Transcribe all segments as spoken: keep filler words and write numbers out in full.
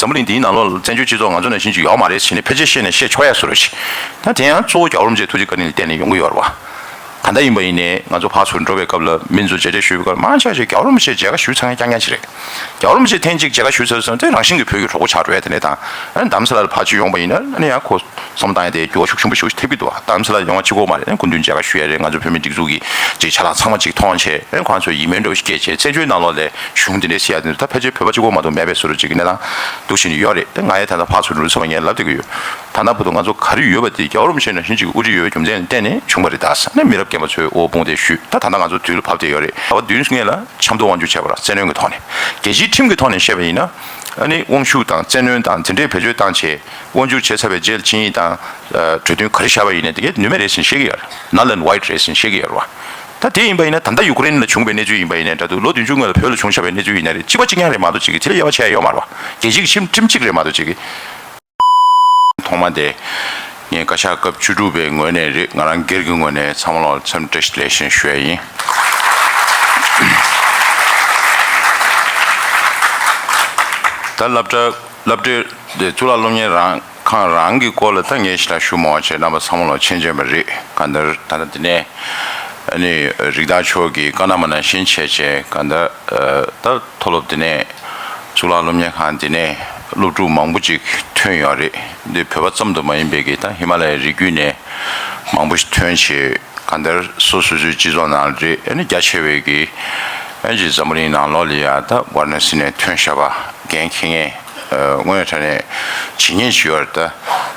འཛམ་བུ་གླིང་འདིའི་ནང་ལོགས་ལ་བཙན་བྱོལ་སྤྱི་ཚོགས་ང་ཚོ་ནང་བཞིན་ཅིག་ཡོད་མ་རེད་ཟེར་ནས་ཕལ་ཆེར་བཤད་ནས་བཤད་ཆོག་ཡ་བཟོ་འདྲ་ཞིག་ད་དེ་ཡང་གཙོ་བོ་རྒྱལ་བ་རིན་པོ་ཆེའི་ཐུགས་རྗེ་བཀའ་དྲིན་ལ་བརྟེན་ནས་ཡོང་གི་ཡོད་རེད་བ། ད་ལྟ་ཡིན་པ་ཡིན་ནའི་ང་ཚོ་ཕར་ཚུར་འགྲོ་བའི་སྐབས་ལ་མི་ཚོ་མཇལ་ཕྱག་ཞུ་བའི་སྐབས་མང་ཆེ་ཤོས་རྒྱལ་བ་རིན་པོ་ཆེ་མཇལ་ཁ་ཞུས་ཚར་མཁན་རྐྱང་རྐྱང་ཞིག་རེད། རྒྱལ་བ་རིན་པོ་ཆེ་ཐེངས་གཅིག་མཇལ་ཁ་ཞུས་ཚར་སོང་ཙང་རང་བཞིན་གྱིས་བོད་ཀྱི་གྲོགས་པོ་ཆགས་འགྲོ་ཡ་དེ་འདྲ་དང་ཨ་ནི་རྡ་རམ་ས་ལ་ལ་ཕར་ཚུར་ཡོང་པ་ཡིན་ན་ཨ་ནི་ཡང་ཁོ་བསམ་བློ་བཏང་ཡ་དེ་འགྱུར་བ་ཤུགས་ཆེན་པོ་ཞེ་པོ་ཅིག་ཐེབས་ཀྱི་འདུག་རྡ་རམ་ས་ལ་ཡོང་བ་གཅིག་པོ་མ་རེད། སྐུ་མདུན་མཇལ་ཁ་ཞུ་ཡ་རེད། ང་ཚོ་བོད་མི་སྒྲིག་འཛུགས་ཀྱི་ཅིག་ཅ་ལག་ཚང་མ་ཅིག་མཐོང་བྱས་ཨ་ནི་ཁོང་ཚོ་ཡིད་སྨོན་འདྲ་བོ་ཞིག་སྐྱེས་བྱས་བཙན་བྱོལ་ནང་ལོགས་ལ་གཞུང་འདི་འདྲའི་ཟེར་ཡ་དེ་ཚོ་ད་ཕལ་ཆེར་བོད་པ་གཅིག་པོ་མ་གཏོགས་མེད་པའི་བཟོ་འདྲ་ཅིག་གི་གནས་སྟངས་འདུག་བཞིན་ཡོད་རེད། ད་ང་ཡང་ད་ལྟ་ཕར་ཚུར་འགྲོ་ཚར་བ་ངས་ལབ་བསྡད་ཀྱི་ཡོད། ད་ལྟ་བར་དུ་ང་ཚོ་ག་རེ་ཡོད་པ་དེ་རྒྱལ་བ་རིན་པོ་ཆེ་ནང་བཞིན་ཅིག་གི་དབུ་ཁྲིད་ཡོད་པའི་རྒྱུ་མཚན་ལ་བརྟེན་ནས་བྱུང་བ་རེད། ད་ས་གནས་མི་རབས་རྒན་པ་ཚོས་དབུ་དཔུང་དེ་ཞུས། ད་ད་ལྟ་ང་ཚོ་དུས་ལ་བབ་བསྡད་ཡོད་རེད། ད་བར་དུས་སྔོན་ལ་ཆབ་མདོ་དབང་སྒྱུར་བྱས་པ་ར་བཙན་གནོན་གྱི་ཐོག་ནས་རྒྱལ་སྤྱིའི་ཁྲིམས་ཀྱི་ཐོག་ནས་བཤད་པ་ཡིན་ན་ཨ་ནི་དབང་ཤུགས་དང་བཙན་གནོན་དང་དེ་འདྲའི་བེད་སྤྱོད་བཏང་བྱས་དབང་སྒྱུར་བྱས་ཚར་བའི་རྗེས་ལ་ཆིངས་ཡིག་དང་གྲོས་མཐུན་ག་རེ་བཞག་པ་ཡིན་ན་དེ་གས་ནུས་མེད་རེད་ཟེར་བཤད་ཀྱི་ཡོད་རེད། null and void རེད་ཟེར་བཤད་ཀྱི་ཡོད་རེད་བ། ད་དེ་ཡིན་པ་ཡིན་ན་ད་ལྟ་ཡུ་ཀེ་རེན་ལ་བྱུང་བའི་གནས་ཚུལ་ཡིན་པ་ཡིན་ནའི་འདྲ་འདུག་ལོ་བདུན་ཅུ་སྔོན་ལ་བོད་ལ་བྱུང་བཞག་པའི་གནས་ཚུལ་ཡིན་ན་རེད། གཅིག་པ་གཅིག་རྐྱང་རེད་མ་གཏོགས་ཅིག་གི་དེ་ལས་དབྱེ་བ་ཕྱེ་ཡ་ཡོད་མ་རེད་བ། རྒྱལ་སྤྱིའི་ཁྲིམས་ཁྲིམས་གཅིག་རེད་མ་གཏོགས་ཅིག་གི་ཐོག་མ་དེ་ངས་བཀའ་ཤག་སྐབས་བཅུ་དྲུག་པའི་ངོས་ནས་རེད། ང་རང་སྒེར་གྱི་ངོས་ནས་ཚང་མ་ལ་འཚམས་བཀྲ་ཤིས་བདེ་ལེགས་ཞེས་ཞུ་ཡ་ཡིན། ད་སློབ་གྲྭ་སློབ་གྲྭའི་གཙུག་ལག་སློབ་གཉེར་རང་ཁང་རང་གི་སྐོར་ལ་ད་ངས་ཞེ་དྲག་ཞུ་མ་བྱས་རྣམ་པ་ཚང་མ་ལ་མཁྱེན་མཁྱེན་པ་རེད། གང་ལྟར་ད་ལྟ་འདི་ནས་ཨ་ནི་རིགས་བདག་མཆོག་གིས་བཀའ་གནང་བ་ནང་བཞིན་བྱས་བྱས་གང་ལྟར་ད་མཐོ་སློབ་འདི་ནས་གཙུག་ལག་སློབ་གཉེར་ཁང་འདི་ནས་སློབ་ཕྲུག་མང་པོ་ཅིག་ཐོན་ཡོད་རེད། འདི་བོད་པ་ཙམ་དུ་མ་ཡིན་པའི་གི་ད་ཧི་མ་ལ་ཡའི་རི་རྒྱུད་ནས་མང་པོ་ཞིག་ཐོན་བྱས་གང་ལྟར་སོ་སོ་སོའི་སྤྱི་ཚོགས་ནང་རེད། ཨ་ནི་རྒྱ་ཆེ་བའི་གི་ཨ་ནི་འཛམ་བུ་གླིང་ནང་ལོགས་ལ་ཡ་ད་ཝཱ་ར་ཎ་སི་ནས་ཐོན་བཞག་པ་འགན་འཁྱེར་མཁན་དངོས་ཡོད་དྲ་ནས་བྱེད་མཁན་ཞིག་ཡོད་རེད། ད་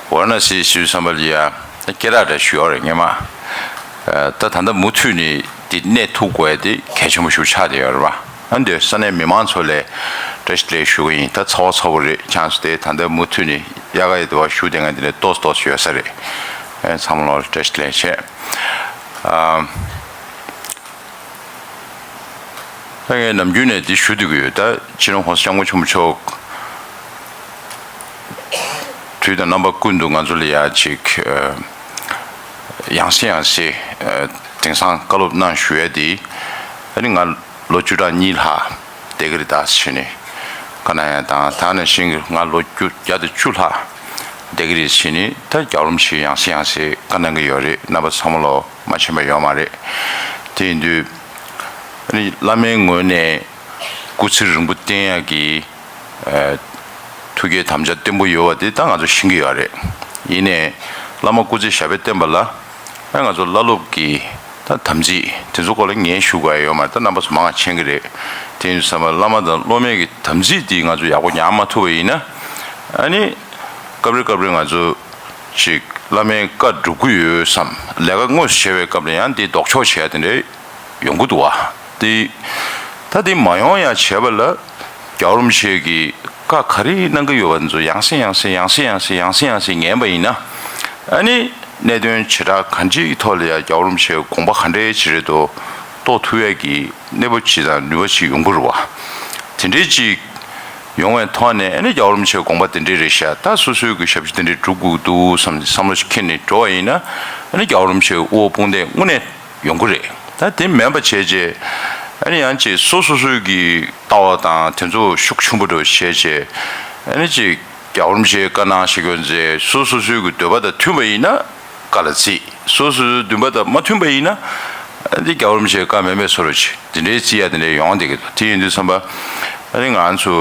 ཝཱ་ར་ཎ་སི་ཞུ་བསམ་པ་ལ་ཡ་ད་སྐད་གྲགས་འདྲ་ཞིག་ཡོད་རེད་སྔོན་མ། ད་ད་ལྟ་མུ་མཐུད་ནས་འདི་གནས་ཐུབ་དགོས་ཡ་དེ་གལ་ཆེན་པོ་ཞིག་ཆགས་བསྡད་ཡོད་རེད་བ། ཨ་འདི་ས་གནས་མི་མང་ཚོ་ལ་བཀྲ་ཤིས་བདེ་ལེགས་ཞུ་གི་ཡིན། ད་ཚ་བ་ཚ་པོ་རེད། ཆང་སོ་དེ་ད་ལྟ་མུ་མཐུད་ནས་དབྱར་ཁ་ཡི་དུ་བ་ཞུ་བསྡད་མཁན་དེ་ནས་ཏོག་ཙམ་ཏོག་ཙམ་ཡོད་ས་རེད། ཨ་ཚང་མ་ལོ་བཀྲ་ཤིས་བདེ་ལེགས་བྱས། ཨ་ད་ངས་ནམ་རྒྱུན་ནས་འདི་ཞུ་བསྡད་ཀྱི་ཡོད། ད་སྤྱི་ནོར་༸གོང་ས་༸སྐྱབས་མགོན་ཆེན་པོ་མཆོག་དུས་དང་རྣམ་པ་ཀུན་ཏུ་ང་ཚོ་ལ་ཡ་ཅིག་ཨ་ཡང་སེ་ཡང་སེ་ཨ་དེང་སང་བཀའ་སློབ་གནང་ཞུ་ཡ་དེ་ཨ་ནི་ང་ལོ་བཅུ་ཕྲག་གཉིས་ལྷག་བསྡད་ཀྱི་རེད་ད་ཟེར་ནས་བཀའ་གནང་ཡ་དང་། ད་ནང་བཞིན་གྱི་ང་ལོ་བཅུ་བརྒྱ་དང་བཅུ་ལྷག་བསྡད་ཀྱི་རེད་ཟེར་ནས་ད་རྒྱལ་བ་རིན་པོ་ཆེས་ཡང་སེ་ཡང་སེ་བཀའ་གནང་གི་ཡོད་རེད། རྣམ་པ་ཚང་མ་ལོ་མ་མཁྱེན་པ་ཡོད་མ་རེད། དེ་ཡིན་དུས་ཨ་ནི་བླ་མའི་ངོས་ནས་སྐུ་ཚེ་རིང་པོ་བརྟན་ཡག་གི་ཨ་ཐུགས་བསྐྱེད་དམ་བཅའ་བརྟན་པོ་ཡོད་པ་དེ་ད་ང་ཚོ་ཤེས་ཀྱི་ཡོད་རེད། ཡིན་ནའི་བླ་མ་སྐུ་ཚེ་ཞབས་པད་བརྟན་པ་ལ་ཨ་ང་ཚོ་བླ་སློབ་ཀྱི་ད་དམ་ཚིག་དེ་ཚོ་སྐོར་ལ་ངས་ཞུ་དགོས་ཡ་ཡོད་མ་རེད། ད་རྣམ་པ་ཚོ་མང་ང་མཁྱེན་གྱི་རེད། དེ་ཡིན་དུས་ཙམ་པ་བླ་མ་དང་སློབ་མའི་གི་དམ་ཚིག་དེ་ང་ཚོ་ཡག་པོ་ཉར་མ་ཐུབ་པ་ཡིན་ན་ཨ་ནི་སྐབས་རེ་སྐབས་རེ་ང་ཚོ་ཅིག་བླ་མའི་བཀའ་སྒྲུབ་ཀྱི་ཡོད་བསམ་ལས་ཀ་དངོས་སུ་བྱས་པའི་སྐབས་ལ་ཡང་འདི་ལྡོག་ཕྱོགས་བྱས་དེ་འདྲའི་ཡོང་གི་འདུག་བ། དེ་ད་དེ་མ་ཡོང་ཡ་བྱས་པ་ལ་རྒྱལ་བ་རིན་པོ་ཆེ་གིས་བཀའ་ག་རེ་གནང་གི་ཡོད་པ་ཚོ་ཡང་སེ་ཡང་སེ་ཡང་སེ་ཡང་སེ་ཡང་སེ་ཡང་སེ་ཉན་པ་ཡིན་ན་ཨ་ནི་གནད་དོན་བྱེ་བྲག་གང་ཅིའི་ཐོག་ལ་ཡ་རྒྱལ་བ་རིན་པོ་ཆེའི་དགོངས་པ་ག་འདྲའི་ཅིག་རེད་དོ་རྟོགས་ཐུབ་ཡ་གི་གནས་བབ་ཅིག་དང་ནུས་པ་ཅིག་ཡོང་གི་རེད་བ། དེ་འདྲའི་ཅིག་ཡོང་བའི་ཐོག་ནས་ཨ་ནི་རྒྱལ་བ་རིན་པོ་ཆེའི་དགོངས་པ་དེ་འདྲའི་རེད་ཤག་ད་སོ་སོའི་གི་ཞབས་ཕྱི་དེ་འདྲའི་སྒྲུབ་དགོས་འདུག་བསམ་བསམ་བློ་ཞིག་འཁྱེར་ནས་འགྲོ་བ་ཡིན་ན་ཨ་ནི་རྒྱལ་བ་རིན་པོ་ཆེའི་དབུ་བ་དཔུང་སྡེ་དངོས་གནས་ཡོང་གི་རེད། ད་དེ་མིན་པ་བྱས་རྗེས་ཨ་ནི་ཡང་ཅིག་སོ་སོ་སོའི་གི་ལྟ་བ་དང་དེ་ཚོ་ཤུགས་ཆེན་པོ་འགྲོ་བྱས་རྗེས་ཨ་ནི་ཅིག་རྒྱལ་བ་རིན་པོ་ཆེའི་བཀའ་གནང་བཞེས་སྐྱོང་མཛད་སོ་སོ་སོའི་གི་འདོད་པ་དང་མཐུན་པ་ཡིན་ན་བཀའ་ལ་བརྩི། སོ་སོ་སོའི་འདུན་པ་དང་མ་མཐུན་པ་ཡིན་ན་ཨ་ནི་རྒྱལ་བ་རིན་པོ་ཆེའི་བཀའ་མེད་མེད་བཟོ་འདྲ་ཅིག་དེ་འདྲའི་བརྩི་ཡ་དེ་འདྲའི་ཡོང་བསྡད་ཀྱི་འདུག་དེ་ཡིན་དུས་ཙམ་པ་ཨ་ནི་ང་ཚོ་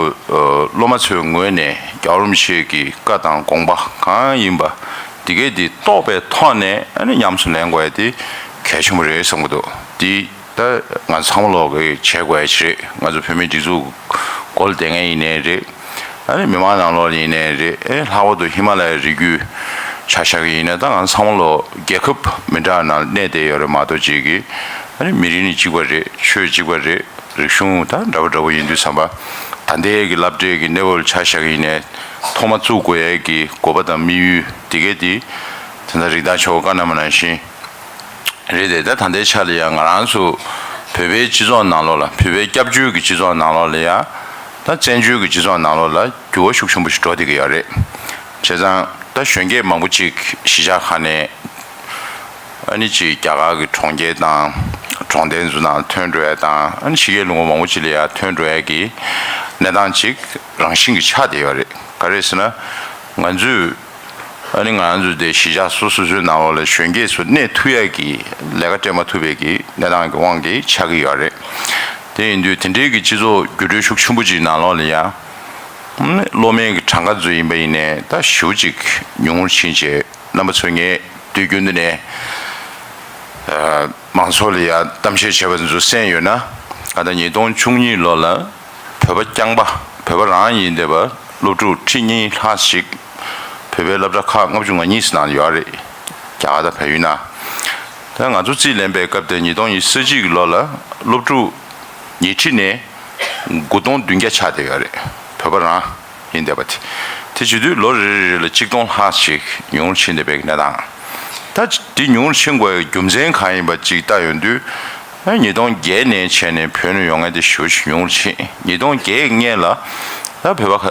སློབ་མ་ཚོའི་ངོས་ནས་རྒྱལ་བ་རིན་པོ་ཆེ་གི་བཀའ་དང་དགོངས་པ་གང་ཡིན་པ་དེ་གས་དེ་རྟོགས་པའི་ཐོག་ནས་ཨ་ནི་ཉམས་སུ་ལེན་དགོས་ཡ་དེ་གལ་ཆེན་པོ་རེད་བསམ་གྱི་འདུག་དེ་ད་ང་ཚང་མ་ལོག་གི་བྱེད་དགོས་ཡ་ཅིག་རེད། ང་ཚོ་བོད་མིའི་སྒྲིག་འཛུགས་སྒོ་ལ་བསྡད་མཁན་ཡིན་ནའི་རེད། ཨ་ནི་མི་མང་ནང་ལོགས་ཡིན་ནའི་རེད། ཨེ་ལྷག་པར་དུ་ཧི་མ་ལ་ཡའི་རི་རྒྱུད་ཆ་བཞག་གི་ཡིན་ན་ད་ང་ཚང་མ་ལོ་རྒྱལ་ཁབ་མི་འདྲ་ནང་གནས་བསྡད་ཡོད་རེད་མ་གཏོགས་ཅིག་གི་ཨ་ནི་མི་རིགས་ནི་གཅིག་པ་རེད། ཆོས་གཅིག་པ་རེད། རིག་གཞུང་ད་འདྲ་པོ་འདྲ་པོ་ཡིན་དུས་ཙམ་པ་ད་ལྟའི་གི་སློབ་གྲྭའི་གི་གནས་བབ་ལ་ཆ་བཞག་གི་ཡིན་ནའི་ཐོག་མ་བཙུགས་དགོས་ཡས་ཀྱི་དགོས་པ་དང་དམིགས་ཡུལ་དེ་གས་དེ་ད་ལྟ་རིགས་བདག་མཆོག་བཀའ་གནང་བ་ནང་བཞིན། རེད་དེ་ད་ད་ལྟའི་ཆ་ལ་ཡང་ང་རང་ཚོ་བོད་པའི་སྤྱི་ཚོགས་ནང་ལོགས་ལ་བོད་པའི་སྐྱབས་བཅོལ་གྱི་སྤྱི་ཚོགས་ནང་ལོགས་ལ་ཡང་ད་བཙན་བྱོལ་གྱི་སྤྱི་ཚོགས་ནང་ལོགས་ལ་འགྱུར་བ་ཤུགས་ཆེན་པོ་ཞིག་འགྲོ་བསྡད་ཀྱི་ཡོད་རེད། བྱས་ཙང་ད་གཞོན་སྐྱེས་མང་པོ་ཅིག་གཞིས་ཆགས་ཁག་ནས་ཨ་ནི་ཅིག་རྒྱ་གར་གྱི་གྲོང་ཁྱེར་དང་གྲོང་རྡལ་ཚོ་ནང་ཐོན་འགྲོ་ཡ་དང་ཨ་ནི་ཕྱི་རྒྱལ་ལུང་པ་མང་པོ་ཅིག་ལ་ཡང་ཐོན་འགྲོ་ཡ་གི་ གནས་སྟངས་ཅིག་རང་བཞིན་གྱིས་ཆགས་བསྡད་ཡོད་རེད། ག་རེ་ཟེར་ན། ང་ཚོས་ཨ་ནི་ང་ཚོ་དེ་གཞིས་ཆགས་སོ་སོ་སོའི་ནང་ལོགས་ལ་གཞོན་སྐྱེས་ཚོ་གནས་ཐུབ་ཡག་གི་ལས་ཀ་སྤྲད་མ་ཐུབ་པའི་གི་གནས་སྟངས་ཀྱི་དབང་གིས་ཆགས་ཀྱི་ཡོད་རེད། དེ་ཡིན་དུས་དེ་འདྲའི་གི་སྤྱི་ཚོགས་འགྱུར་འགྲོས་ཤུགས་ཆེན་པོ་ཅིག་ནང་ལོགས་ལ་ཡང་། སློབ་མའི་གི་གྲངས་ཀ་ཚོ་ཡིན་པ་ཡིན་ནའི་ད་ཞེ་པོ་ཅིག་ཉུང་ངུར་ཕྱིན་བྱས། རྣམ་པ་ཚོས་ངས་དུས་རྒྱུན་དུ་ནས་ཨ་མང་ཚོགས་ལ་ཡང་གཏམ་བཤད་བྱས་པ་ཚོ་གསན་ཡོད་ན། ད་ལྟ་ཉིས་སྟོང་བཅུ་གཉིས་ལོ་ལ་བོད་པ་རྐྱང་པ། བོད་པ་རང་ཡིན་བསྡད་པ་སློབ་ཕྲུག་ཁྲི་གཉིས་ལྷག་ཞིག་བོད་པའི་སློབ་གྲྭ་ཁག་ལྔ་བཅུ་ང་གཉིས་ནང་ཡོད་རེད། རྒྱ་གར་དང་བལ་ཡུལ་ནང་། ད་ང་ཚོ་རྩིས་ལེན་པའི་སྐབས་དེ་ཉིས་སྟོང་ཉི་ཤུ་རྩ་གཅིག་གི་ལོ་ལ་སློབ་ཕྲུག་ཉིས་ཁྲི་ནས་དགུ་སྟོང་བདུན་བརྒྱ་ཆགས་བསྡད་ཡོད་རེད། བོད་པ་རང་ཡིན་བསྡད་པ་དེ། དེ་བྱེད་དུས་ལོ་རེ་རེ་རེ་ལ་གཅིག་སྟོང་ལྷག་ཞིག་ཉུང་རུ་ཕྱིན་བསྡད་པའི་གནས་སྟངས། ད་འདི་ཉུང་རུ་ཕྱིན་དགོས་པའི་རྒྱུ་མཚན་གང་ཡིན་པ་ཅིག་ལྟ་ཡོང་དུས། ཉིས་སྟོང་བརྒྱད་ནས་བྱས་ནས་བོད་ནས་ཡོང་མཁན་དེ་ཞེ་པོ་ཅིག་ཉུང་རུ་ཕྱིན། ཉིས་སྟོང་བརྒྱད་སྔོན་ལ་ད་བོད་པ་ཁ་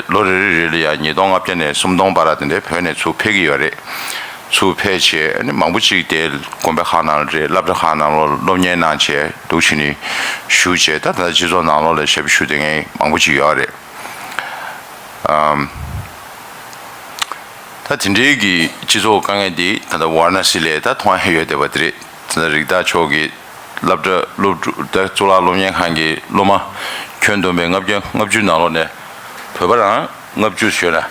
ལོ་རེ་རེ་རེ་ལ་ཡང་ཉིས་སྟོང་ལྔ་བརྒྱ་ནས་སུམ་སྟོང་བར་དེ་འདྲའི་བོད་ནས་ཚུར་ཕེབས་ཀྱི་ཡོད་རེད། ཚུར་ཕེབས་བྱས་ཨ་ནི་མང་པོ་ཅིག་དེ་དགོན་པ་ཁག་ནང་ལ་རེད། སློབ་གྲྭ་ཁག་ནང་ལོགས་སློབ་གཉེར་གནང་བྱས་འདུག་བྱས་ནས་བཞུགས་བྱས། ད་ད་ལྟ་སྤྱི་ཚོགས་ནང་ལོགས་ལ་ཞབས་ཞུ་དེ་མཁན་མང་པོ་ཅིག་ཡོད་རེད། ཨམ། ད་དེ་འདྲའི་གི་སྤྱི་ཚོགས་དཀའ་ངལ་འདི་ད་ལྟ་ཝཱ་ར་ཎ་སི་ལ་ད་མཐོང་ཡ་ཡོད་བསྡད་པ་དེ་རེད། ད་ལྟ་རིགས་བདག་མཆོག་གི་སློབ་གྲྭ་སློབ་ཕྲུག་ད་གཙུག་ལག་སློབ་གཉེར་ཁང་གི་སློབ་མ་ཁྱོན་བསྡོམས་པའི་ལྔ་བརྒྱ་ལྔ་བཅུ་ནང་ལོགས་ནས་བོད་པ་རང་ལྔ་བཅུ་ཞོལ་ན།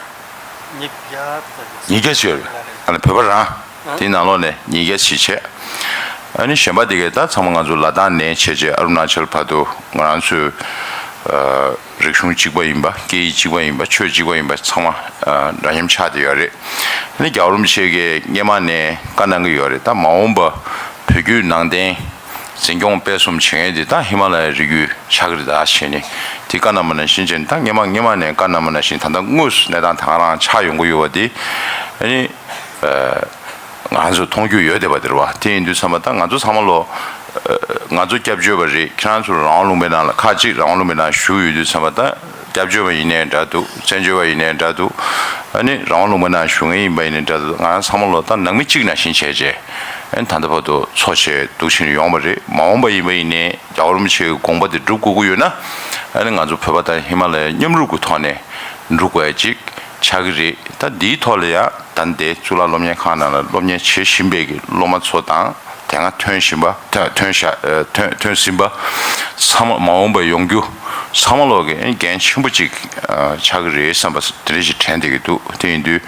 ཉིས་བརྒྱ་ཙམ། ཉིས་བརྒྱ་ཞོལ། ཨ་ནི་བོད་པ་རང་། དེའི་ནང་ལོགས་ནས་ཉིས་བརྒྱ་ཞིག་བྱས། ཨ་ནི་གཞན་པ་དེ་གས་ད་ཚང་མ་ང་ཚོ་ལ་དྭགས་ནས་བྱས་བྱས་ཨ་རུ་ན་ཅལ་བར་དུ་ང་རང་ཚོའི་ཨ་རིག་གཞུང་གཅིག་པ་ཡིན་པ། སྐད་ཡིག་གཅིག་པ་ཡིན་པ། ཆོས་གཅིག་པ་ཡིན་པ། ཚང་མ་ཨ་འདྲ་མཉམ་ཆགས་བསྡད་ཡོད་རེད། ཨ་ནི་རྒྱལ་བ་རིན་པོ་ཆེ་གིས་སྔོན་མ་ནས་བཀའ་གནང་གི་ཡོད་རེད། ད་མ་འོངས་པ་བོད་བརྒྱུད་ནང་བསྟན་འཛིན་སྐྱོང་སྤེལ་གསུམ་བྱེད་མཁན་དེ་ད་ཧི་མ་ལ་ཡའི་རི་རྒྱུད་ཆགས་ཀྱི་རེད། ད་བྱས་ནས་དེ་བཀའ་གནང་བ་ནང་བཞིན་བྱས་ནས། ད་སྔོན་མ་སྔོན་མ་ནས་བཀའ་གནང་བ་ནང་བཞིན་ད་ལྟ་དངོས་སུ་གནས་སྟངས་ད་ག་རང་ཆགས་ཡོང་གི་ཡོད་པ་དེ་ཨ་ནི། ང་ཚོ་མཐོང་རྒྱུ་ཡོད་བསྡད་པ་དེ་རེད་བ། དེ་ཡིན་དུས་ཙམ་པ་ད་ང་ཚོ་ཚང་མ་ལོ། ང་ཚོ་སྐྱབས་བཅོལ་བ་རེད། ཁྱེད་རང་ཚོ་རང་དབང་ལུང་པའི་ནང་ལ་ཁག་ཅིག་རང་དབང་ལུང་པའི་ནང་བཞུགས་ཡོད་དུས་ཙམ་པ་ད་སྐྱབས་བཅོལ་བ་ཡིན་ནའི་འདྲ་འདུག་བཙན་བྱོལ་བ་ཡིན་ནའི་འདྲ་འདུག་ཨ་ནི་རང་དབང་ལུང་པའི་ནང་བཞུགས་མཁན་ཡིན་པ་ཡིན་ནའི་འདྲ་འདུག་ང་རང་ཚང་མ་ལོ་ད་ནང་མི་གཅིག་ནང་བཞིན་བྱས་བྱས་ཨ་ནི་ད་ལྟ་བར་དུ་འཚོ་བྱས་འདུག་བྱས་ནས་ཡོང་བ་རེད། མ་འོངས་པ་ཡིན་པ་ཡིན་ནའི་རྒྱལ་བ་རིན་པོ་ཆེའི་དགོངས་པ་དེ་སྒྲུབ་དགོས་ཀྱི་ཡོད་ན། ཨ་ནི་ང་ཚོ་བོད་པ་དང་ཧི་མ་ལ་ཡ་མཉམ་རུབ་ཀྱི་ཐོག་ནས་འགྲོ་དགོས་ཡ་ཅིག་ཆགས་ཀྱི་རེད། ད་འདིའི་ཐོག་ལ་ཡང་ད་ལྟའི་གཙུག་ལག་སློབ་གཉེར་ཁང་ནང་ལ་སློབ་གཉེར་བྱེད་བཞིན་པའི་གི་སློབ་མ་ཚོ་དང་དེ་སྔ་ཐོན་བཞིན་པ། ཐོན་ཐོན་ཤ་ཨ་ཐོན་ཐོན་ཟིན་པ་ཚང་མ་མ་འོངས་པར་ཡོང་རྒྱུ་ཚང་མ་ལོག་གི་འགན་ཆེན་པོ་ཅིག་ཨ་ཆགས་ཀྱི་རེད་བསམ་པ་དེ་འདྲ་ཞིག་དྲན་བསྡད་ཀྱི་འདུག་དེ་ཡིན་དུས་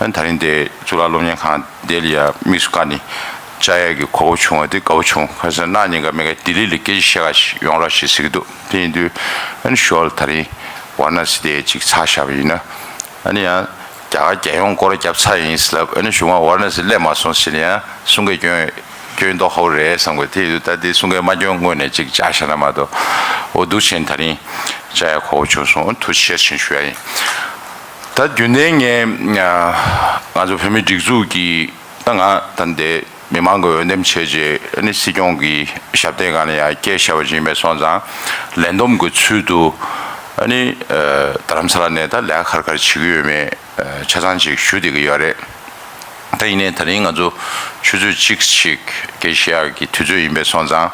ཨ་ད་རིང་དེ་གཙུག་ལག་སློབ་གཉེར་ཁང་དེ་ལ་ཡ་དམིགས་སུ་བཀར་ནས་བཅར་ཡག་གི་གོ་སྐབས་བྱུང་བ་དེ་དགའ་པོ་བྱུང་། ཁ་སང་གནངས་ཉིན་ཀ་མེ་ཀ་ལྡི་ལི་ལ་སྐད་ཆ་བཤད་ག་ཞིག་ཡོང་རོགས་ཞེས་ཟེར་གྱི་འདུག་དེ་ཡིན་དུས་ཨ་ནི་ཞོར་ལ་ད་རིང་ཝཱ་ར་ཎ་སི་དེ་ཅིག་ཚར་བཞག་པ་ཡིན་ན། ཨ་ནི་ཡང་རྒྱ་གར་རྒྱལ་ཡོངས་སྐོར་ར་བརྒྱབ་ཚར་ཡིན་ཟེར་ལབ། ཨ་ནི་གཞུག་མ་ཝཱ་ར་ཎ་སི་སླེབས་མ་སོང་ཟེར་ནས་ཡང་གསུང་སྐད་སྐྱོན་སྐྱོན་མདོག་ཁ་པོ་རེད་བསམ་གི། དེ་ཡིན་དུས་ད་དེ་གསུང་སྐད་མ་སྐྱོན་སྔོན་ནས་ཅིག་བཅར་བཞག་ན་མ་གཏོགས། འོ་འདུག་བྱས་ནས་ད་རིང་བཅར་ཡག་གོ་སྐབས་བྱུང་སོང་། ཐུགས་རྗེ་ཆེ་ཞུ་ཡ་ཡིན། ད་རྒྱུན་ལྡན་ངས་ང་ཚོ་བོད་མིའི་སྒྲིག་འཛུགས་ཀྱི་ད་ང་ད་འདི་མི་མང་གི་འོས་འདེམས་བྱས་རྗེས་ཨ་ནི་སྲིད་སྐྱོང་གི་ཞབས་སྟེགས་སྒང་ལ་ཡང་སྐད་བཤད་པ་ཅིག་ཡིན་པའི་སོང་ཙང་ལས་བསྡོམས་ཀྱི་ཚུལ་དུ་ཨ་ནི་རྡ་རམ་ས་ལ་ནས་ད་ལས་ཀ་ག་རེ་ག་རེ་བྱེད་ཀྱི་ཡོད་མེད་ཆ་ཚང་ཅིག་ཞུ་བསྡད་ཀྱི་ཡོད་རེད། ད་ཡིན་ནའི་ད་རིང་ང་ཚོ་ཆུ་ཚོད་གཅིག་ཅིག་སྐད་བཤད་ཡག་གི་དུས་ཚོད་ཡིན་པའི་སོང་ཙང་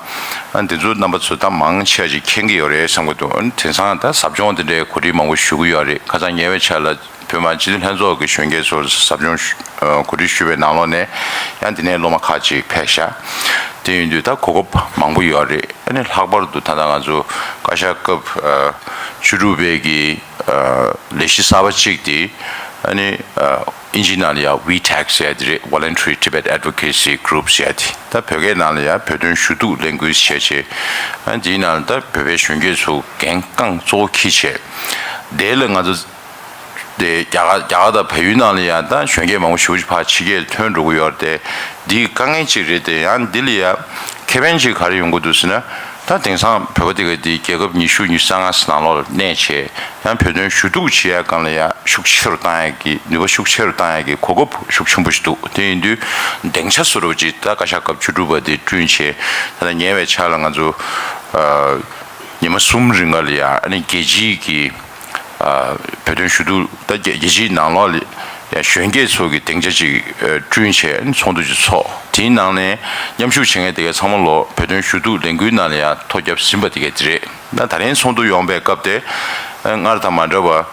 ཨ་འདི་ཚོ་རྣམ་པ་ཚོ་ད་མང་ཆེ་བ་ཅིག་མཁྱེན་གྱི་ཡོད་རེད་བསམ་གྱི་འདུག་ཨ་ནི་དེང་སང་ད་ཟབ་སྦྱོང་དེ་འདྲའི་གོ་སྒྲིག་མང་པོ་ཞུ་གི་ཡོད་རེད། ཁ་སང་ཉེ་བའི་ཆར་ལ་བོད་མི་སྤྱི་འཐུས་ལྷན་ཚོགས་ཀྱི་གཞོན་སྐྱེས་ཚོར་ཟབ་སྦྱོང་ཞུ་ཨ་གོ་སྒྲིག་ཞུས་པའི་ནང་ལོགས་ནས་ཡང་འདི་ནས་སློབ་མ་ཁག་ཅིག་ཕེབས་ཤག་དེ་ཡིན་དུས་ད་གོ་སྐབས་མང་པོ་ཡོད་རེད། ཨ་ནི་ལྷག་པར་དུ་ད་ལྟ་ང་ཚོ་བཀའ་ཤག་སྐབས་ཨ་བཅུ་དྲུག་པའི་གི་ཨ་ལས་གཞི་གསར་པ་གཅིག་དེ་ཨ་ནི་ཨ་ཨིན་ཇིའི་ནང་ལ་ཡང་ཝི་ཊེག་ཟེར་ཡ་དེ་རེད། Voluntary Tibet Advocacy Group ཟེར་ཡ་དེ། ད་བོད་སྐད་ནང་ལ་ཡང་བོད་དོན་ཞུ་གཏུག་ལས་འགུལ་ཟེར་བྱས། ཨ་འདིའི་ནང་ལ་ད་བོད་པའི་གཞོན་སྐྱེས་ཚོ་འགན་རྐང་གཙོ་བོ་འཁྱེར་བྱས། དེ་ལ་ང་ཚོ་དེ་རྒྱ་གར་རྒྱ་གར་དང་བལ་ཡུལ་ནང་ལ་ཡང་ད་གཞོན་སྐྱེས་མང་པོ་ཞེ་པོ་ཅིག་ཕར་ཕྱི་རྒྱལ་ཐོན་འགྲོ་གི་ཡོད་རེད་དེ། འདི་དཀའ་ངལ་ཅིག་རེད་དེ། ཡང་འདི་ལ་ཡང་ཁེ་ཕན་ཅིག་ག་རེ་ཡོང་གི་འདུག་ཟེར་ན། ད་དེང་སང་བོད་པ་དེ་ག་དེ་རྒྱལ་ཁབ་ཉི་ཤུ་ཉི་ཤུ་རྩ་ལྔ་ནང་ལོགས་ལ་གནས་བྱས། ཡང་བོད་དོན་ཞུ་གཏུག་བྱེད་ཡ་སྒང་ལ་ཡང་ཤུགས་ཆེ་རུ་བཏང་ཡ་གི་ནུས་པ་ཤུགས་ཆེ་རུ་བཏང་ཡ་གི་གོ་སྐབས་ཤུགས་ཆེན་པོ་ཞིག་འདུག་དེ་ཡིན་དུས་སྡིངས་ཆ་བཟོ་འདྲ་ཅིག་ད་བཀའ་ཤག་སྐབས་བཅུ་དྲུག་པ་དེ་བསྐྲུན་བྱས། ད་ལྟ་ཉེ་བའི་ཆར་ལ་ང་ཚོ་ཨ་ཉི་མ་གསུམ་རིང་ག་ལ་ཡང་ཨ་ནི་རྒྱལ་སྤྱིའི་གི་ཨ་བོད་དོན་ཞུ་གཏུག་ད་རྒྱལ་རྒྱལ་སྤྱིའི་ནང་ལོགས་ལ་ཡང་གཞོན་སྐྱེས་ཚོ་གི་སྡིངས་ཆ་ཅིག་ཨ་བསྐྲུན་བྱས་ཨ་ནི་ཚོགས་འདུ་ཅིག་ཚོགས། དེའི་ནང་ནས་མཉམ་ཞུགས་བྱེད་མཁན་དེ་གའི་ཚང་མ་ལོ་བོད་དོན་ཞུ་གཏུག་ལས་འགུལ་ནང་ལ་ཡང་ཐོ་བརྒྱབ་ཟིན་པ་དེ་གའི་དེ་རེད། ད་ད་རིང་ཚོགས་འདུ་ཡོང་པའི་སྐབས་དེ་ སྔར་དང་མ་འདྲ་བར་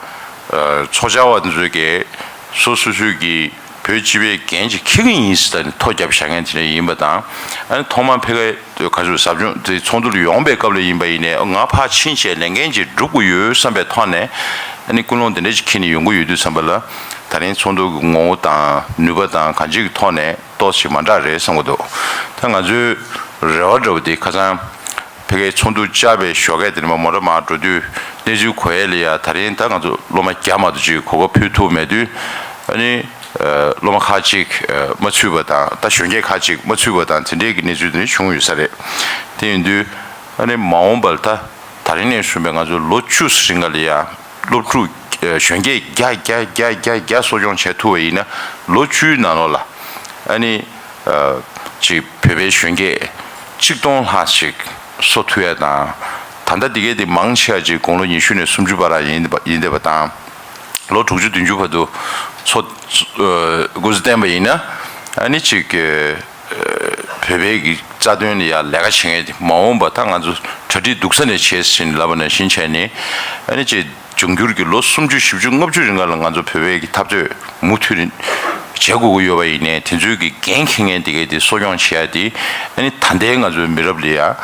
ཚོགས་བཅར་བ་ཚོས་ཀྱིས་སོ་སོ་སོའི་གི་བོད་སྤྱི་པའི་འགན་ཅིག་འཁྱེར་གྱི་ཡིན་ཟེར་ད་ནི་ཐོ་བརྒྱབ་བཞག་མཁན་དེ་འདྲ་ཡིན་པ་དང་། ཨ་ནི་ཐོག་མར་ཕ་གིའི་ག་ཚོད་ཟབ་སྦྱོང་དེ་ཚོགས་འདུར་ཡོང་པའི་སྐབས་ལ་ཡིན་པ་ཡིན་ནའི་ང་ཕར་ཕྱིན་བྱས་ལས་འགན་ཅིག་སྒྲུབ་དགོས་ཡོད་བསམ་པའི་ཐོག་ནས་ཨ་ནི་ཀུན་སློང་དེ་འདྲ་ཅིག་འཁྱེར་ནས་ཡོང་གི་ཡོད་དུས་ཙམ་པ་ལ། ད་རིང་ཚོགས་འདུ་གི་ངོ་བོ་དང་ནུས་པ་དང་གང་ཅིའི་ཐོག་ནས་ཏོག་ཙམ་མ་འདྲ་རེད་བསམ་གྱི་འདུག་ད་ང་ཚོའི་རེ་བ་འདྲ་བོ་དེ་ཁ་སང་ཕ་གིའི་ཚོགས་འདུ་བཅར་བའི་ཞོགས་ཀས་དེ་ནས་མ་མོ་ཊ་མར་འགྲོ་དུས་གནས་ཚུལ་གོ་ཡས་ལ་ཡ་ད་རིང་ད་ང་ཚོ་སློབ་མ་བརྒྱ་མ་གཏོགས་ཅིག་གོ་སྐབས་ཕུལ་ཐུབ་མེད་དུས། ཨ་ནི་སློབ་མ་ཁག་ཅིག་མ་ཚུད་པ་དང་ད་གཞོན་སྐྱེས་ཁག་ཅིག་མ་ཚུད་པ་དང་དེ་འདྲའི་གི་གནས་ཚུལ་དེ་འདྲ་བྱུང་ཡོད་ས་རེད། དེ་ཡིན་དུས་ཨ་ནི་མ་འོངས་པར་ད་ད་རིང་ནས་བཟུང་བའི་ང་ཚོ་ལོ་བཅུ་ཙམ་རིང་ག་ལ་ཡ་སློབ་ཕྲུག་གཞོན་སྐྱེས་བརྒྱ་བརྒྱ་བརྒྱ་བརྒྱ་བརྒྱ་གསོ་སྐྱོང་བྱེད་ཐུབ་པ་ཡིན་ན་ལོ་བཅུའི་ནང་ལོགས་ལ་ཨ་ནི་ཅིག་བོད་པའི་གཞོན་སྐྱེས་གཅིག་སྟོང་ལྷག་ཅིག་གསོ་ཐུབ་ཡ་དང་། ད་ལྟ་འདི་གའི་དེ་མང་ཆེ་བ་ཅིག་དགུང་ལོ་ཉི་ཤུ་ནས་སུམ་ཅུ་བར་ཡིན་པ་ཡིན་བསྡད་པ་དང་། ལོ་དྲུག་ཅུ་བདུན་ཅུ་བར་དུ་འཚོ་སྐུ་གཟུགས་བསྟེན་པ་ཡིན་ན་ཨ་ནི་ཅིག་བོད་པའི་གི་རྩ་དོན་ལ་ཡང་ལས་ཀ་བྱེད་མཁན་དེ་མ་འོངས་པ་ད་ང་ཚོ་གྲ་སྒྲིག་སྡུག་ས་ནས་བྱས་ཟིན་ལབ་པ་ནང་བཞིན་བྱས་ནས་ཨ་ནི་ཅིག་འབྱུང་འགྱུར་གྱི་ལོ་སུམ་ཅུ་བཞི་བཅུ་ལྔ་བཅུ་རིང་ག་ལ་ང་ཚོ་བོད་པའི་གི་འཐབ་རྩོད་མུ་མཐུད་ནས་བྱེད་དགོས་ཀྱི་ཡོད་པ་ཡིན་ནའི་དེ་ཚོའི་གི་འགན་འཁྱེར་མཁན་དེ་གའི་དེ་གསོ་སྐྱོང་བྱེད་ཡ་དེ་ཨ་ནི་ད་ལྟའི་ང་ཚོའི་མི་རབས་ལ་ཡང་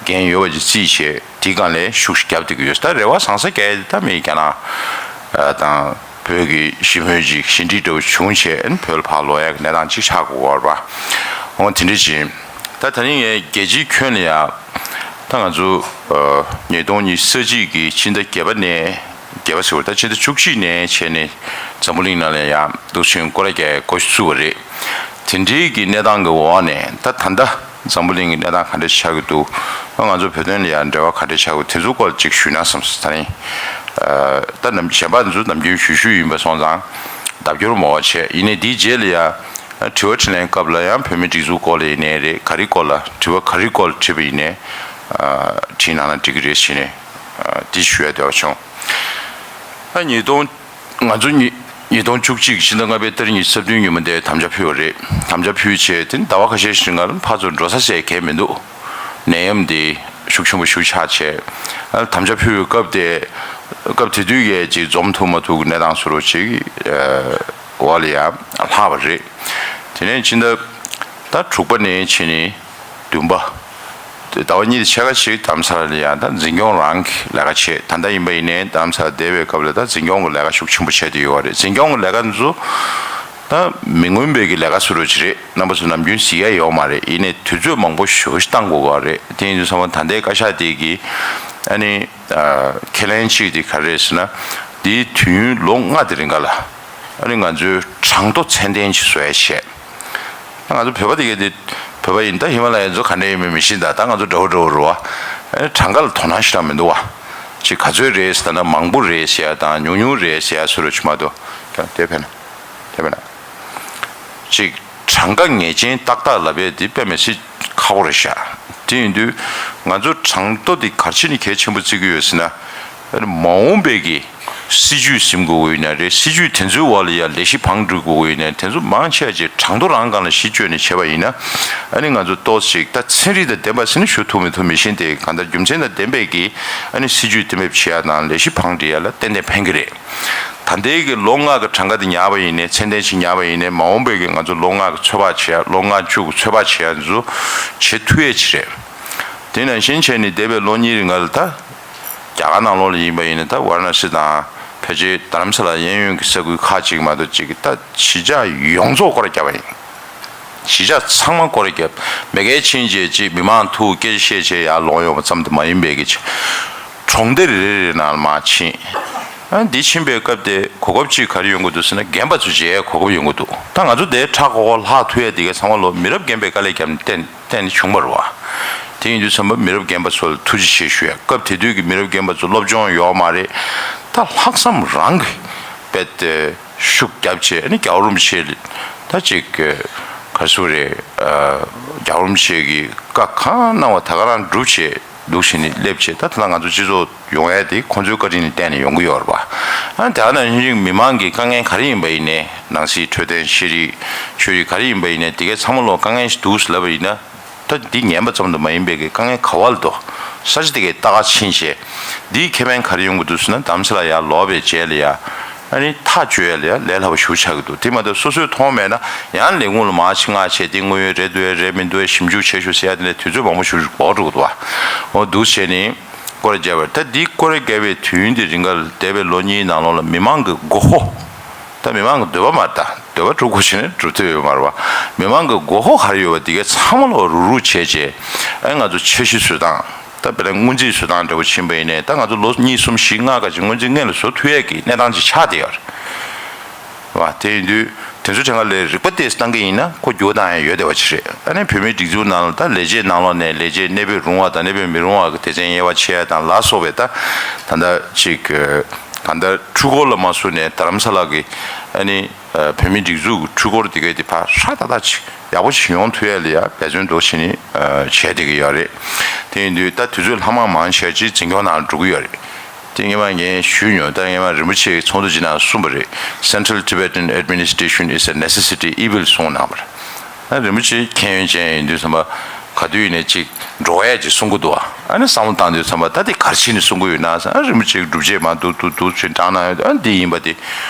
འགན་ཡོད་པ་ཅིག་རྩིས་བྱས་དེའི་སྒང་ལ་ཤུགས་ཤིག་བརྒྱབ་བསྡད་ཀྱི་ཡོད། ད་རེ་བ་བཟང་ས་བརྒྱབ་ཡ་དེ་ད་མི་རྒྱ་ནག་དང་། བོད་ཀྱི་ཞི་མོལ་ཅིག་ཞི་འགྲིག་འདྲ་བོ་བྱུང་བྱས་བོད་ལ་ཕར་ལོག་ཡག་གི་གནས་སྟངས་ཅིག་ཆགས་དགོས་པ་རེད་པ། འོ་དེ་འདྲ་ཅིག་ད་ད་ནི་ངས་རྒྱལ་སྤྱིའི་ཁྱོན་ལ་ཡ་ད་ང་ཚོ་ཉིས་སྟོང་ཉི་ཤུ་རྩ་གཅིག་གི་ཕྱི་ཟླ་བརྒྱད་པ་ནས་བརྒྱད་པ་ཟེར་བ་ད་ཕྱི་ཟླ་བཅུ་གཅིག་ནས་བྱས་ནས་འཛམ་བུ་གླིང་ནང་ལ་ཡ་འདུག་ཕྱིན་སྐོར་རྒྱག་གོ་ཤུ་བ་རེད། དེ་འདྲའི་གི་གནས་སྟངས་ཀྱི་འོག་ནས་ད་ད་ལྟ། འཛམ་བུ་གླིང་གི་གནས་སྟངས་ག་འདྲ་ཆགས་ཀྱི་འདུག་ང་ཚོ་བོད་དོན་ལ་ཡང་འབྲེལ་བ་ག་འདྲ་ཆགས་ཀྱི་འདུག་དེ་ཚོའི་སྐོར་ཅིག་ཞུས་ན་བསམ་སོང་། ད་རིང་ད་ནམ་གཞན་པ་ཚོ་ནམ་རྒྱུན་ཞུ་ཞུ་ཡིན་པ་སོང་ཙང་ལྡབ་སྐྱོར་མང་བ་བྱས། ཡིན་ནའི་དེའི་རྗེས་ལ་ཡང་དྲི་བ་དྲིས་ལན་སྐབས་ལ་ཡང་བོད་མིའི་སྒྲིག་འཛུགས་སྐོར་ལ་ཡིན་ནའི་རེད། ག་རེ་སྐོར་ལ་དྲི་བ་ག་རེ་སྐོར་ལ་དྲིས་པ་ཡིན་ནའི་དྲིས་གནང་ན་འགྲིག་གི་རེད་ཟེར་ནས་འདི་ཞུ་ཡ་བདེ་བ་བྱུང་། ད་ཉིས་སྟོང་ང་ཚོ་ཉིས་ཉིས་སྟོང་བཅུ་གཅིག་ཕྱི་ཟླ་ལྔ་པའི་ཏ་རིག་ཉི་ཤུ་རྩ་བདུན་ཉིན་མོ་དེ་དམ་བཅའ་ཕུལ་བ་རེད། དམ་བཅའ་ཕུལ་བྱས་དེ་ནི་ཟླ་བ་ཁ་ཤས་ཤིག་རིང་ལ་ཕར་ཚུར་འགྲོ་ས་ཟེར་མཁན་མི་འདུག་ནད་ཡམས་དེ་ཤུགས་ཆེན་པོ་ཞིག་ཆགས་བྱས། ཨ་དམ་བཅའ་ཕུལ་བའི་སྐབས་དེ་སྐབས་དེ་དུས་ཀྱི་ཅིག་འཛོམས་ཐུབ་མ་ཐུབ་ཀྱི་གནས་སྟངས་བཟོ་འདྲ་ཅིག་འོག་ལ་ཡང་ལྷག་པ་རེད། དེ་ནས་ཕྱི་ཟླ་ད་དྲུག་པ་ནས་ཕྱིན་ནས། བདུན་པ། ཟླ་བ་གཉིས་དང་ཕྱེད་ཀ་ཞིག་རྡ་རམ་ས་ལ་ཡང་ད་འཛིན་སྐྱོང་རང་གི་ལས་ཀ་བྱས། ད་ལྟ་ཡིན་པ་ཡིན་ནའི་རྡ་རམ་ས་ལ་བསྡད་པའི་སྐབས་ལ་ད་འཛིན་སྐྱོང་གི་ལས་ཀ་ཤུགས་ཆེན་པོ་བྱས་བསྡད་ཡོད་རེད། འཛིན་སྐྱོང་གི་ལས་ཀ་ཚོ་ད་མི་མངོན་པའི་གི་ལས་ཀ་ཚོ་རུ་ཅིག་རེད། རྣམ་པ་ཚོ་ནམ་རྒྱུན་གཟིགས་ཡ་ཡོད་མ་རེད། ཡིན་ནའི་དུས་ཚོད་མང་པོ་ཞེ་པོ་ཞིག་བཏང་དགོས་ཀྱི་རེད། དེ་ཡིན་དུས་ཚང་མ་ད་ལྟའི་བཀའ་ཤག་དེ་གི་ཨ་ནི་ཁས་ལེན་གཅིག་དེ་ག་རེ་རེད་ཟེར་ན། དེའི་དུས་ཡུན་ལོ་ལྔ་དེ་རིང་ག་ལ་ཨ་ནི་ང་ཚོའི་གྲངས་ཐོ་ཚད་ལྡན་ཅིག་བཟོ་ཡ་བྱས། ང་ཚོ་བོད་པ་དེ་གས་དེ་བོད་པ་ཡིན་ད་ཧི་མ་ལ་ཡ་ཚོ་ག་འདྲ་ཡིན་མིན་མི་ཤེས་ད། ད་ང་ཚོ་འདྲ་བོ་འདྲ་བོ་རེད་བ། གྲངས་ཀ་ལ་དོ་སྣང་ཞེ་དྲག་མི་འདུག་བ། ཅིག་ག་ཚོད་རེད་ཟེར་ད་ན་མང་པོ་རེད་ཟེར་ཡ་དང་ཉུང་ཉུང་རེད་ཟེར་ཡ་སུ་རུ་ཆུ་མ་དོ། ཀྱང་དེ་ཕན་དེ་ཕན་ཅིག་གྲངས་ཀ་ངེས་ཅན་ཏག་ཏག་ལབ་ཡ་དེ་དཔེ་མི་སྲིད་ཁག་པོ་རེད་ཤག་དེ་ཡིན་དུས་ང་ཚོ་གྲངས་ཐོ་དེ་ག་རེ་བྱས་ནས་གལ་ཆེན་པོ་བརྩི་གི་ཡོད་ཟེར་ན། མ་འོངས་པའི་གི་སྲིད་ཇུས་ཟིན་དགོས་ཀྱི་ཡོད་ན་རེད། སྲིད་ཇུས་དེ་ཚོའི་འོག་ལ་ཡ་ལས་གཞི་བང་སྒྲིག་དགོས་ཀྱི་ཡོད་ན་དེ་ཚོ་མང་ཆེ་བ་ཅིག་གྲངས་ཐོ་རང་སྒང་ལ་གཞི་བཅོལ་ནས་བྱས་པ་ཡིན་ན། ཨ་ནི་ང་ཚོ་ཏོག་ཙམ་ཅིག་ད་ཚན་རིག་དང་ལྡན་པ་ཟེར་ན་ཞུ་ཐུབ་མི་ཐུབ་མི་ཤེས་ཏེ། གང་ལྟར་རྒྱུ་མཚན་དང་ལྡན་པའི་གི་ཨ་ནི་སྲིད་ཇུས་གཏན་འབེབས་བྱེད་ཡ་དང་ལས་གཞི་བང་སྒྲིག་ཡ་ལ་ཏན་ཏན་ཕན་གི་རེད། ད་ལྟའི་གི་ལོ་ལྔ་གི་གྲངས་ཀ་དེ་ཉར་བ་ཡིན་ནའི་ཚད་ལྡན་ཞིག་ཉར་བ་ཡིན་ནའི་མ་འོངས་པའི་གི་ང་ཚོ་ལོ་ལྔ་གི་ཚོད་དཔག་བྱེད་ཡ་ལོ་ལྔ་བཅུ་གི་ཚོད་དཔག་བྱེད་ཡ་ཚོ་བྱེད་ཐུབ་ཡ་ཅིག་རེད། དེ་ནང་བཞིན་བྱས་ནས་འདས་པའི་ལོ་གཉིས་རིང་ལ་ད། རྒྱ་གར་ནང་ལོགས་ལ་ཡིན་པ་ཡིན་ན་ད་ཝཱ་ར་ཎ་སི་དང་ཕལ་ཆེར་རྡ་རམ་ས་ལ་གཡས་གཡོན་གྱི་ས་ཁུལ་ཁག་ཅིག་མ་གཏོགས་ཅིག་ད་གཞིས་ཆགས་ཡོངས་རྫོགས་སྐོར་ར་བརྒྱབ་པ་ཡིན། གཞིས་ཆགས་ཚང་མ་སྐོར་ར་བརྒྱབ། མ་གིར་ཕྱིན་རྗེས་ཅིག་མི་མང་ཐུག་སྐད་ཆ་བཤད་བྱས་ཡར་ལོག་ཡོང་བ་ཙམ་དུ་མ་ཡིན་པའི་གི་ཅིག་གྲོང་སྡེ་རེ་རེ་ནང་ལ་མར་ཕྱིན། ཨ་འདི་ཕྱིན་པའི་སྐབས་དེ་གོ་སྐབས་ཅིག་ག་རེ་ཡོང་གི་འདུག་ཟེར་ན་རྒན་པ་ཚོ་མཇལ་གོ་སྐབས་ཡོང་གི་འདུག་ད་ང་ཚོ་དེ་ཁྲ་ཁོག་ཁོག་ལྷག་ཐུབ་ཡ་དེ་ག་ཚང་མ་ལོ་མི་རབས་རྒན་པའི་དཀའ་ལས་བརྒྱབ་ནས་བསྟན། གཏན་ནས་བྱུང་མ་རེད་བ། དེ་ཡིན་དུས་ཙམ་པ་མི་རབས་རྒན་པ་ཚོ་ལ་ཐུགས་རྗེ་ཆེ་ཞུ་ཡ། སྐབས་དེ་དུས་ཀྱི་མི་རབས་རྒན་པ་ཚོ་སློབ་སྦྱོང་ཡོད་མ་རེད། ད་ལྷག་བསམ་རང་གིས་རྦད་དེ་ཤུགས་བརྒྱབ་བྱས་ནི་རྒྱལ་བ་རིན་པོ་ཆེ་ལ་ད་ཅིག་ག་རེ་ཟེར་རེད། རྒྱལ་བ་རིན་པོ་ཆེ་གི་བཀའ་གང་གནང་བ་ད་ག་རང་སྒྲུབ་བྱས་འདུག་བྱས་ནས་སླེབས་བྱས། ད་ད་ལྟ་ང་ཚོ་སྤྱི་ཚོགས་ཡོང་ཡ་དེ་ཁོང་ཚོའི་བཀའ་དྲིན་ལ་བརྟེན་ནས་ཡོང་གི་ཡོད་རེད་བ། ཨ་ནི་དེ་ནང་བཞིན་མི་མང་གི་དཀའ་ངལ་ག་རེ་ཡིན་པ་ཡིན་ནའི་ནང་སྲིད་འཕྲོད་བསྟེན་ཤེས་རིག་ཆོས་རིག་ག་རེ་ཡིན་པ་ཡིན་ནའི་དེ་གའི་ཚང་མ་ལོ་དཀའ་ངལ་ཞིག་འདུག་ཟེར་ལབ་པ་ཡིན་ན། ད་འདི་ཉན་པ་ཙམ་དུ་མ་ཡིན་པའི་གི་དཀའ་ངལ་ག་བ་ལ་འདུག་ས་ཆ་དེ་གའི་ལྟ་ག་ཕྱིན་བྱས། འདིའི་ཁེ་ཕན་ག་རེ་ཡོང་གི་འདུག་ཟེར་ན། རྡ་རམ་ས་ལ་ཡར་ལོག་པའི་རྗེས་ལ་ཡ། ཨ་ནི་ཐག་གཅོད་ཡ་ལ་ཡ་ལས་སླ་པོ་ཞིག་ཆགས་ཀྱི་འདུག་དེ་མ་གཏོགས་སོ་སོས་མཐོང་མེད་ན་ཡང་ལས་ཁུངས་ལ་མར་ཕྱི་མངགས་བྱས། དེ་དངོས་ཡོད་རེད་འདུག་ཡ་རེད་མི་འདུག་ཡ་ཞིབ་འཇུག་བྱེད་ཤོག་ཟེར་ཡ་དེ་ལས་དུས་ཚོད་མང་པོ་ཞིག་འགོར་འགྲོ་གི་འདུག་བ། འོ་འདུག་བྱས་ནི་སྐོར་ར་བརྒྱབ་པ་རེད། ད་འདི་སྐོར་ར་བརྒྱབ་པའི་དུས་ཡུན་དེ་རིང་ག་ལ་འདས་པའི་ལོ་གཉིས་ནང་ལོགས་ལ་མི་མང་གི་མགོ་སྐོར། ད་མི་མང་གི་འདོད་པ་མ་རེད། ད་འདོད་པ་སྒྲུབ་དགོས་བྱས་ནས་སྒྲུབ་ཐུབ་ཡོད་མ་རེད་བ། མི་མང་གི་མགོ་སྐོར་ག་རེ་ཡོད་པ་འདི་གའི་ཚང་མ་ལོག་རུག་རུག་བྱས་རྗེས། ཨེ་ང་ཚོ་འཆར་གཞི་བཟོ་སྟངས། ད་དཔེར་ན་སྔོན་རྩིས་བཟོ་སྟངས་འདྲ་བོ་ཕྱིན་པ་ཡིན་ནའི་ད་ང་ཚོ་ལོ་གཉིས་གསུམ་བཞི་ལྔ་ཁ་ཅིག་སྔོན་རྩིས་སྔོན་ལ་བཟོ་ཐུབ་ཡས་ཀྱི་གནས་སྟངས་ཅིག་ཆགས་བསྡད་ཡོད་རེད་བ། དེ་ཡིན་དུས་དེ་ཚོ་ཁྲིམས་ཁང་ལ་རིག་པ་ཏོག་ཙམ་བཏང་གི་ཡིན་ན་ཁོ་འགྱུར་བ་བཏང་ཡ་ཡོད་བསྡད་པ་ཅིག་རེད། ཨ་ནི་བོད་མིའི་སྒྲིག་འཛུགས་ནང་ལ་ད་ལས་བྱེད་ནང་ལོགས་ནས་ལས་བྱེད་གནས་སྤོས་རུང་བ་དང་གནས་སྤོས་མི་རུང་བ་གི་སྡེ་ཚན་དབྱེ་བ་ཕྱེ་ཡ་དང་ལ་སོགས་པའི་ད་ད་ལྟ་ཅིག་གང་ལྟར་འཕྲུལ་འཁོར་ལ་མ་སོང་ནས་རྡ་རམ་ས་ལ་གི་ཨ་ནི་བོད་མིའི་སྒྲིག་འཛུགས་ཀྱི་འཕྲུལ་འཁོར་དེ་གའི་དེ་ཕར་ཧྲ་ཏག་ཏག་ཅིག་ཡག་པོ་ཞིག་ཡོང་ཐུབ་ཡ་ལ་ཡ་འབད་བརྩོན་འདུག་བྱས་ནས་བྱས་བསྡད་ཀྱི་ཡོད་རེད། དེ་ཡིན་དུས་ད་དུས་ཚོད་ལྷག་མ་མང་ཆེ་ཅིག་འཛིན་སྐྱོང་ནང་འགྲོ་གི་ཡོད་རེད། དེ་སྔོན་མ་ངས་ཞུས་མྱོང་། ད་སྔོན་མ་རིན་པོ་ཆེའི་ཚོགས་འདུ་ཅིག་ནང་གསུངས་པ་རེད། Central Tibetan Administration is a necessity evil གསུངས་གནང་བ་རེད། ད་རིན་པོ་ཆེ་མཁྱེན་ཡོན་ཅན་ཡིན་དུས་ཙམ་པ་ག་དུས་ཡིན་ནས་ཅིག་འགྲོ་ཡ་ཅིག་གསུང་གི་འདུག་བ། ཨ་ནི་བསམ་བློ་བཏང་དུས་ཙམ་པ་ད་དེ་ག་རེ་བྱས་ནས་གསུང་གི་ཡོད་ན་ཟེར། ཨ་རིན་པོ་ཆེ་སྒྲུབ་བྱེད་མ་འདུག་འདུག་འདུག་ཅེས་བསྒྲགས་གནང་ཡོད། ཨ་འདི་ཡིན་པ་དེ་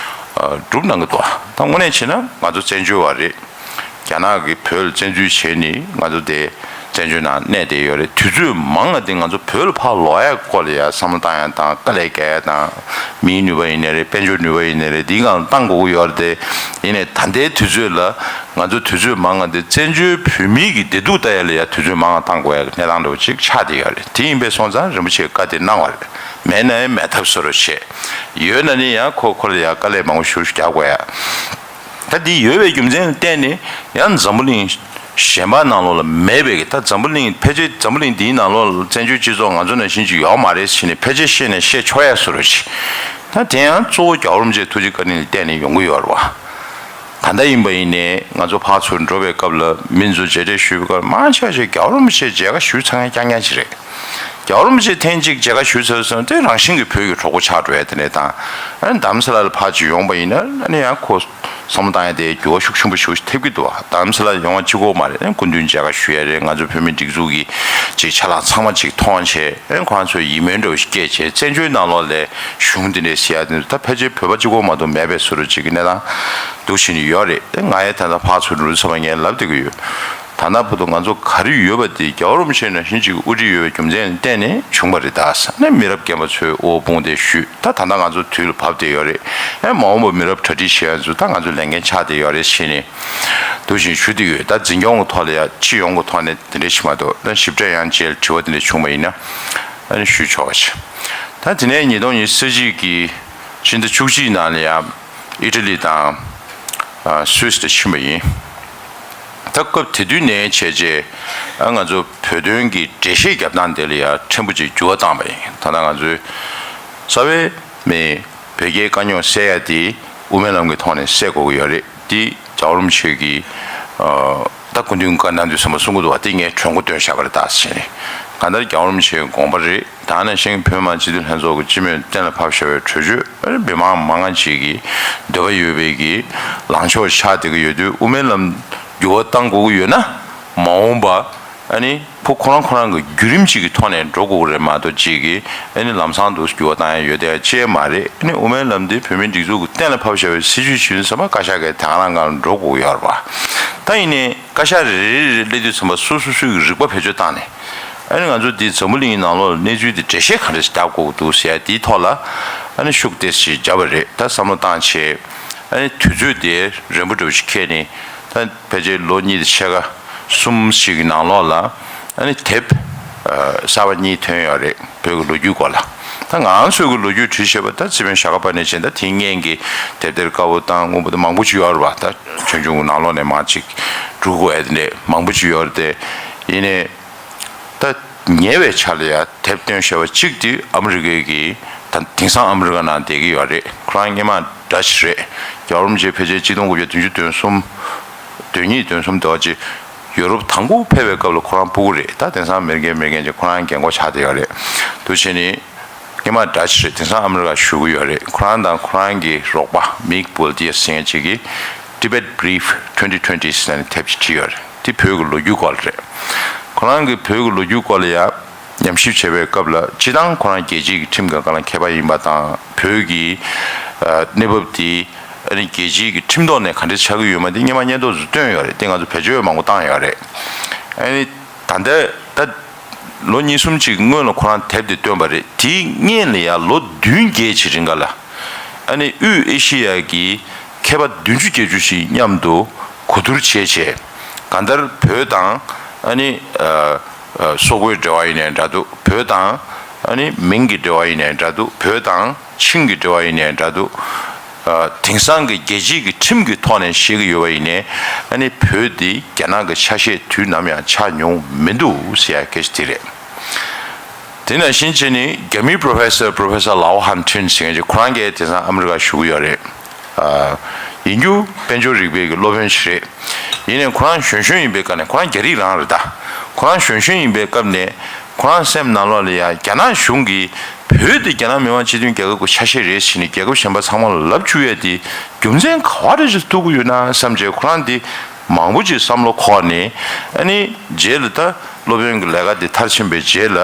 སྒྲུབ་གནང་གི་འདུག་བ། ད་དངོས་གནས་བྱས་ན་ང་ཚོ་བཙན་བྱོལ་བ་རེད། རྒྱ་ནག་གིས་བོད་ལ་བཙན་འཛུལ་བྱས་ནས་ང་ཚོ་དེ་བཙན་བྱོལ་ནང་གནས་བསྡད་ཡོད་རེད། དུས་ཚོད་མང་བ་དེ་ང་ཚོ་བོད་ལ་ཕར་ལོག་ཡ་སྐོར་ལ་ཡ་བསམ་བློ་བཏང་ཡ་དང་དཀའ་ལས་རྒྱག་ཡ་དང་། མིའི་ནུས་པ་ཡིན་ནའི་རེད། དཔལ་འབྱོར་ནུས་པ་ཡིན་ནའི་རེད། འདིའི་སྒང་ལ་བཏང་དགོས་ཀྱི་ཡོད་རེད་དེ། ཡིན་ནའི་ད་ལྟའི་དུས་ཚོད་ལ་ང་ཚོ་དུས་ཚོད་མང་བ་དེ་བཙན་བྱོལ་བོད་མིའི་གི་བདེ་སྡུག་ལྟ་ཡ་ལ་ཡ་དུས་ཚོད་མང་བ་བཏང་དགོས་ཡ་གི་གནས་སྟངས་འདྲ་བོ་ཅིག་ཆགས་བསྡད་ཡོད་རེད། དེ་ཡིན་པས་སོང་ཙང་རིན་པོ་ཆེས་བཀའ་དེ་གནང་བ་རེད། མེད་ན་ཡང་མེད་ཐབས་བཟོ་རོགས་བྱེད། ཡོད་ན་ནི་ཡང་ཁོ་ཁོ་ལ་ཡང་དཀའ་ལས་མང་པོ་ཞེ་པོ་ཞིག་རྒྱག་དགོས་ཡ། ད་འདི་ཡོད་པའི་རྒྱུ་མཚན་ལ་བརྟེན་ནས་ཡང་འཛམ་བུ་གླིང་གཞན་པ་ནང་ལོགས་ལ་མེད་པའི་གི། ད་འཛམ་བུ་གླིང་ཕལ་ཆེར་འཛམ་བུ་གླིང་འདིའི་ནང་ལོགས་ལ་བཙན་བྱོལ་སྤྱི་ཚོགས་ང་ཚོ་ནང་བཞིན་ཅིག་ཡོད་མ་རེད་ཟེར་ནས་ཕལ་ཆེར་བཤད་ནས་བཤད་ཆོག་ཡ་བཟོ་འདྲ་ཅིག་ད་དེ་ཡང་གཙོ་བོ་རྒྱལ་བ་རིན་པོ་ཆེ་ཐུགས་རྗེ་བཀའ་དྲིན་ལ་བརྟེན་ནས་ཡོང་གི་ཡོད་རེད་བ། ད་ལྟ་ཡིན་པ་ཡིན་ནའི་ང་ཚོ་ཕར་ཚུར་འགྲོ་བའི་སྐབས་ལ་མི་ཚོ་མཇལ་འཕྲད་ཞུས་པའི་སྐབས་མང་ཆེ་བ་ཞིག་རྒྱལ་བ་རིན་པོ་ཆེ་མཇལ་ཁ་ཞུས་ཚར་མཁན་རྐྱང་རྐྱང་ཅིག་རེད། རྒྱལ་བ་རིན་པོ་ཆེ་ཐེངས་གཅིག་མཇལ་ཁ་ཞུས་ཚར་སོང་དེ་རང་བཞིན་གྱིས་བོད་ཀྱི་གྲོགས་པོ་ཆགས་འགྲོ་ཡ་དེ་འདྲ་དང་། ཨ་ནི་རྡ་རམ་ས་ལ་ལ་ཕར་ཅིག་ཡོང་པ་ཡིན་ན་ཨ་ནི་ཡང་ཁོ་བསམ་བློ་བཏང་ཡ་དེ་འགྱུར་བ་ཤུགས་ཆེན་པོ་ཞིག་ཐེབས་ཀྱི་འདུག་ད་རྡ་རམ་ས་ལ་ཡོང་བ་གཅིག་པོ་མ་རེད། སྐུ་མདུན་མཇལ་ཁ་ཞུ་ཡ་རེད། ང་ཚོ་བོད་མིའི་སྒྲིག་འཛུགས་ཀྱི་ཅིག་ཆ་ལག་ཚང་མ་ཅིག་མཐོང་བྱས། ཨ་ནི་ཁོ་རང་ཚོས་ཡིད་སྨོན་འདྲ་བོ་ཞིག་སྐྱེས་བྱས། བཙན་བྱོལ་ནང་ལོགས་ལ་གཞུང་འདི་འདྲས་ཟེར་ཡ་དེ་ཚོ་ད་ཕལ་ཆེར་བོད་པ་གཅིག་པོ་མ་གཏོགས་མེད་པའི་བཟོ་འདྲ་ཅིག་གི་གནས་སྟངས་འདུག་བཞིན་ཡོད་རེད། ཨ་ནི་ང་ཡང་ད་ལྟ་ཕར་ཚུར་འགྲོ་དུས་ཙམ་པ་ངས་ལབ་བསྡད་ཀྱི་ཡོད། ད་ལྟ་བར་དུ་ང་ཚོ་ག་རེ་ཡོད་པ་དེ་རྒྱལ་བ་རིན་པོ་ཆེ་ནང་བཞིན་གཅིག་དབུ་ཁྲིད་ཡོད་པའི་རྒྱུ་མཚན་ལ་བརྟེན་ནས་བྱུང་བ་རེད། ད་ས་ནས་མི་རབས་རྒན་པ་ཚོས་དབུ་དཔུང་དེ་བཞུས། ད་ད་ལྟ་ང་ཚོ་དུས་ལ་བབས་བསྡད་ཡོད་རེད། ཨེ་མ་འོངས་པ་མི་རབས་གྲ་སྒྲིག་བྱེད་ཡ་ཚོ་ད་ང་ཚོ་ལས་འགན་ཆགས་བསྡད་ཡོད་རེད་ཟེར་ནས་འདུག་བཞིན་ཞུ་བསྡད་ཡོད། ད་འཛིན་སྐྱོང་གི་ཐོག་ལ་ཡ་སྤྱི་ཡོངས་ཀྱི་ཐོག་ནས་དེ་འདྲ་ཞིག་མ་གཏོགས། ད་ཞིབ་ཕྲ་ཡང་རྗེས་ལ་དྲི་བ་དེ་འདྲ་བྱུང་བ་ཡིན་ན་ཨ་ནི་ཞུས་ཆོག་པ་བྱས། ད་དེ་ནས་ཉིས་སྟོང་ཉི་ཤུ་རྩ་གཅིག་གི་ཕྱི་ཟླ་བཅུ་གཅིག་ནང་ལ་ཡ་ཨི་ཊ་ལི་དང་ཨ་སུད་སི་ལ་ཕྱིན་པ་ཡིན། ད་སྐབས་དེ་དུས་ནས་བྱས་རྗེས་ཨ་ང་ཚོ་བོད་དོན་གྱི་འགྲེལ་བཤད་རྒྱབ་སྟངས་དེ་ལ་ཡ་ཕྲན་བུ་ཅིག་འགྱུར་བ་བཏང་བ་ཡིན། ད་ལྟ་ང་ཚོའི་རྩ་བའི་མི་བོད་རྒྱའི་དཀའ་རྙོག་སེལ་ཡ་དེ་དབུ་མའི་ལམ་གྱི་ཐོག་ནས་སེལ་དགོས་ཀྱི་ཡོད་རེད། དེ་རྒྱལ་བ་རིན་པོ་ཆེ་གིས་ཨ་ད་སྐུ་མདུན་བཀའ་གནང་དུས་ཙམ་པ་གསུང་གི་འདུག་བ། དེ་ངས་གྲོས་འགོ་བཏོན་བཞག་པ་རེད་ད་ཟེར་ནས། གང་ལྟར་རྒྱལ་བ་རིན་པོ་ཆེའི་དགོངས་པ་རེད། ད་ནང་བཞིན་བོད་མི་མང་སྤྱི་འཐུས་ལྷན་ཚོགས་ཀྱི་སྤྱི་མོས་གཏན་ལ་ཕབ་བཞག་པའི་གྲོས་ཆོད་མི་མང་མང་ང་ཅིག་གིས་འདོད་པ་ཡོད་པའི་གི་ལངས་ཕྱོགས་ཆགས་བསྡད་ཀྱི་ཡོད་དུས་དབུ་མའི་ལམ་འགྱུར་བ་བཏང་དགོས་ཀྱི་ཡོད་ན་མ་འོངས་པ་ཨ་ནི་ཕུ་ཁོ་རང་ཁོ་རང་གི་བརྒྱུད་རིམ་ཅིག་གི་ཐོག་ནས་འགྲོ་དགོས་ཀྱི་རེད་མ་གཏོགས་ཅིག་གིས་ཨ་ནི་ལམ་སང་དུ་འགྱུར་བ་བཏང་ཡ་ཡོད་དེ་ཅི་ཡང་མ་རེད། ཨ་ནི་དབུ་མའི་ལམ་འདི་བོད་མིའི་སྒྲིག་འཛུགས་ཀྱི་གཏན་ལ་ཕབ་བཞག་པའི་སྲིད་བྱུས་ཤིག་ཡིན་ཙམ་པ་བཀའ་ཤག་གིས་དེ་ག་རང་སྒང་ལ་འགྲོ་དགོས་ཀྱི་ཡོད་རེད་པ། ད་ཡིན་ནའི་བཀའ་ཤག་རེ་རེ་རེ་རེ་སླེབས་དུས་ཙམ་པ་སོ་སོ་སོའི་རིག་པ་བེད་སྤྱོད་བཏང་ནས། ཨ་ནི་ང་ཚོ་འདི་འཛམ་བུ་གླིང་ནང་ལོགས་ལ་གནས་ཚུལ་འདི་འགྲེལ་བཤད་ག་འདྲ་ཞིག་རྒྱག་དགོས་ཀྱི་འདུག་ཟེར་ཡ་འདིའི་ཐོག་ལ་ཨ་ནི་ཤུགས་ཏོག་ཙམ་བརྒྱབ་པ་རེད། ད་བསམ་བློ་བཏང་བྱས་ཨ་ནི་དུས་ཚོད་དེ་རན་པོ་འདྲ་བོ་ཞིག་འཁེལ་ནས། ད་ཕལ་ཆེར་ལོ་གཉིས་དང་ཕྱེད་ཀ་གསུམ་ཞིག་གི་ནང་ལོགས་ལ་ཨ་ནི་དེབ་ཨ་གསར་པ་གཉིས་ཐོན་ཡོད་རེད། བོད་ཀྱི་ལོ་རྒྱུས་སྐོར་ལ། ད་ང་ཚོས་ཀྱི་ལོ་རྒྱུས་བྲིས་བྱས་པ་ད་རྩིས་དཔོན་ཞྭ་སྒབ་པ་ནས་བྱས། ད་དེ་སྔོན་གྱི་དེབ་ཐེར་དཀར་པོ་དང་སྔོན་པོ་དང་མང་པོ་ཅིག་ཡོད་རེད་པ། ད་ཆོས་འབྱུང་གི་ནང་ལོགས་ནས་མར་ཅིག་འབྲི་དགོས་ཡ་དེ་འདྲས་མང་པོ་ཅིག་ཡོད་རེད་དེ། ཡིན་ནའི་ད་ཉེ་བའི་ཆར་ལ་ཡ་དེབ་བཏོན་བཞག་པ་གཅིག་དེ་ཨ་མི་རི་ཀའི་གི་ད་དེང་སང་ཨ་མི་རི་ཀ་ནང་བསྡད་ཀྱི་ཡོད་རེད། ཁོ་རང་སྔོན་མ་ཌ་ཅི་རེད། རྒྱལ་བ་རིན་པོ་ཆེ་ཕལ་ཆེར་གཅིག་སྟོང་དགུ་བརྒྱ་བདུན་ཅུ་དོན་གསུམ། དོན་གཉིས་དོན་གསུམ་དེ་བ་ཅིག་ཡུ་རོབ་དང་པོ་ཕེབས་པའི་སྐབས་ལ་ཁོ་རང་ཕྲུ་གུ་རེད། ད་དེང་སང་མེར་གེ་མེར་གེ་ཅིག་ཁོ་རང་རྒན་གོག་ཆགས་བསྡད་ཡོད་རེད། འདུག་བྱས་ནས་སྔོན་མ་ཌ་ཅི་རེད། དེང་སང་ཨ་མི་རི་ཀ་བཞུགས་ཀྱི་ཡོད་རེད། ཁོ་རང་དང་ཁོ་རང་གི་རོགས་པ་མིག་བོལ་ཏི་ཡ་ཟེར་མཁན་ཅིག་གིས་Tibet Brief twenty twenty ཟེར་ནས་དེབ་ཅིག་བྲིས་ཡོད་རེད། དེ་བོད་ཀྱི་ལོ་རྒྱུས་སྐོར་རེད། ཁོ་རང་གིས་བོད་ཀྱི་ལོ་རྒྱུས་སྐོར་ལ་ཡང་ཉམས་ཞིབ་བྱེད་པའི་སྐབས་ལ། སྤྱིར་བཏང་ཁོ་རང་རྒྱལ་སྤྱིའི་ཁྲིམས་ཀྱི་སྒང་ལ་མཁས་པ་ཡིན་པ་དང་། བོད་ཀྱི་ཨ་གནས་བབ་དེ་ཨ་ནི་རྒྱལ་སྤྱིའི་གི་ཁྲིམས་ཐོག་ནས་ག་འདྲ་ཆགས་ཀྱི་ཡོད་མེད་དེ་སྔོན་མ་སྙན་ཐོ་ཚོ་བཏོན་ཡོད་རེད། དེ་ང་ཚོ་བེད་སྤྱོད་མང་པོ་བཏང་ཡོད་རེད། ཨ་ནི་ད་ལྟ་ད་ལོ་གཉིས་གསུམ་ཅིག་སྔོན་ལ་ཁོ་རང་དེབ་དེ་བཏོན་པ་རེད། དེའི་སྔོན་ལ་ཡང་ལོ་བདུན་བརྒྱད་ཅིག་རིང་ག་ལ། ཨ་ནི་དབུས་ཨེ་ཤི་ཡ་གི་མཁས་པ་བདུན་ཅུ་བརྒྱད་ཅུ་ཞིག་མཉམ་དུ་གོ་བསྡུར་བྱས་བྱས། གང་ལྟར་བོད་དང་ཨ་ནི་ཨ་ཨ་སོག་པོའི་འབྲེལ་བ་ཡིན་ནའི་འདྲ་འདུག་བོད་དང་ཨ་ནི་མིང་གི་འབྲེལ་བ་ཡིན་ནའི་འདྲ་འདུག་བོད་དང་ཆིང་གི་འབྲེལ་བ་ཡིན་ནའི་འདྲ་འདུག་ཨ་དེང་སང་གི་རྒྱལ་སྤྱིའི་གི་ཁྲིམས་ཀྱི་ཐོག་ནས་བཤད་ཀྱི་ཡོད་པ་ཡིན་ནའི། ཨ་ནི་བོད་འདི་རྒྱ་ནག་གི་ཆ་ཤས་དུས་ནམ་ཡང་ཆགས་མྱོང་མི་འདུག་ཟེར་ཡ་སྐད་ཆ་དེ་རེད། དེ་ནང་བཞིན་བྱས་ནས་རྒྱ་མིའི་པོ་རོ་ཕེ་སར། པོ་རོ་ཕེ་སར་ལའོ་ཧན་ཐུན་ཟེར་མཁན་ཅིག་ཁོ་རང་གིས་དེང་སང་ཨ་མི་རི་ཀ་བཞུགས་ཀྱི་ཡོད་རེད། ཨ་ཡིན་རྒྱུ་དཔལ་འབྱོར་རིག་པའི་གི་སློབ་དཔོན་ཞིག་རེད། ཡིན་ནའི་ཁོ་རང་གཞོན་གཞོན་ཡིན་པའི་སྐབས་ནས། ཁོ་རང་རྒྱ་རིགས་རང་རེད་ད། ཁོ་རང་གཞོན་གཞོན་ཡིན་པའི་སྐབས་ནས་ཁོ་རང་སེམས་ནང་ལོགས་ལ་ཡ་རྒྱ་ནག་གཞུང་གིས་བོད་དེ་རྒྱ་ནག་མི་དམངས་སྤྱི་མཐུན་རྒྱལ་ཁབ་ཀྱི་ཆ་ཤས་རེད་ཟེར་ནས་རྒྱལ་ཁབ་གཞན་པ་ཚང་མ་ལ་ལབ་བཅུག་ཡས་དེ་རྒྱུ་མཚན་ག་བ་རེ་ཞིག་ཐུག་གི་ཡོད་ན་བསམ་བྱས། ཁོ་རང་དེ་མང་པོ་ཅིག་བསམ་བློ་འཁོར་ནས། ཨ་ནི་རྗེས་ལ་ད་སློབ་དཔོན་གྱི་ལས་ཀ་དེ་མཐར་ཕྱིན་པའི་རྗེས་ལ།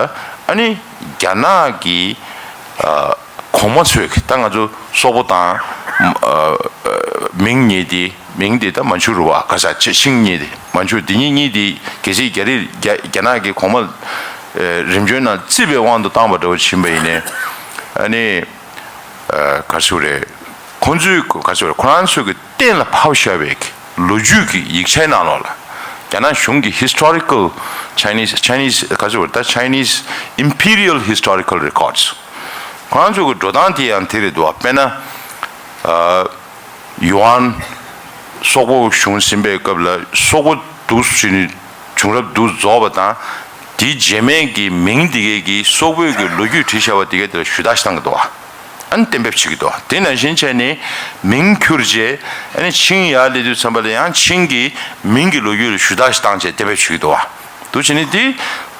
ཨ་ནི་རྒྱ་ནག་གི་ཨ་གོང་མ་ཚོས་ཀྱི། ད་ང་ཚོ་སོག་པོ་དང་ཨ་ཨ་མིང་གཉིས་དེ། མིང་དེ་ད་མན་ཆུ་རུ་བ་ག་ས་ཆེ་ཤིང་གཉིས་དེ། མན་ཆུ་དེ་གཉིས་གཉིས་དེ་གལ་སྲིད་རྒྱ་རིགས་རྒྱ་རྒྱ་ནག་གི་གོང་མ་ཨ་རིམ་བྱོན་ནང་བརྩིས་པའི་དབང་དུ་བཏང་བ་འདྲ་བོ་ཕྱིན་པ་ཡིན་ནའི། ཨ་ནི་ཨ་ག་ཚོད་རེད། ཁོང་ཚོའི་ག་ཚོད་རེད། ཁོ་རང་ཚོའི་གི་གཏན་ལ་ཕབ་བཞག་པའི་ལོ་རྒྱུས་ཀྱི་ཡིག་ཆའི་ནང་ལོགས་ལ། རྒྱ་ནག་གཞུང་གི་Historical Chinese Chinese ག་ཚོད་རེད། ད་Chinese Imperial Historical Records ཁོ་རང་ཚོའི་གི་འགྲོ་སྟངས་དེ་ཡང་དེ་རེད་འདུག་བ། དཔེར་ན་ཨ་ཡུ་ཨན་སོག་པོ་བྱུང་ཟིན་པའི་སྐབས་ལ། སོག་པོ་འདུག་ཟིན་ནས་བྱུང་རབས་འདུག་རྫོགས་པ་དང་། དེའི་རྗེས་མའི་གི་མིང་དེ་གའི་གི་སོག་པོའི་གི་ལོ་རྒྱུས་བྲིས་བཞག་པ་དེ་གའི་དེ་ལ་ཞུ་དག་ཞིག་བཏང་གི་འདུག་བ། ཨ་ནི་གཏན་འབེབས་བྱེད་ཀྱི་འདུག་དེ་ནང་བཞིན་བྱས་ནས་མིང་ཁྱུར་རྗེས། ཨ་ནི་ཆིང་ཡར་སླེབས་དུས་ཙམ་པ་ལ་ཡང་ཆིང་གི་མིང་གི་ལོ་རྒྱུས་ལ་ཞུ་དག་ཞིག་བཏང་བྱས་གཏན་འབེབས་བྱེད་ཀྱི་འདུག་བ། འདུག་བྱས་ནས་དེ་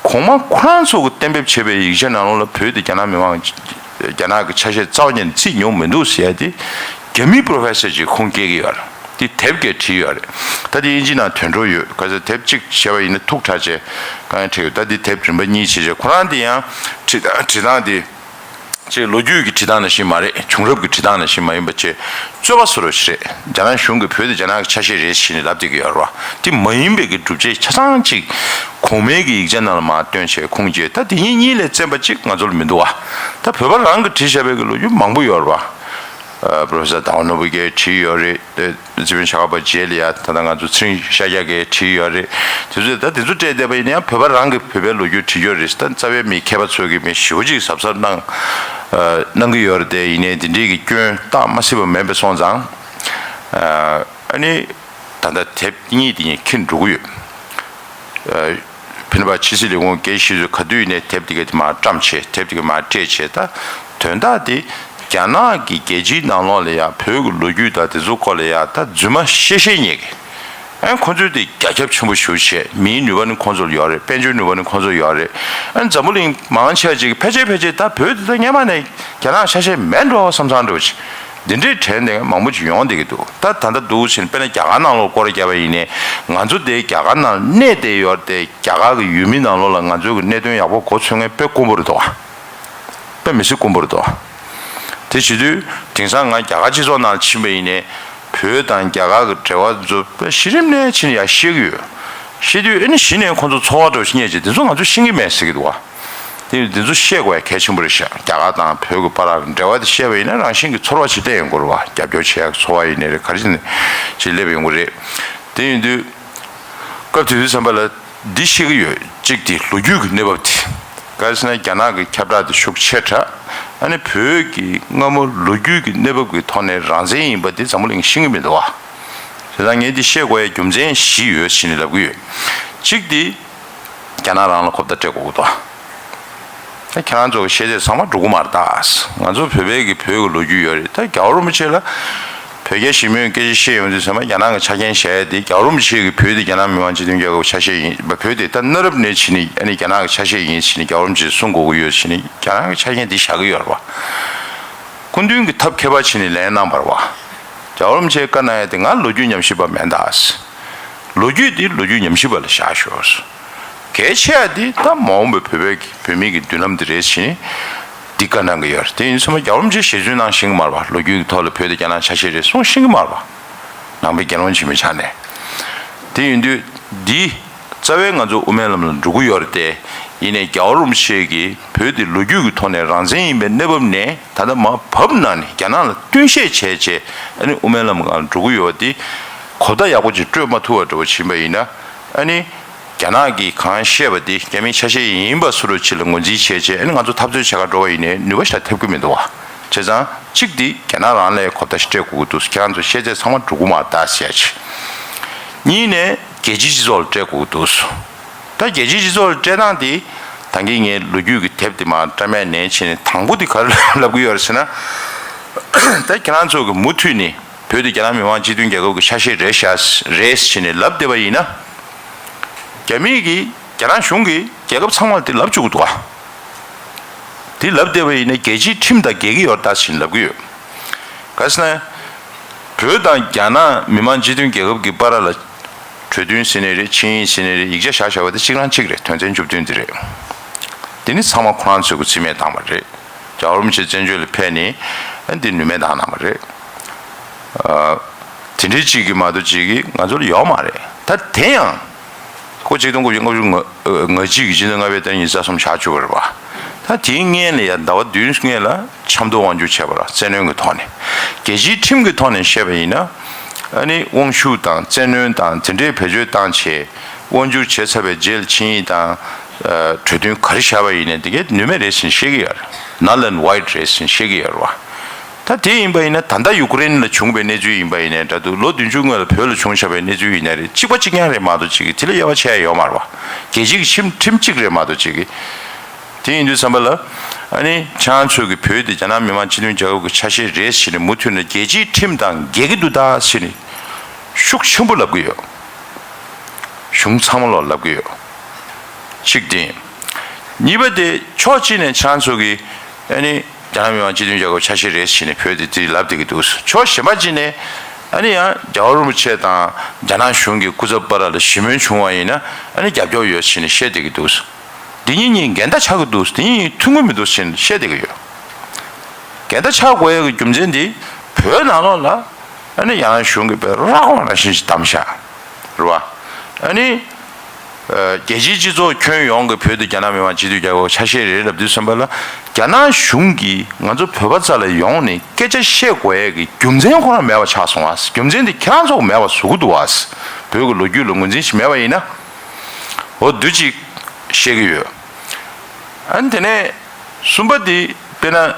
གོང་མ་ཁོ་རང་ཚོ་གི་གཏན་འབེབས་བྱས་པའི་ཡིག་ཆ་ནང་ལོགས་ལ་བོད་དེ་རྒྱ་ནག་མི་དམངས་རྒྱ་ནག་གི་ཆ་ཤས་རྩ་བ་ཉིད་ནས་བརྩིས་མྱོང་མི་འདུག་ཟེར་ཡ་དེ་རྒྱ་མིའི་པོ་རོ་ཕེ་སར་ཅིག་ཁུངས་སྐྱེལ་གྱི་ཡོད་རེད། དེ་དེབ་སྐད་བྲིས་ཡོད་རེད། ད་དེ་དབྱིན་ཇི་ནང་ཐོན་འགྲོ་ཡོད། ག་ཚོད་དེབ་གཅིག་བྱས་པ་ཡིན་ན་ཐུགས་ཁྲལ་བྱས་གང་ཡང་བྲིས་ཡོད། ད་དེ་དེབ་རིམ་པ་གཉིས་བྱས་བྱས། ཁོ་རང་དེ་ཡང་བྲིས་བྲིས་སྟངས་དེ། ཅེས་ལོ་རྒྱུས་ཀྱི་བྲིས་སྟངས་ནང་བཞིན་མ་རེད། བྱུང་རབས་ཀྱི་བྲིས་སྟངས་ནང་བཞིན་མ་ཡིན་པ་བྱས། རྩོད་པ་བཟོ་རོགས་ཞིག་རེད། རྒྱ་ནག་གཞུང་གིས་བོད་དེ་རྒྱ་ནག་གི་ཆ་ཤས་རེད་ཟེར་ནས་ལབ་བསྡད་ཀྱི་ཡོད་རེད་བ། དེ་མ་ཡིན་པའི་གི་སྒྲུབ་བྱེད་ཆ་ཚང་ཅིག་གོང་མའི་གི་ཡིག་ཆ་ནང་ལ་མར་བཏོན་བྱས་ཁུངས་སྐྱེལ། ད་དེ་གཉིས་གཉིས་ལས་བཙན་པ་ཅིག་ང་ཚོ་ལ་མི་འདུག་བ། ད་བོད་པ་རང་གིས་བྲིས་བཞག་པའི་གི་ལོ་རྒྱུས་མང་པོ་ཡོད་རེད་བ། ཨ་པོ་རོ་ཕེ་སར་ཟླ་བ་ནོར་བུ་གིས་བྲིས་ཡོད་རེད། དེ་རྩིས་དཔོན་ཤ་ཁ་པ་རྗེས་ལ་ཡ་ད་ལྟ་ང་ཚོ་ཚེ་རིང་ཤཱཀྱ་གིས་བྲིས་ཡོད་རེད། དེ་ཚོ་ད་དེ་ཚོ་སྤྲད་བསྡད་པ་ཡིན་ན་ཡང་བོད་པ་རང་གིས་བོད་པའི་ལོ་རྒྱུས་བྲིས་ཡོད་རེད། ད་རྩ་བའི་མི་མཁས་པ་ཚོས་ཀྱིས་མི་ཞེ་པོ་ཅིག་གཟབ་གཟབ་གནང་ཨ་གནང་གི་ཡོད་རེད། དེ་ཡིན་ནའི་དེ་འདྲའི་གི་སྐྱོན་བརྟག་མ་སྲིད་པ་མེད་པ་སོང་ཙང་། ཨ་ཨ་ནི་ད་ལྟ་དེབ་གཉིས་དེ་གཉིས་འཁྱེར་འགྲོ་གི་ཡོད། ཨ་ཕྱི་ནང་པ་ཕྱི་སྲིད་ལས་ཁུངས་དགེ་བཤེས་ཚོས་ག་དུས་ནས་དེབ་དེ་ག་དེ་མར་བཀྲམ་བྱས། དེབ་དེ་ག་མར་སྤྲད་བྱས། ད་དོན་དག་དེ་རྒྱ་ནག་གི་རྒྱལ་སྤྱིའི་ནང་ལོགས་ལ་ཡ་བོད་ཀྱི་ལོ་རྒྱུས་དང་དེ་ཚོ་སྐོར་ལ་ཡ་ད་རྫུན་མ་བཤད་བཤད་ཉེས་ཀྱི། ཨ་ཁོ་ཚོས་དེ་རྒྱ་ཁྱབ་ཆེན་པོ་ཞེ་པོ་བྱས། མིའི་ནུས་པ་ནི་ཁོ་ཚོ་ལ་ཡོད་རེད། དཔལ་འབྱོར་ནུས་པ་ནི་ཁོ་ཚོ་ལ་ཡོད་རེད། ཨ་འཛམ་བུ་གླིང་མང་ཆེ་བ་ཅིག་ཕལ་ཆེར་ཕལ་ཆེར་ད་བོད་དེ་ད་སྔོན་མ་ནས་རྒྱ་ནག་ཆ་ཤས་མེད་འགྲོ་བསམ་བསམ་འདྲ་བོ་ཅིག་འདི་འདྲའི་དྲན་དེ་མང་པོ་ཅིག་ཡོང་བསྡད་ཀྱི་འདུག་ད་ད་ལྟ་འདུག་ཟེར་ནས་དཔེར་ན་རྒྱ་གར་ནང་ལོགས་སྐོར་ར་བརྒྱབ་པ་ཡིན་ནའི། ང་ཚོ་དེ་རྒྱ་གར་ནང་གནས་བསྡད་ཡོད་དེ། རྒྱ་གར་གྱི་ཡུལ་མི་ནང་ལོགས་ལ་ང་ཚོའི་གི་གནད་དོན་ཡག་པོ་མགོ་ཚོད་མཁན་དཔེ་དཀོན་པོ་རེད་འདུག་བ། དཔེ་མི་སྲིད་དཀོན་པོ་རེད་འདུག་བ། དེ་བྱེད་དུས་དེང་སང་ང་རྒྱ་གར་སྤྱི་ཚོགས་ནང་ཕྱིན་པ་ཡིན་ནའི། བོད་དང་རྒྱ་གར་གྱི་འབྲེལ་བ་ཚོ་དཔེ་གཞི་རིམ་ནས་ཕྱིན་ནས་ཡར་བཤད་ཀྱི་ཡོད། བཤད་དུས་ཨ་ནི་གཞི་ནས་ཁོང་ཚོ་ཚོར་བ་འདྲ་བོ་ཞིག་རྙེད་བྱས། དེ་ཚོ་ང་ཚོས་ཤེས་ཀྱི་མེད་ཟེར་གྱི་འདུག་བ། དེ་འདི་ཚོ་ཤེས་དགོས་ཡ་གལ་ཆེན་པོ་རེད་ཤག་རྒྱ་གར་དང་བོད་ཀྱི་བར་ལ་འབྲེལ་བ་དེ་ཤེས་པ་ཡིན་ན་རང་བཞིན་གྱིས་ཚོར་བ་ཞིག་སྟེར་ཡོང་གི་རེད་བ། རྒྱབ་སྐྱོར་བྱེད་ཡག་གི་ཚོར་བ་ཡིན་ནའི་རེད། ག་རེ་ཡིན་ནའི་ཅིག་སླེབས་ཡོང་གི་རེད། དེ་ཡིན་དུས་སྐབས་དེ་དུས་ཙམ་པ་ལ་འདི་ཤེས་ཀྱི་ཡོད། གཅིག་དེ་ལོ་རྒྱུས་ཀྱི་གནས་བབ་དེ། ག་རེ་ཟེར་ན་རྒྱ་ནག་གི་ཁྱབ་བསྒྲགས་དེ་ཤུགས་ཆེ་དྲགས། ཨ་ནི་བོད་ཀྱི་སྔ་མོ་ལོ་རྒྱུས་ཀྱི་གནས་བབ་ཀྱི་ཐོག་ནས་རང་བཙན་ཡིན་པ་དེ་འཛམ་བུ་གླིང་ཤེས་ཀྱི་མི་འདུག་བ། དེ་དང་ངས་འདི་ཤེས་དགོས་ཡ་རྒྱུ་མཚན་བཞི་ཡོད་ཟེར་ནས་ལབ་ཀྱི་ཡོད། གཅིག་དེ། རྒྱ་ནག་རང་ལ་གོ་བརྡ་སྤྲད་དགོས་ཀྱི་འདུག་ད་ཁྱེད་རང་ཚོ་གི་ཤེས་ཚད་ཚང་མ་འགྲོ་གི་མ་རེད་ད། ང་ཚོ་བོད་པའི་གི་བོད་ཀྱི་ལོ་རྒྱུས་ཡོད་རེད། ད་རྒྱལ་བ་རིན་པོ་ཆེ་ལ་བོད་རྒྱ་ཞི་མོལ་སྐད་ཆ་བཤད་ཡོང་དུས་ཙམ་པ་རྒྱ་ནག་གི་ཆ་རྐྱེན་བཞག་ཡ་དེ། རྒྱལ་བ་རིན་པོ་ཆེ་གིས་བོད་དེ་རྒྱ་ནག་མི་དམངས་སྤྱི་མཐུན་རྒྱལ་ཁབ་ཆ་ཤས་ཡིན་པ། བོད་དེ་ད་གནའ་རབས་ནས་བྱས་ནས་ཨ་ནི་རྒྱ་ནག་གི་ཆ་ཤས་ཡིན་ཟེར་ནས་རྒྱལ་བ་རིན་པོ་ཆེས་གསུང་དགོས་ཀྱི་ཡོད་ཟེར་ནས་རྒྱ་ནག་གི་ཆ་རྐྱེན་དེ་བཞག་གི་ཡོད་རེད་བ། སྐུ་མདུན་གྱིས་ཐབས་མཁས་པ་བྱས་ནས་ལན་གནང་བ་རེད་བ། རྒྱལ་བ་རིན་པོ་ཆེས་བཀའ་གནང་ཡ་དེ་ང་ལོ་རྒྱུས་ཉམས་ཞིབ་པ་མིན་ད། ལོ་རྒྱུས་དེ་ལོ་རྒྱུས་ཉམས་ཞིབ་པ་ལ་བཞག་ཤོག་གལ་ཆེ་བ་དེ་ད་མ་འོངས་པའི་བོད་པའི་བོད་མི་གི་མདུན་ལམ་དེ་རེད་ཟེར་ནས་འདི་བཀའ་གནང་གི་ཡོད་རེད། དེ་ཡིན་ཙང་རྒྱལ་བ་རིན་པོ་ཆེ་ཞལ་རྫུན་གནང་ཤེས་ཀྱི་མ་རེད་པ། ལོ་རྒྱུས་ཀྱི་ཐོག་ལ་བོད་དེ་རྒྱ་ནག་ཆ་ཤས་རེད་གསུང་ཤེས་ཀྱི་མ་རེད་པ། ནང་པའི་དགེ་སློང་ཆེན་པོའི་ཆ་ནས། དེ་ཡིན་དུས་འདི་རྩ་བའི་ང་ཚོ་དབུ་མའི་ལམ་ལ་འགྲོ་གི་ཡོད་རེད་དེ། ཡིན་ནའི་རྒྱལ་བ་རིན་པོ་ཆེ་གིས་བོད་དེ་ལོ་རྒྱུས་ཀྱི་ཐོག་ནས་རང་བཙན་ཡིན་པའི་གནས་བབ་ནས་ད་ལྟ་མར་བབས་གནང་ནས་རྒྱ་ནག་ལ་བསྟུན་བཤད་བྱས་བྱས། ཨ་ནི་དབུ་མའི་ལམ་སྒང་ལ་འགྲོ་གི་ཡོད་པ་དེ་གོ་བརྡ་ཡག་པོ་ཅིག་སྤྲོད་མ་ཐུབ་པ་འདྲ་བོ་ཕྱིན་པ་ཡིན་ན། ཨ་ནི་རྒྱ་ནག་གིས་གང་བཤད་པ་དེ་རྒྱ་མིའི་ཆ་ཤས་ཡིན་པ་སུ་རུ་ཅིག་ལ་ངོས་འཛིན་བྱས་བྱས། ཨ་ནི་ང་ཚོ་འཐབ་རྩོད་བྱེད་གར་འགྲོ་བ་ཡིན་ནའི་ནུས་པ་ཞེ་དྲག་ཐེབས་ཀྱི་མི་འདུག་བ། བྱས་ཙང་གཅིག་དེ་རྒྱ་ནག་རང་ལ་ཡང་གོ་བརྡ་ཞིག་སྤྲད་དགོས་ཀྱི་འདུག་ཁྱེད་རང་ཚོ་བཤད་ཚད་ཚང་མ་འགྲོ་གི་མ་རེད་ད་ཟེར་ཡ་ཅིག་གཉིས་ནས་རྒྱལ་སྤྱིའི་སྤྱི་ཚོགས་ལ་སྤྲད་དགོས་ཀྱི་འདུག་ད་རྒྱལ་སྤྱིའི་སྤྱི་ཚོགས་ལ་སྤྲད་སྟངས་དེ་ད་གིན་ངས་ལོ་རྒྱུས་ཀྱི་དེབ་དེ་མར་བཀྲམ་ཡ་ནན་བྱས་ནས། དང་པོ་དེ་ག་རེ་ལབ་ཀྱི་ཡོད་རེད་ཟེར་ན། ད་ཁྱེད་རང་ཚོ་གིས་མུ་མཐུད་ནས་བོད་དེ་རྒྱ་ནག་མི་དམངས་སྤྱི་མཐུན་རྒྱལ་ཁབ་ཀྱི་ཆ་ཤས་རེད་ཤག་རེད་ཟེར་ནས་ལབ་བསྡད་པ་ཡིན་ན། རྒྱ་མི་གིས་རྒྱ་ནག་གཞུང་གིས་རྒྱལ་ཁབ་ཚང་མར་དེ་ལབ་བཅུག་གི་འདུག་ག་དེ་ལབ་བསྡད་པ་ཡིན་ན་རྒྱལ་སྤྱིའི་ཁྲིམས་དང་འགལ་གྱི་ཡོད་རེད་ད་ཟེར་ནས་ལབ་ཀྱི་ཡོད། ག་ཟེར་ན། བོད་དང་རྒྱ་ནག་མི་དམངས་སྤྱི་མཐུན་རྒྱལ་ཁབ་ཀྱི་བར་ལ་གྲོས་མཐུན་ཟེར་ནའི་རེད། ཆིངས་ཡིག་ཟེར་ནའི་རེད། ཡིག་ཆ་བཞག་བཞག་པ་དེ་གཅིག་རང་གཅིག་རེད། དོན་ཚན་བཅུ་བདུན་དེ་རེད། དེ་ནི་ཚང་མ་ཁོ་རང་ཚོས་ཀྱི་རྩིས་མེད་བཏང་བ་རེད། རྒྱལ་བ་རིན་པོ་ཆེ་བཙན་བྱོལ་ལ་ཕེབས་ནས་ཨ་འདི་ནུས་མེད་བཏང་གནང་བ་རེད། ཨ། དེ་འདྲའི་གཅིག་གིས་མ་གཏོགས་གཅིག་གིས་ང་ཚོ་ལ་ཡོད་མ་རེད། ད་དེ་ཡང་ཁོ་ཆིག་སྟོང་དགུ་བརྒྱ་ལྔ་བཅུ་ང་གཅིག་གི་སྤྱི་ཟླ་ལྔ་པའི་ཟླ་ཉི་ཤུ་རྩ་གསུམ་བཞག་བཅུག་པ་རེད་པ། ད་དེའི་སྔོན་ལ་ཡང་ཟླ་བ་བདུན་སྔོན་ལ་ཆབ་མདོ་དབང་སྒྱུར་བྱས་པ་རེད། བཙན་གནོན་གྱི་ཐོག་ནས། རྒྱལ་སྤྱིའི་ཁྲིམས་ཀྱི་ཐོག་ནས་བཤད་པ་ཡིན་ན། ཨ་ནི་དབང་ཤུགས་དང་བཙན་གནོན་དང་དེ་འདྲའི་བེད་སྤྱོད་བཏང་བྱས། དབང་སྒྱུར་བྱས་ཚར་བའི་རྗེས་ལ་ཆིངས་ཡིག་དང་། ཨ། གྲོས་མཐུན་ག་རེ་བཞག་པ་ཡིན་ནའི་དེ་གས་ནུས་མེད་རེད་ཟེར་ནས་བཤད་ཀྱི་ཡོད་རེད། Null and void རེད་ཟེར་ནས་བཤད་ཀྱི་ཡོད་རེད་པ། ད་དེ་ཡིན་པ་ཡིན་ན་ད་ལྟ་ཡུ་ཀེ་རེན་ལ་བྱུང་བའི་གནས་ཚུལ་ཡིན་པ་ཡིན་ནའི་འདྲ་འདུག་ལོ་བདུན་ཅུ་སྔོན་ལ་བོད་ལ་བྱུང་བཞག་པའི་གནས་ཚུལ་ཡིན་ནའི་རེད། གཅིག་པ་གཅིག་རྐྱང་རེད་མ་གཏོགས་གཅིག་གིས་དེ་ལས་དབྱེ་བ་ཕྱེ་ཡ་ཡོད་མ་རེད་པ། རྒྱལ་སྤྱིའི་ཁྲིམས་ཁྲིམས་གཅིག་རེད་མ་གཏོགས་གཅིག་གིས། དེ་ཡིན་དུས་ཙམ་པ་ལ། ཨ་ནི་ཁྱེད་རང་ཚོས་ཀྱི་བོད་དེ་རྒྱ་ནག་མི་དམངས་སྤྱི་མཐུན་རྒྱལ་ཁབ་ཀྱི་ཆ་ཤས་རེད་ཟེར་ནས་མུ་མཐུད་ནས་རྒྱལ་སྤྱིའི་ཁྲིམས་དང་འགལ་གྱི་འདུག་ད་ཟེར་ནས་ཤུགས་ཆེན་པོ་ལབ་ཀྱི་ཡོད། གཞུང་ཚང་མ་ལོག་ལབ་ཀྱི་ཡོད། གཅིག་དེ་ཡིན། གཉིས་པ་དེ་ཕྱོགས་གཅིག་ནས་ཁྱེད་རང་ཚོ་གིས་ཨ་ནི་རྒྱ་ནག་མི་དམངས་སྤྱི་མཐུན་རྒྱལ་ཁབ་ཆ་ཤས་རེད་ཟེར་ནས་བོད་དེ་དེ་ལབ་བསྡད་ཀྱི་འདུག་ཕྱོགས་གཞན་པ་གཅིག་ནས་ཨ་ནི་ཡང་རྒྱལ་བ་རིན་པོ་ཆེ་དང་རྒྱ་ནག་གཞུང་གི་སྐུ་ཚབ་བར་ལ་ཞི་མོལ་བྱུང་བ་ཡིན་ན་ཨ་ནི་རྒྱབ་སྐྱོར་ཡོད་ཟེར་ནས་བཤད་བསྡད་ཀྱི་འདུག་འདི་གཉིས་གཉིས་འགལ་ཟླ་ཆགས་ཀྱི་འདུག་འདི་གཉིས་གཉིས་མཐུན་གྱི་མི་འདུག་ཟེར་ནས་བཤད་བསྡད་ཀྱི་ཡོད། འགལ་ཟླ་ཆགས་དགོས་ཡག་གི་རྒྱུ་མཚན་འདི་བོད་ནང་ལོགས་ལ་ཨ་ནི་ཡང་གཞུང་གིས་དཔེ་ར་བ་ནང་བཞིན་ཞིག་བདམས་ཤག་རེད་བ། ཨ་ནི། ཨ། རྒྱལ་སྤྱིའི་སྤྱི་ཚོགས་ཁྱོན་ཡོངས་ཀྱི་བོད་དེ་རྒྱ་ནག་མི་དམངས་སྤྱི་མཐུན་རྒྱལ་ཁབ་ཆ་ཤས་རེད་ལབ་དུས་ཙམ་པ་ལ་རྒྱ་ནག་གཞུང་གིས་ང་ཚོ་བོད་པ་རྩ་ལ་ཡོང་ནས་སྐད་ཆ་བཤད་དགོས་ཡག་གི་རྒྱུ་མཚན་ཁོ་རང་མེད་པ་ཆགས་སོང་བ། རྒྱུ་མཚན་དེ་ཁྱེད་རང་ཚོ་མེད་པ་བཟོ་གི་འདུག་བ། བོད་ཀྱི་ལོ་རྒྱུས་ལ་ངོས་འཛིན་ཞིག་མེད་པ་ཡིན་ན། འོ་འདི་གཅིག་བཤད་ཀྱི་ཡོད། ཨ་ནི་དེ་ནས་གསུམ་པ་དེ་དཔེར་ན་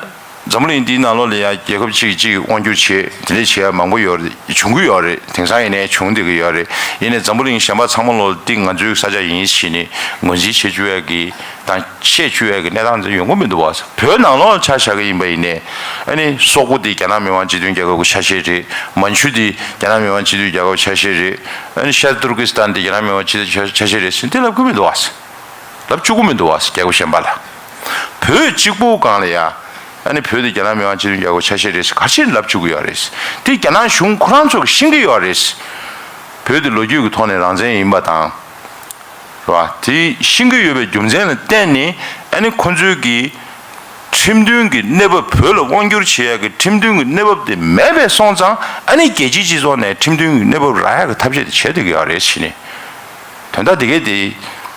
འཛམ་བུ་གླིང་འདིའི་ནང་ལོགས་ལ་ཡང་རྒྱལ་ཁབ་གཅིག་གིས་གཅིག་གི་དབང་སྒྱུར་བྱེད་དེ་འདྲས་བྱེད་ཡ་མང་པོ་ཡོད་རེད། བྱུང་གི་ཡོད་རེད། དེང་སང་ཡིན་ནའི་བྱུང་བསྡད་ཀྱི་ཡོད་རེད། ཡིན་ནའི་འཛམ་བུ་གླིང་གཞན་པ་ཚང་མ་ལོགས་འདི་ང་ཚོའི་ས་ཆ་ཡིན་ཟེར་ནས་ངོས་འཛིན་བྱེད་བཅུག་ཡ་གི་དང་བཤད་བཅུག་ཡ་གི་གནས་སྟངས་དེ་ཡོང་གི་མི་འདུག་བ། བོད་ནང་ལོགས་ལ་ཆ་བཞག་གི་ཡིན་པ་ཡིན་ནའི་ཨ་ནི་སོག་པོ་འདི་རྒྱ་ནག་མི་དམངས་སྤྱི་མཐུན་རྒྱལ་ཁབ་ཀྱི་ཆ་ཤས་རེད། མན་ཇུ་འདི་རྒྱ་ནག་མི་དམངས་སྤྱི་མཐུན་རྒྱལ་ཁབ་ཆ་ཤས་རེད། ཨ་ནི་ཤར་ཏུར་ཀི་སི་ཐན་འདི་རྒྱ་ནག་མི་དམངས་སྤྱི་མཐུན་ཆ་ཤས་རེད་ཟེར་འདི་ལབ་གི་མི་འདུག་བ། ལབ་བཅུག་གི་མི་འདུག་བ། རྒྱལ་ཁབ་གཞན་པ་ལ། བོད་གཅིག་པུ་སྒང་ལ་ཡ། ཨ་ནི་བོད་དེ་རྒྱ་ནག་མི་དམངས་སྤྱི་མཐུན་རྒྱལ་ཁབ་ཆ་ཤས་རེད་ཟེར་ག་ཅིར་ལབ་བཅུག་གི་ཡོད་རེད། དེ་རྒྱ་ནག་གཞུང་ཁོ་རང་ཚོ་གིས་ཤེས་ཀྱི་ཡོད་རེད། བོད་དེ་ལོ་རྒྱུས་ཀྱི་ཐོག་ནས་རང་བཙན་ཡིན་པ་དང་། རེད་བ། དེ་ཤེས་ཀྱི་ཡོད་པའི་རྒྱུ་མཚན་ལ་བརྟེན་ནས་ཨ་ནི་ཁོ་ཚོས་ཀྱི་ཁྲིམས་མཐུན་གྱི་གནས་བབ། བོད་ལ་དབང་བསྒྱུར་བྱེད་ཡག་གི་ཁྲིམས་མཐུན་གྱི་གནས་བབ་དེ་མེད་པའི་སོང་ཙང་ཨ་ནི་རྒྱལ་སྤྱིའི་སྤྱི་ཚོགས་ནས་ཁྲིམས་མཐུན་གྱི་གནས་བབ་རག་ཡག་གི་ཐབས་ཤེས་དེ་བྱེད་བསྡད་ཀྱི་ཡོད་རེད་ཟེར་ནས། དོན་དག་དེ་གས་དེ་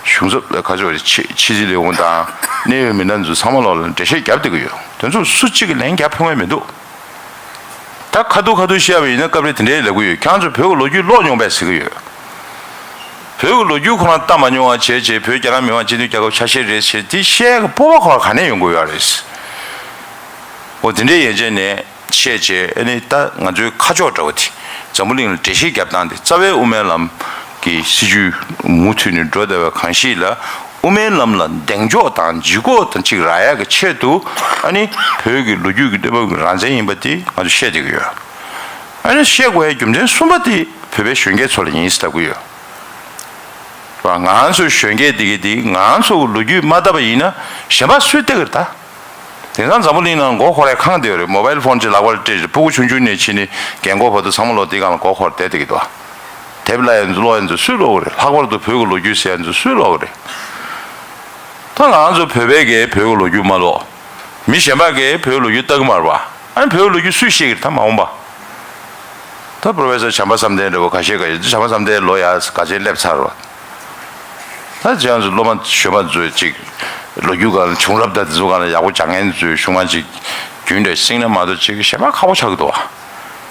གཞུང་ཚབ་ལ་ཁ་ཕྱོགས་རེད། ཕྱི་ཕྱི་སྲིད་ལས་ཁུངས་དང་གནད་ཡོད་མི་སྣ་ཚོ་ཚང་མ་ལོག་ལ་འགྲེལ་བཤད་རྒྱབ་བསྡད་ཀྱི་ཡོད། དེ་ཚོ་སུ་གཅིག་གིས་ལན་རྒྱབ་ཕོད་ངེས་མི་འདུག་ད་ཁ་ཐུག་ཁ་ཐུག་བཤད་པ་ཡིན་ན་སྐབས་རེ་དེ་འདྲའི་ལབ་ཀྱི་ཡོད། ཁྱེད་རང་ཚོ་བོད་ཀྱི་ལོ་རྒྱུས་ཀློག་མྱོང་པས་ཟེར་གྱི་ཡོད། བོད་ཀྱི་ལོ་རྒྱུས་ཁོ་རང་ལྟ་མ་མྱོང་བ་བྱས་བྱས་བོད་རྒྱ་ནག་མི་དམངས་སྤྱི་མཐུན་རྒྱལ་ཁབ་ཆ་ཤས་རེད་ཟེར་དེ་བཤད་ཀྱི་སྤོབས་པ་ཁོ་རང་ག་ནས་ཡོང་དགོས་ཡོད་རེད། འོ་དེ་འདྲའི་ཡན་ཆད་ནས་བཤད་བྱས་ཨ་ནི་ད་ང་ཚོའི་ཁ་ཕྱོགས་འདྲ་བོ་དེ་འཛམ་བུ་གླིང་ལ་འགྲེལ་བཤད་རྒྱབ་སྟངས་དེ་རྩ་བའི་དབུ་མའི་ལམ་གྱི་སྲིད་བྱུས་མུ་མཐུད་ནས་འགྲོ་བསྡད་པ་གང་ཞིག་ལ། དབུ་མའི་ལམ་ལ་གདེང་འཇོག་དང་ལྗིད་ཁོག་དང་གཅིག་རག་ཡག་གི་ཆེད་དུ་ཨ་ནི་བོད་ཀྱི་ལོ་རྒྱུས་ཀྱི་གནས་བབ་ཀྱི་རང་བཙན་ཡིན་པ་དེ་ང་ཚོ་བཤད་བསྡད་ཀྱི་ཡོད། ཨ་ནི་བཤད་དགོས་ཡའི་རྒྱུ་མཚན་གསུམ་པ་དེ་བོད་པའི་གཞོན་སྐྱེས་ཚོ་ལ་ཡིན་ཟེར་ལབ་ཀྱི་ཡོད། ང་ཚོའི་གཞོན་སྐྱེས་དེ་གི་དེ་ང་ཚོ་གི་ལོ་རྒྱུས་མ་བལྟས་པ་ཡིན་ན་གཞན་པ་སུས་བལྟ་གི་རེད་ད། དེང་སང་འཛམ་བུ་གླིང་ནང་མགོ་འཁོར་ཡ་གང་བསྡད་ཡོད་རེད། མོ་བཱའིལ་ཕོན་ཅིག་ལག་པར་སྤྲད་རེད། སྤུ་གུ་ཆུང་ཆུང་ནས་ཕྱིན་ནས་རྒན་གོག་བར་དུ་ཚང་མ་ལོག་དེ་སྒང་ལ་མགོ་འཁོར་བསྡད་བསྡད་ཀྱི་འདུག་དེབ་ཀློག་ཡ་ཚོ་ཀློག་ཡ་ཚོ་སུས་ཀློག་གི་རེད། ལྷག་པར་དུ་བོད་ཀྱི་ལོ་རྒྱུས་ཟེར་ཡ་ཚོ་སུས་ཀློག་གི་རེད། ད་ང་ཚོ་བོད་པས་ཀྱིས་བོད་ཀྱི་ལོ་རྒྱུས་མ་ཀློག་མི་གཞན་པ་གིས་བོད་ཀྱི་ལོ་རྒྱུས་ལྟ་གི་མ་རེད་པ། ཨ་ནི་བོད་ཀྱི་ལོ་རྒྱུས་སུས་ཤེས་ཀྱི་རེད། ད་མ་འོངས་པ། ད་པོ་རོ་ཕེ་སར་བྱམས་པ་བསམ་གཏན་འདྲ་བོ་ཁ་ཤས་ཀྱིས་བྱམས་པ་བསམ་གཏན་ལོ་ཡ་ག་ཚོད་སླེབས་ཚར་བ། ད་ཅི་ཡང་ཚོ་སློབ་མ་གཞོན་པ་ཚོས་ཅིག་ལོ་རྒྱུས་སྒང་ལ་བྱུང་རབས་དང་དེ་ཚོ་སྒང་ལ་ཡག་པོ་སྦྱང་མཁན་ཚོས་གཞུང་མ་ཅིག་རྒྱུན་འདྲ་བསྲིངས་ན་མ་གཏོགས་ཅིག་གཞན་པ་ཁག་པོ་ཆགས་ཀྱི་འདུག་བ།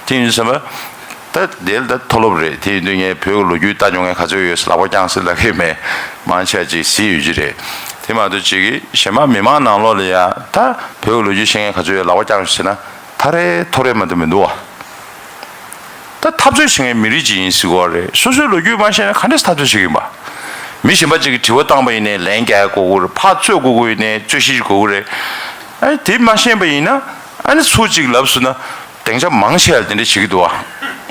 དེ་ཡིན་ཙང་ད་དེ་ལ་ད་མཐོ་སློབ་རེད། དེ་ཡིན་དུས་ངས་བོད་ཀྱི་ལོ་རྒྱུས་ལྟ་མྱོང་མཁན་ག་ཚོད་ཡོད་ཟེར་ལག་པ་བརྐྱངས་ཟེར་ལབ་ཀྱི་མེད། མང་ཆེ་བ་ཅིག་གཟིགས་ཡོད་ཀྱི་རེད། དེ་མ་གཏོགས་ཅིག་གཞན་པ་མི་མང་ནང་ལོགས་ལ་ཡ་ད་བོད་ཀྱི་ལོ་རྒྱུས་ཤེས་མཁན་ག་ཚོད་ཡོད་ལག་པ་བརྐྱངས་ཟེར་ན་ཐ་རེ་ཐོ་རེ་མ་གཏོགས་མི་འདུག་བ། ད་འཐབ་རྩོད་བྱེད་མཁན་མི་རིགས་ཅིག་ཡིན་ཟེར་གྱི་ཡོད་རེད། སོ་སོའི་ལོ་རྒྱུས་མ་ཤེས་ན་ག་འདྲས་འཐབ་རྩོད་བྱེད་ཀྱི་ཡིན་པ། མི་གཞན་པ་ཅིག་གིས་དྲི་བ་བཏང་པ་ཡིན་ནའི་ལན་རྒྱག་དགོས་ཀྱི་རེད། ཕར་རྩོད་དགོས་ཀྱི་ཡིན་ནའི་རྩོད་གཞི་ཞིག་དགོས་ཀྱི་རེད། ཨ་ནི་དེ་མ་ཤེས་པ་ཡིན་ན་ཨ་ནི་ཚུར་ཅིག་ལབ་སོང་ན་སྡིངས་ཆ་མང་ཆེ་བ་དེ་འདྲས་བྱེད་ཀྱི་འདུག་བ།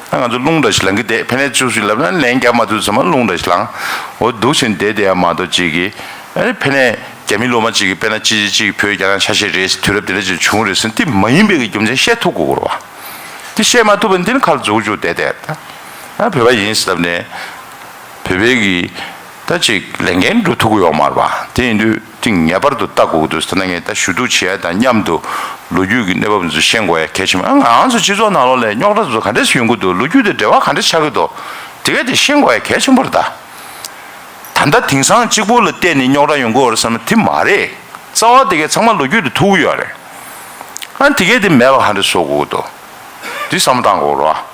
ཨ་ང་ཚོ་རླུང་འདྲ་ཞིག་ལངས་ཀྱི་བསྡད། ཕན་ནས་ཚུར་ཅིག་ལབ་ན་ལན་རྒྱག་མ་ཐུབ་ཙམ་པ་རླུང་འདྲ་ཞིག་ལངས། འོ་འདུག་བྱས་བསྡད་བསྡད་ཡ་མ་གཏོགས་ཅིག་གིས་ཨ་ནི་ཕན་ནས་རྒྱ་མི་སློབ་མ་ཅིག་གིས་དཔེར་ན་ཅི་ཅི་ཅིག་བོད་རྒྱ་ནག་ཆ་ཤས་རེད་ཟེར། དུས་རབས་དེ་འདྲ་ཅིག་བྱུང་རེད་ཟེར། དེ་མ་ཡིན་པའི་གི་རྒྱུ་མཚན་བཤད་ཐུབ་དགོས་ཀྱི་རེད་བ། དེ་བཤད་མ་ཐུབ་པ་འདི་ནི་ཁ་ལ་འཛུགས་འཇུག་བསྡད་བསྡད། ད་བོད་པ་ཡིན་ཟེར་ལབ་ནས་བོད་པའི་གི་ད་ཅིག་ལས་འགན་སྒྲུབ་ཐུབ་ཀྱི་ཡོད་མ་རེད་བ། དེ་ཡིན་དུས་དེ་ངེས་པར་དུ་ལྟ་དགོས་ཀྱི་འདུག་ཟེར། ད་ངས་ད་ཞུ་གཏུག་བྱེད་ཡ་དང་མཉམ་དུ་ལོ་རྒྱུས་ཀྱི་གནས་བབ་འདི་ཚོ་ཤེས་དགོས་ཡ་གལ་ཆེན་པོ། ང་རང་ཚོ་སྤྱི་ཚོགས་ནང་ལོགས་ལ་རྙོག་དྲ་འདི་ཚོ་ག་འདྲས་སེ་ཡོང་གི་འདུག་ལོ་རྒྱུས་དེ་འབྲེལ་བ་ག་འདྲས་ཆགས་ཀྱི་འདུག་དེ་གས་དེ་ཤེས་དགོས་ཡ་གལ་ཆེན་པོ་རེད་ད། ད་ལྟ་དེང་སང་གཅིག་པོ་ལ་བལྟས་ནས་རྙོག་དྲ་ཡོང་གི་ཡོད་རེད་བསམ་ན་དེ་མ་རེད། རྩ་བ་དེ་གས་ཚང་མ་ལོ་རྒྱུས་དེ་ཐུག་གི་ཡོད་རེད། ཨ་དེ་གས་དེ་མེད་པ་ག་འདྲས་བཟོ་དགོས་ཀྱི་འདུག་འདི་བསམ་བློ་བཏང་དགོས་རེད་བ།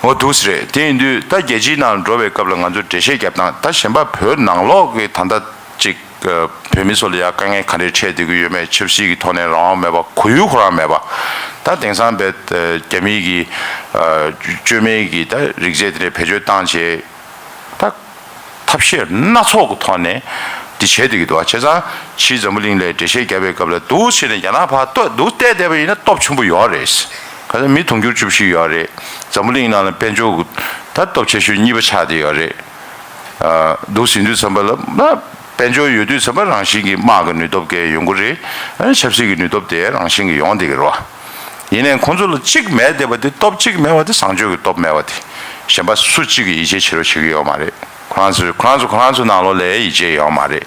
འོ་འདུག་སེ་རེད། དེ་ཡིན་དུས་ད་རྒྱལ་སྤྱིའི་ནང་འགྲོ་བའི་སྐབས་ལ་ང་ཚོ་འགྲེལ་བཤད་རྒྱབ་སྟངས། ད་གཞན་པ་བོད་ནང་ལོགས་ཀྱི་ད་ལྟ་ཅིག་བོད་མི་ཚོ་ལ་ཡ་དཀའ་ངལ་ག་འདྲས་འཕྲད་བསྡད་ཀྱི་ཡོད་མེད། ཆབ་སྲིད་ཀྱི་ཐོག་ནས་རང་དབང་མེད་པ། གོ་ཡུལ་ཁོ་རང་མེད་པ། ད་དེང་སང་བས་རྒྱ་མིའི་གི་བཅོས་མའི་གི་ད་རིག་རྩལ་དེ་འདྲས་བེད་སྤྱོད་བཏང་བྱས། ད་ཐབས་ཤེས་སྣ་ཚོགས་ཀྱི་ཐོག་ནས་འདི་བྱས་བསྡད་ཀྱི་འདུག་བ། བྱས་ཙང་ཕྱིའི་འཛམ་བུ་གླིང་ལ་འགྲེལ་བཤད་བརྒྱབ་པའི་སྐབས་ལ་འདུག་བྱས་ནས་རྒྱ་ནག་ཕར་ལྟོས་འདུག་བལྟས་བསྡད་པ་ཡིན་ན་སྟོབས་ཆེན་པོ་ཡོད་རེད། ག་ཚོད་མི་དུང་ཕྱུར་བཅུ་བཞི་ཡོད་རེད། འཛམ་བུ་གླིང་ནང་ལ་དཔལ་འབྱོར་གྱི་ད་སྟོབས་ཆེ་ཤོས་གཉིས་པ་ཆགས་བསྡད་ཡོད་རེད། འདུག་ཟིན་དུས་ཙམ་པ་ལ་ན་དཔལ་འབྱོར་ཡོད་དུས་ཙམ་པ་རང་བཞིན་གྱིས་དམག་གི་ནུས་སྟོབས་གས་ཡོང་གི་རེད། ཨ་ནི་ཆབ་སྲིད་ཀྱི་ནུས་སྟོབས་དེ་རང་བཞིན་གྱིས་ཡོང་བསྡད་ཀྱི་རེད་བ། ཡིན་ནའི་ཁོང་ཚོ་ལ་གཅིག་མེད་བསྡད་པ་དེ། སྟོབས་གཅིག་མེད་པ་དེ་བཟང་སྤྱོད་ཀྱི་སྟོབས་མེད་པ་དེ། གཞན་པ་སུ་གཅིག་གིས་ཡིད་ཆེས་བྱེད་རོགས་བྱེད་ཀྱི་ཡོད་མ་རེད། ཁོ་རང་ཚོས་ཁོ་རང་ཚོ་ཁོ་རང་ཚོ་ནང་ལོགས་ལ་ཡིད་ཆེས་ཡོད་མ་རེད།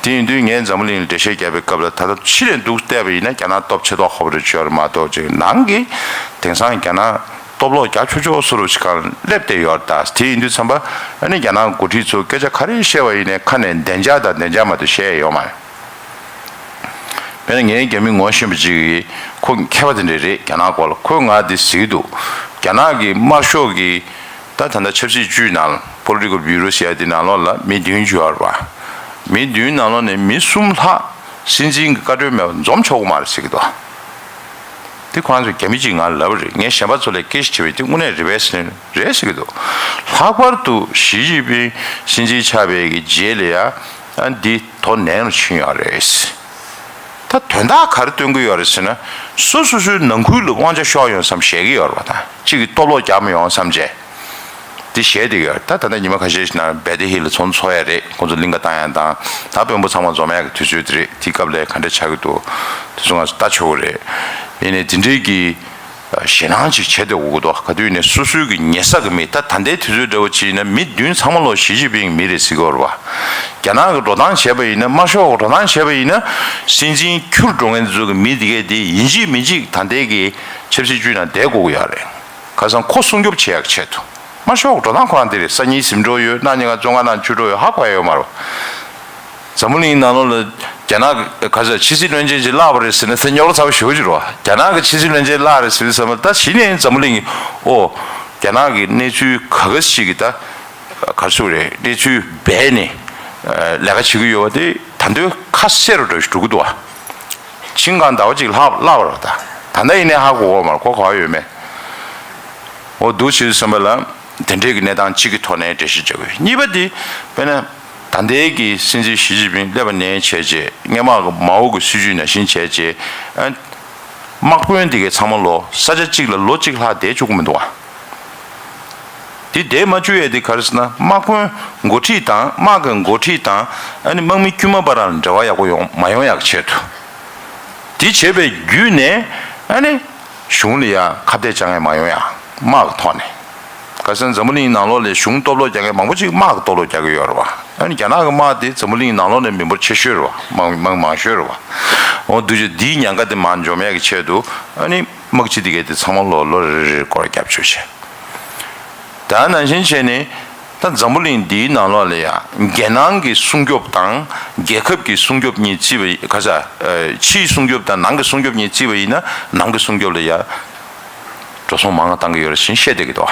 དེ་ཡིན་དུས་ངས་འཛམ་བུ་གླིང་ལ་འགྲེལ་བཤད་བརྒྱབ་པའི་སྐབས་ལ་ད་ལྟ་ཕྱི་ནས་འདུག་བལྟས་པ་ཡིན་ན་རྒྱ་ནག་སྟོབས་ཆེ་མདོག་ཁ་པོ་རེད་བརྗོད་རེད་མ་གཏོགས་ཅིག་ནང་གི་དེང་སང་རྒྱ་ནག་སྟོབས་ལོག་རྒྱག་ཆོག་ཆོག་བཟོ་འདྲ་ཞིག་སྒང་སླེབས་བསྡད་ཡོད་རེད་ད། དེ་ཡིན་དུས་ཙམ་པ་ཨ་ནི་རྒྱ་ནག་འགོ་ཁྲིད་ཚོ་སྐད་ཆ་ག་རེ་བཤད་པ་ཡིན་ནའི་ཁ་ནས་བདེ་འཇགས་དང་བདེ་འཇགས་མ་གཏོགས་བཤད་ཡ་ཡོད་མ་རེད། དཔེར་ན་ངའི་རྒྱ་མི་ངོ་ཤེས་པ་ཅིག་གིས། ཁོ་མཁས་པ་དེ་འདྲ་རེད། རྒྱ་ནག་སྐོར་ལ་ཁོས་ང་འདི་ཟེར་གྱི་འདུག་རྒྱ་ནག་གི་དམར་ཤོག་གི་ད་ད་ལྟ་ཆབ་སྲིད་ཅུས་ནང་། Political Bureau ཟེར་ཡ་དེ་ནང་ལོགས་ལ་མི་བདུན་ཅིག་ཡོད་རེད་པ། མི་བདུན་ནང་ལོགས་ནས་མི་གསུམ་ལྷག་སྲིད་འཛིན་གྱི་བཀའ་འཁྲོལ་མེད་པར་འཛོམས་ཆོག་གི་མ་རེད་ཟེར་གྱི་འདུག་དེ་ཁོ་རང་ཚོ་རྒྱ་མི་གཅིག་ང་ལ་ལབ་པ་རེད། ངས་གཞན་པ་ཚོ་ལ་སྐད་ཆ་དྲིས་པ་ཡིན། དེ་དངོས་གནས་རེད་པས་ཟེར། རེད་ཟེར་གྱི་འདུག་ལྷག་པར་དུ་ཞི་ཅིན་ཕིང་སྲིད་འཛིན་ཆགས་པའི་གི་རྗེས་ལ་ཡ། ཨ་འདི་དོ་ནན་རུ་ཕྱིན་ཡོད་རེད། ད་དོན་དག་ག་རེ་སྟོན་གྱི་ཡོད་རེད་ཟེར་ན། སོ་སོ་སོའི་ནང་ཁུལ་ལ་དབང་ཆ་ཤོར་ཡོང་བསམ་བཞེས་ཀྱི་ཡོད་རེད་པ། ད་གཅིག་གིས་སྟོབས་ལོག་རྒྱག་མི་ཡོང་བསམ་བྱས། དེ་བཤད་བསྡད་ཡོད། ད་ད་ལྟ་ཉི་མ་ཁ་ཤས་ཤིག་ནང་བེ་ཏི་ཧི་ལ་ཚོགས་འདུ་ཚོགས་ཡ་རེད། ཁོང་ཚོ་གླིང་ག་བཏང་ཡ་དང་། ད་དཔོན་པོ་ཚང་མ་འཛོམས་ཡ་གི་དུས་ཚོད་དེ་རེད། དེའི་སྐབས་ལ་ག་འདྲ་ཆགས་ཀྱི་འདུག་དེ་ཚོ་ང་ཚོ་ལྟ་ཆོག་གི་རེད། ཡིན་ནའི་དེ་འདྲའི་གི་ཞེད་སྣང་ཅིག་བྱེད་དགོས་ཀྱི་འདུག་ག་དུས་ནས་སོ་སོའི་གི་ཉེ་ས་གི་མི། ད་ད་ལྟའི་དུས་ཚོད་འདྲ་བོ་ཅིག་ཡིན་ན་མི་བདུན་ཚང་མ་ལོ་ཞི་ཅིན་ཕིང་མི་རེད་ཟེར་གྱི་ཡོད་རེད་པ། རྒྱ་ནག་གི་འགྲོ་སྟངས་བྱས་པ་ཡིན་ན། དམར་ཤོག་གི་འགྲོ་སྟངས་བྱས་པ་ཡིན་ན། སྲིད་འཛིན་འཁྱུར་འགྲོ་མཁན་ཚོ་གི་མི་དེ་གས་དེ་ཡིན་གཅིག་མིན་གཅིག་ད་ལྟའི་གི་ཆབ་སྲིད་ཅུས་ནང་བསྡད་དགོས་ཀྱི་ཡོད་རེད། ཁ་སང་ཁོ་སྲུང་སྐྱོབ་བྱེད་ཡག་ཆེད་དུ། དམར་ཤོག་འགྲོ་སྟངས་ཁོ་རང་དེ་རེད། སང་ཉིན་གཟིམ་འགྲོ་ཡོད། གནངས་ཉིན་ང་བཙོན་ཁང་ནང་འཁྱུད་འགྲོ་ཡོད། ཧ་གོ་ཡ་ཡོད་མ་རེད། འཛམ་བུ་གླིང་ནང་ལོགས་ལ་རྒྱ་ནག་ག་ཚོད་ཕྱི་སྲིད་བློན་ཆེན་ཅིག་བརླགས་པ་རེད་ཟེར་ན་ཚེ་རྙོག་ཚ་པོ་ཞེ་པོ་ཅིག་རེད་པ། རྒྱ་ནག་གི་ཕྱི་སྲིད་བློན་ཆེན་བརླགས་རེད་ཟེར་དུས་ཙམ་པ། ད་གཞི་ནས་འཛམ་བུ་གླིང་གི། ཨོ། རྒྱ་ནག་གི་གནས་ཚུལ་ག་ག་ཞིག་གི་ད་ག་རེ་ཟེར་དགོས་རེད། གནས་ཚུལ་སྦས་ནས་ལས་ཀ་བྱེད་ཀྱི་ཡོད་པ་དེ་ད་དུང་ཁ་གསལ་རུ་འགྲོ་ཞིག་འགྲོ་གི་འདུག་པ། ཕྱིན་གང་ཟླ་བ་གཅིག་ལྷག་ལྷག་པ་རེད་པ། ད་ད་ལྟ་ཡིན་ནའི་ཧ་གོ་གི་མ་རེད། གོ་གོ་ཡ་ཡོད་མེད། འོ་འདུག་བྱེད་དུས་ཙམ་པ་ལ་དེ་འདྲའི་གི་གནས་སྟངས་གཅིག་གི་ཐོག་ནས་འགྲེལ་བཤད་བྱ་དགོས། གཉིས་པ་དེ་དཔེར་ན་ད་ལྟའི་གི་སྲིད་འཛིན་ཞི་ཅིན་ཕིང་སླེབས་པ་ནས་བྱས་རྗེས། སྔོན་མ་གི་མའོ་གི་སྲིད་བྱུས་ནང་བཞིན་བྱས་རྗེས། ཨ། དམག་དཔོན་དེ་གའི་ཚང་མ་ལོ་ས་ཆ་གཅིག་ལ་ལོ་གཅིག་ལྷག་བསྡད་བཅུག་གི་མི་འདུག་པ། དེ་བསྡད་མ་བཅུག་ཡས་དེ་ག་རེ་ཟེར་ན། དམག་དཔོན་འགོ་ཁྲིད་དང་། དམག་གི་འགོ་ཁྲིད་དང་། ཨ་ནི་དམག་མི་དཀྱུས་མ་བར་ལ་འབྲེལ་བ་ཡག་པོ་ཡོང་མ་ཡོང་ཡག་ཆེད་དུ། དེ་བྱས་པའི་བརྒྱུད་ནས་ཨ་ནི་གཞུང་ལ་ཡ་ཁ་གཏད་བཅག་མཁན་མ་ཡོང་ཡ། དམག་གི་ཐོག་ནས། ཁ་སང་འཛམ་བུ་གླིང་ནང་ལོགས་ལ་གཞུང་སྟོབས་ལོག་རྒྱག་མཁན་མང་པོ་ཅིག་དམག་གི་སྟོབས་ལོག་རྒྱག་གི་ཡོད་རེད་བ། ཨ་ནི་རྒྱ་ནག་གི་དམག་དེ་འཛམ་བུ་གླིང་ནང་ལོགས་ནས་མི་འབོར་ཆེ་ཤོས་རེད་བ། མང་མང་མང་ཤོས་རེད་བ། འོ་འདུག་ཅེ་འདིའི་ཉེན་ཁ་དེ་མར་འཇོམས་ཡག་གི་ཆེད་དུ། ཨ་ནི་དམག་སྤྱི་དེ་གས་དེ་ཚང་མ་ལོ་ལོ་རེ་རེར་སྐོར་རྒྱབ་བཅུག་བྱས། ད་ནང་བཞིན་བྱས་ནས། ད་འཛམ་བུ་གླིང་འདིའི་ནང་ལོགས་ལ་ཡ་རྒྱལ་ནང་གི་སྲུང་སྐྱོབ་དང་རྒྱལ་ཁབ་ཀྱི་སྲུང་སྐྱོབ་གཉིས་བརྩིས་པ་ཡིན། ཁ་ས། ཕྱིའི་སྲུང་སྐྱོབ་དང་ནང་གི་སྲུང་སྐྱོབ་གཉིས་བརྩིས་པ་ཡིན་ན། ནང་གི་སྲུང་སྐྱོབ་ལ་ཡ་འགྲོ་སོང་མང་བ་བཏང་གི་ཡོད་རེད་ཟེར་བཤད་བསྡད་ཀྱི་འདུག་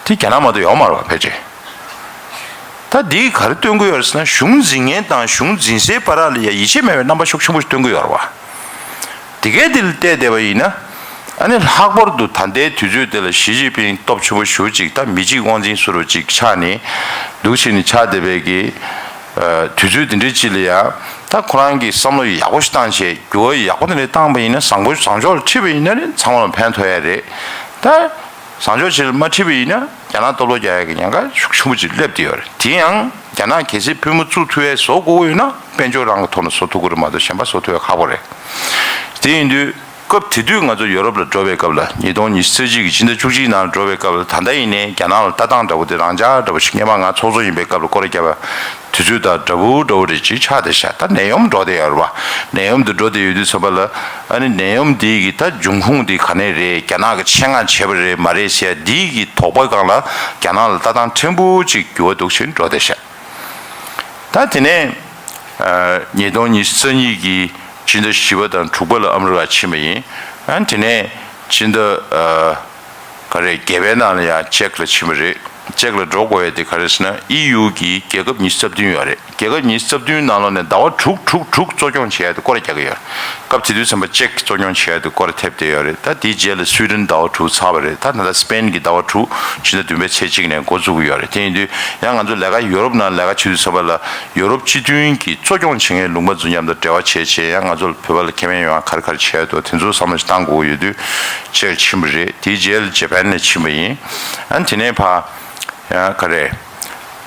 དེ་རྒྱ་ནག་མ་གཏོགས་ཡོད་མ་རེད་བ། ཕལ་ཆེར། ད་འདིས་ག་རེ་སྟོན་གྱི་ཡོད་རེད་ཟེར་ན། གཞུང་འཛིན་མཁན་དང་གཞུང་འཛིན་སའི་བར་ལ་ཡ་ཡིད་ཆེས་མེད་པའི་རྣམ་པ་ཤུགས་ཆེན་པོ་ཞིག་སྟོན་གྱི་ཡོད་རེད་བ། དེ་གས་དེ་ལ་བལྟས་བསྡད་པ་ཡིན་ན། ཨ་ནི་ལྷག་པར་དུ་ད་ལྟའི་དུས་ཚོད་དེ་ལ་ཞི་ཅིན་ཕིང་སྟོབས་ཆེན་པོ་ཞེ་པོ་ཅིག་ད་མི་གཅིག་དབང་འཛིན་བཟོ་འདྲ་ཅིག་ཆགས་ནས། འདུག་བྱས་ནས་ཆགས་བསྡད་པའི་གི། ཨ། དུས་ཚོད་དེ་འདྲའི་ཅིག་ལ་ཡ། ད་ཁོ་རང་གིས་བསམ་བློ་ཡག་པོ་ཞིག་བཏང་བྱས། འགྱུར་བ་ཡག་པོ་དེ་འདྲ་བཏང་པ་ཡིན་ན། བཟང་པོ་བཟང་ཕྱོགས་ལ་ཁྲིད་པ་ཡིན་ན་ནི་ཚང་མ་ལ་ཕན་ཐོགས་ཡ་རེད། ད་བཟང་ཕྱོགས་ཅིག་ལ་མ་ཁྲིད་པ་ཡིན་ན། རྒྱ་ནག་སྟོབས་ལོག་རྒྱག་ཡ་གི་ཉེན་ཁ་ཤུགས་ཆེན་པོ་ཅིག་སླེབས་བསྡད་ཡོད་རེད། དེ་ཡང་རྒྱ་ནག་གལ་སྲིད་པུས་མོ་བཙུགས་ཐུབ་ཡ་བཟོ་དགོས་ཡོད་ན། དཔལ་འབྱོར་རང་གི་ཐོག་ནས་བཟོ་ཐུབ་ཀྱི་རེད་མ་གཏོགས་གཞན་པ་བཟོ་ཐུབ་ཡ་ཁག་པོ་རེད། དེ་ཡིན་དུས། སྐབས་དེ་དུས་ང་ཚོ་ཡོ་རོབ་ལ་འགྲོ་བའི་སྐབས་ལ། ཉིས་སྟོང་ཉི་ཤུ་རྩ་གཅིག་གི་ཕྱི་ཟླ་བཅུ་གཅིག་ནང་ལ་འགྲོ་བའི་སྐབས་ལ། ད་ལྟ་ཡིན་ནའི་རྒྱ་ནག་ལ་ལྟ་སྟངས་འདྲ་པོ་དེ་རང་འཇགས་འདྲ་པོ་ཞིག་སྔོན་མ་ང་ཚོགས་གཙོ་ཡིན་པའི་སྐབས་ལ་སྐོར་ར་བརྒྱབ་པ། དུས་ཚོད་དང་འདྲ་པོ་འདྲ་པོ་རེ་ཅིག་ཆགས་བསྡད་ཤག་ད་ནད་ཡམས་འགྲོ་བསྡད་ཡོད་རེད་བ། ནད་ཡམས་དེ་འགྲོ་བསྡད་ཡོད་དུས་ཙམ་པ་ལ། ཨ་ནི་ནད་ཡམས་འདི་གི་ད་འབྱུང་ཁུངས་འདི་ག་ནས་རེད། རྒྱ་ནག་གི་ཆེད་མངགས་བྱས་པ་རེད་མ་རེད་ཟེར་ཡ་འདི་གི་དོགས་པའི་སྒང་ལ། རྒྱ་ནག་ལ་ལྟ་སྟངས་ཕྲན་བུ་ཅིག་འགྱུར་བ་འདུག་བཞིན་འགྲོ་བསྡད་ཤག་ད་དེ་ནས། ཨ། ཉིས་སྟོང་ཉི་ཤུ་རྩ་གཉིས་ཀྱི་ཕྱི་ཟླ་བཞི་པ་དང་དྲུག་པ་ལ་ཨ་མི་རི་ཀ་ཕྱིན་པ་ཡིན། ཨ། དེ་ནས་ཕྱི་ཟླ། ཨ། ག་རེ། བརྒྱད་པའི་ནང་ལ་ཡང་ཅེག་ལ་ཕྱིན་པ་རེད། ཅེག་ལ་འགྲོ་དགོས་ཡ་དེ་ག་རེ་ཟེར་ན། ཨི་ཡུ་གི་རྒྱལ་ཁབ་ཉི་ཤུ་རྩ་བདུན་ཡོད་རེད། རྒྱལ་ཁབ་ཉི་ཤུ་རྩ་བདུན་ནང་ལོགས་ནས་ཟླ་བ་དྲུག་དྲུག་དྲུག་གཙོ་སྐྱོང་བྱེད་ཡ་དེ་སྐོར་ར་རྒྱག་གི་ཡོད་རེད། སྐབས་དེ་དུས་ཙམ་པ་ཅེག་གཙོ་སྐྱོང་བྱེད་ཡ་དེ་སྐོར་ར་ཐེབས་བསྡད་ཡོད་རེད། ད་དེའི་རྗེས་ལ་སུའི་ཌེན་ཟླ་བ་དྲུག་ཚར་བ་རེད། ད་ད་ལྟ་སི་པེན་གྱི་ཟླ་བ་དྲུག་ཕྱི་ཟླ་བདུན་པའི་ཚེས་གཅིག་ནས་འགོ་བཙུགས་ཀྱི་ཡོད་རེད། དེ་ཡིན་དུས་ཡང་ང་ཚོ་ལས་ཀ་ཡོ་རོབ་ནང་ལས་ཀ་བྱེད་དུས་ཙམ་པ་ལ། ཡོ་རོབ་སྤྱི་མཐུན་གྱི་གཙོ་སྐྱོང་བྱེད་མཁན་ལུང་པ་ཚོ་མཉམ་དུ་འབྲེལ་བ་བྱས་བྱས། ཡང་ང་ཚོ་ལ་བོད་པ་ལ་ཁེ་ཕན་ཡོང་ཡ་ག་རེ་ག་རེ་བྱས་འདུག་དེ་ཚོ་བསམ་བློ་ཞིག་བཏང་དགོས་ཀྱི་ཡོད་དུས་ཅེག་ཕྱིན་པ་རེད། དེའི་རྗེས་ལ་ཇེ་པན་ནས་ཕྱིན་པ་ཡིན། ཨ་ནི་དེ་ནས་ཕར། ཡང་ག་རེ།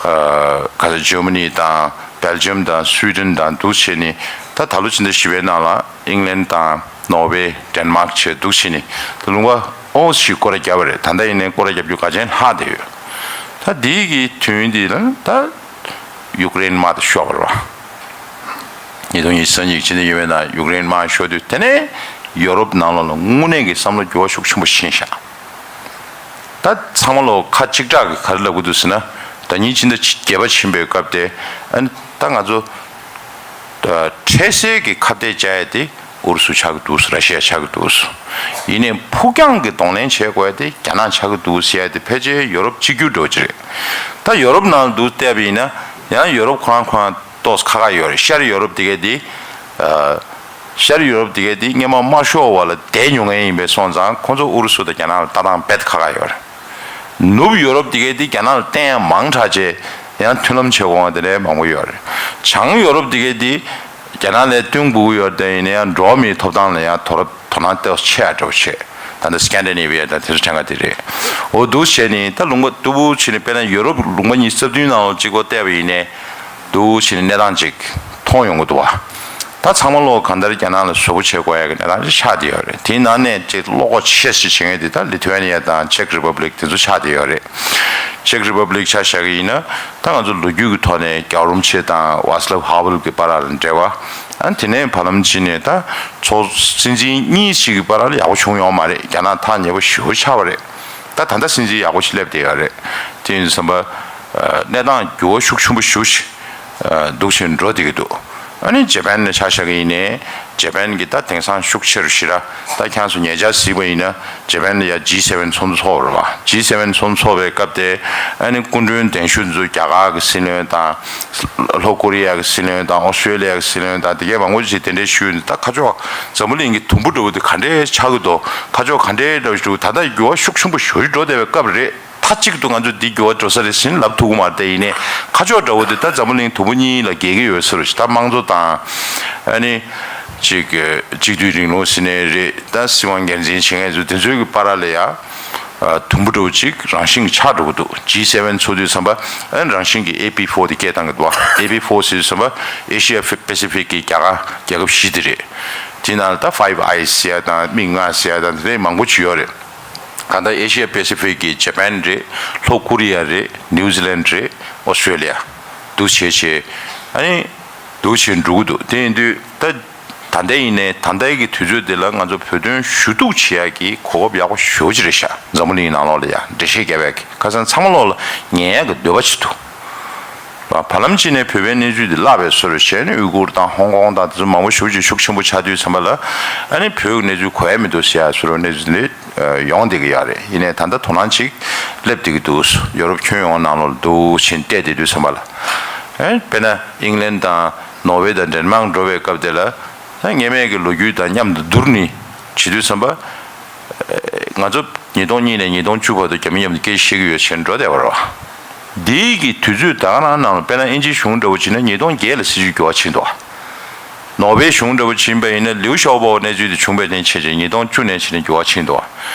ཨ། ག་ས། ཇར་མ་ནི་དང་། སྦེལ་ཇམ་དང་། སུའི་ཌེན་དང་། འདུག་བྱས་ནས། ད་ད་ལོ་ཕྱི་ཟླ་བཞི་པའི་ནང་ལ་ཨིང་ལན་དང་། ནོར་ཝེ། ཌེན་མཱག་བྱས། འདུག་བྱས་ནས་ད་ལུང་པ་ཨོ་ཞིག་སྐོར་ར་བརྒྱབ་པ་རེད། ད་ལྟ་ཡིན་ནའི་སྐོར་ར་རྒྱབ་རྒྱུ་ག་ཅན་ལྷག་བསྡད་ཡོད། ད་འདི་གི་དུས་ཡུན་འདི་ལ་ད་ཡུཀ་རེན་དམག་དེ་ཤོར་བ་རེད་བ། ཉིས་སྟོང་ཉི་ཤུ་རྩ་གཉིས་ཕྱི་ཟླ་གཉིས་པའི་ནང་ཡུཀ་རེན་དམག་ཤོར་དུས། དེ་ནས་ཡོ་རོབ་ནང་ལོགས་ལ་དངོས་གནས་ཀྱི་བསམ་བློ་འགྱུར་བ་ཤུགས་ཆེན་པོ་ཕྱིན་ཤག་ད་ཚང་མ་ལོ་ཁ་གཅིག་གྲགས་ཀྱིས་ག་རེ་ལབ་ཀྱི་འདུག་ཟེར་ན། ཟླ་ཉིན་ཕྱི་ཟླ་བརྒྱད་པ་ཕྱིན་པའི་སྐབས་དེ། ཨ་ནི་ད་ང་ཚོ་འཕྲལ་སེལ་གྱི་ཁ་གཏད་བཅག་ཡ་དེ་ཨུ་རུ་སུ་ཆགས་ཀྱི་འདུག་ར་ཤི་ཡ་ཆགས་ཀྱི་འདུག་ཡིན་ནའི་ཕུགས་རྒྱང་གི་གདོང་ལེན་བྱེད་དགོས་ཡ་དེ་རྒྱ་ནག་ཆགས་ཀྱི་འདུག་ཟེར་ཡ་དེ་ཕལ་ཆེར་ཡོ་རོབ་གཅིག་གྱུར་འདྲ་པོ་ཅིག་རེད། ད་ཡོ་རོབ་ནང་ལ་འདུག་བལྟས་པ་ཡིན་ན། ཡང་ཡོ་རོབ་ཁོ་རང་ཁོ་རང་ཏོག་ཙམ་ཁག་ཁག་ཡོད་རེད། ཤར་ཡོ་རོབ་དེ་གས་དེ། ཨ། ཤར་ཡོ་རོབ་དེ་གས་དེ་སྔོན་མ་དམར་ཤོག་འོག་ལ་བསྡད་མྱོང་མཁན་ཡིན་པས་སོང་ཙང་། ཁོང་ཚོ་ཨུ་རུ་སུ་དང་རྒྱ་ནག་ལ་ལྟ་སྟངས་རྦད་ཁག་ཁག་ཡོད་རེད། ནུབ་ཡོ་རོབ་དེ་གས་དེ་རྒྱ་ནག་ལ་བརྟེན་ཡ་མང་དྲགས་བྱས། ཡང་མཐུན་ལམ་བྱེད་དགོས་པ་དེ་འདྲའི་མང་པོ་ཡོད་རེད། བྱང་ཡོ་རོབ་དེ་གས་དེ་རྒྱ་ནག་ལ་བསྟུན་དགོས་ཀྱི་ཡོད་རེད། ཡིན་ན་ཡང་འགྲོ་བ་མིའི་ཐོབ་ཐང་ལ་ཡང་དོ་ར་དོ་སྣང་ཏོག་ཙམ་ཆེ་ཡ་འདྲ་པོ་བྱས། ད་ལྟ་སི་ཀན་ཌི་ནེ་བི་ཡ་དང་དེ་ཚོ་ཕྲན་ཁ་དེ་རེད། འོ་འདུག་བྱས་ནས་ད་ལུང་པ་འདུག་བྱས་ནས། དཔེར་ན་ཡོ་རོབ་ལུང་པ་ཉི་ཤུ་རྩ་བདུན་ནང་ལ་གཅིག་པོ་བལྟས་པ་ཡིན་ནའི། འདུག་བྱས་ནས་གནས་སྟངས་ཅིག་མཐོང་ཡོང་གི་འདུག་བ། ད་ཚང་མ་ལོ་གང་ལྟར་རྒྱ་ནག་ལ་བཟོ་བོ་བྱེད་དགོས་ཡ་གི་གནས་སྟངས་ཅིག་ཆགས་བསྡད་ཡོད་རེད། དེའི་ནང་ནས་ཅིག་བློ་ཁོག་ཆེ་ཤོས་བྱེད་མཁན་དེ་ད་ལི་ཐུ་ཝེ་ནི་ཡ་དང་ཅེག་རི་པབ་ལིག་དེ་ཚོ་ཆགས་བསྡད་ཡོད་རེད། ཅེག་རི་པབ་ལིག་ཆ་བཞག་གི་ཡིན་ན། ད་ང་ཚོ་ལོ་རྒྱུས་ཀྱི་ཐོག་ནས་རྒྱལ་བ་རིན་པོ་ཆེ་དང་ཝཱ་སི་ལབ་ཧ་ཝེལ་གྱི་བར་ལ་འབྲེལ་བ། ཨ། དེ་ནས་བར་ལམ་ཕྱིན་ནས་ད་ཚོགས་སྲིད་འཛིན་གཉིས་ཤིག་གི་བར་ལ་ཡག་པོ་བྱུང་ཡོད་མ་རེད། རྒྱ་ནག་ཐག་ཉེ་པོ་ཞེ་པོ་ཆགས་པ་རེད། ད་ད་ལྟ་སྲིད་འཛིན་ཡག་པོ་ཞིག་སླེབས་བསྡད་ཡོད་རེད། དེ་ཡིན་དུས་ཙམ་པ། ཨ། གནས་སྟངས་འགྱུར་བ་ཤུགས་ཆེན་པོ་ཞེ་པོ་ཞིག་ཨ། འདུག་བྱས་འགྲོ་བསྡད་ཀྱི་འདུག་ཨ་ནི་ཇེ་པན་ནས་ཆ་བཞག་གི་ཡིན་ནའི། ཇེ་པན་གྱི་ད་དེང་སང་ཤུགས་ཆེ་རུ་ཞེ་དྲག་ད་ཁྱེད་ཚོ་ཉེ་ཆར་གཟིགས་པ་ཡིན་ན། ཇེ་པན་ལ་ཡ་ཇི་སེ་ཝེན་ཚོགས་འདུ་ཚོགས་པ་རེད་བ། ཇི་སེ་ཝེན་ཚོགས་འདུ་ཚོགས་པའི་སྐབས་དེ། ཨ་ནི་སྐུ་མགྲོན་གདན་ཞུ་ཚོ་རྒྱ་གར་གྱི་སྲིད་བློན་དང་། ལྷོ་ཀོ་རི་ཡ་གི་སྲིད་བློན་དང་། ཨོ་སི་ཀྲོ་ལི་ཡ་གི་སྲིད་བློན་དང་། དེ་གས་མང་པོ་ཞིག་དེ་འདྲའི་ཞུས་ནས། ད་ཁ་ཕྱོགས་འཛམ་བུ་གླིང་གི་དུམ་བུ་འདྲ་བོ་དེ་ག་འདྲའི་ཆགས་ཀྱི་འདུག་ཁ་ཕྱོགས་ག་འདྲའི་འདྲ་བོ་ཞིག་འདུག་ད་ལྟ་འགྱུར་བ་ཤུགས་ཆེན་པོ་ཞེ་པོ་ཞིག་འགྲོ་བསྡད་པའི་སྐབས་རེད། མཐའ་གཅིག་ཏུ་ང་ཚོ་འདི་འགྱུར་བ་འགྲོ་ས་རེད་ཟེར་ལབ་ཐུབ་ཀྱི་མ་རེད། དེ་ཡིན་ནའི་ཁ་ཕྱོགས་འདྲ་བོ་དེ་ད་འཛམ་བུ་གླིང་དུམ་བུ་གཉིས་ལ་གྱེས་ཀྱི་ཡོད་ས་རེད། ད་དམངས་གཙོ་དང་། ཨ་ནི་ཅིག་གཅིག་སྡུད་རིང་ལུགས་ཟེར་ནའི་རེད། ད་སྲིད་དབང་སྒེར་འཛིན་བྱེད་མཁན་ཚོ་དེ་ཚོའི་གི་བར་ལ་ཡ། ཨ། དུམ་བུ་འདྲ་བོ་ཅིག་རང་བཞིན་གྱིས་ཆགས་འགྲོ་གི་འདུག་ཇི་སེ་ཝེན་ཚོགས་དུས་ཙམ་པ། ཨ་ནི་རང་བཞིན་གྱིས་ཨེ་པི་ཕོར་དེ་སྐད་བཏང་གི་འདུག་ཨེ་པི་ཕོར་ཟེར་དུས་ཙམ་པ། ཨེ་ཤི་ཡ་པེ་སི་ཕིག་གི་རྒྱ་གར་རྒྱལ་ཁབ་བཞི་དེ་རེད། དེ་ནང་ལ་ད་ཕའིབ་ཨའི་ཟེར་ཡ་དང་། མིག་ལྔ་ཟེར་ཡ་དང་། དེ་འདྲའི་མང་པོ་ཅིག་ཡོད་རེད། ད་ལྟ་ཨེ་ཤི་ཡ་པེ་སི་ཕིག་གི་ཇ་པན་རེད། ལྷོ་ཀོ་རི་ཡ་རེད། ནིའུ་ཛི་ལན་རེད། ཨོ་སི་ཀྲེ་ལི་ཡ་འདུག་བྱས་བྱས། ཨ་ནི་འདུག་བྱས་འགྲོ་གི་འདུག་དེ་ཡིན་དུས་ད་ད་ལྟ་ཡིན་ནའི་ད་ལྟའི་གི་དུས་ཚོད་འདི་ལ་ང་ཚོ་བོད་དོན་ཞུ་གཏུག་བྱེད་ཡག་གི་གོ་སྐབས་ཡག་པོ་ཞེ་པོ་ཅིག་རེད་ཤག་འཛམ་བུ་གླིང་ནང་ལོགས་ལ་ཡ་འགྲེལ་བཤད་རྒྱབ་ཡག་གི་ཁ་སང་ཚང་མ་ལོགས་ལ་ཉན་ཡག་གི་འདོད་པ་ཅིག་འདུག་བར་ལམ་གཅིག་ནས་བོད་པའི་གནས་ཚུལ་འདི་བརླག་པའི་བཟོ་འདྲ་བྱས་ནས་ཨུ་ཀུར་དང་ཧོང་ཀོང་དང་དེ་ཚོ་མང་པོ་ཞེ་པོ་ཅིག་ཤུགས་ཆེན་པོ་ཆགས་དུས་ཙམ་པ་ལ། ཨ་ནི་བོད་ཀྱི་གནས་ཚུལ་གོ་ཡ་མི་འདུག་ཟེར་ཡ་བཟོ་འདྲ་གནས་ཚུལ་འདི་ཡོང་བསྡད་ཀྱི་ཡོད་རེད། ཡིན་ནའི་ད་ལྟ་དོ་སྣང་ཅིག་སླེབས་བསྡད་ཀྱི་འདུག་ཡོ་རོབ་ཁྱོན་ཡོངས་ནང་ལོགས་ལ་འདུག་ཕྱིན་བལྟས་བསྡད་དུས་ཙམ་པ་ལ། ཨ་ནི་དཔེར་ན་ཨིང་ལན་དང་ནོར་ཝེ་དང་ཌེན་མཱག་འགྲོ་བའི་སྐབས་དེ་ལ། ཨ་ནི་སྔོན་མའི་གི་ལོ་རྒྱུས་དང་མཉམ་དུ་བསྡུར་ནས་བྱེད་དུས་ཙམ་པ། ང་ཚོ་ཉིས་སྟོང་གཉིས་ནས་ཉིས་སྟོང་བཅུ་བར་དུ་རྒྱ་མི་མཉམ་དུ་སྐད་ཆ་བཤད་ཀྱི་ཡོད་ཟེར་འགྲོ་བསྡད་པ་རེད་བ། འདིའི་གི་དུས་ཚོད་ད་ག་རང་ནང་ལ་དཔེར་ན་དབྱིན་ཇིའི་གཞུང་འདྲ་བོ་བྱས་ན་ཉིས་སྟོང་བརྒྱད་ལ་སྲིད་ཇུས་འགྱུར་བ་ཕྱིན་འདུག་ནོར་ཝེ་གཞུང་འདྲ་བོ་ཕྱིན་པ་ཡིན་ན་ལིའུ་ཞའོ་པོ་གནས་ཚུལ་དེ་བྱུང་བའི་རྟེན་བྱས་རྗེས་ཉིས་སྟོང་བཅུ་ནས་བྱས་ནས་འགྱུར་བ་ཕྱིན་འདུག་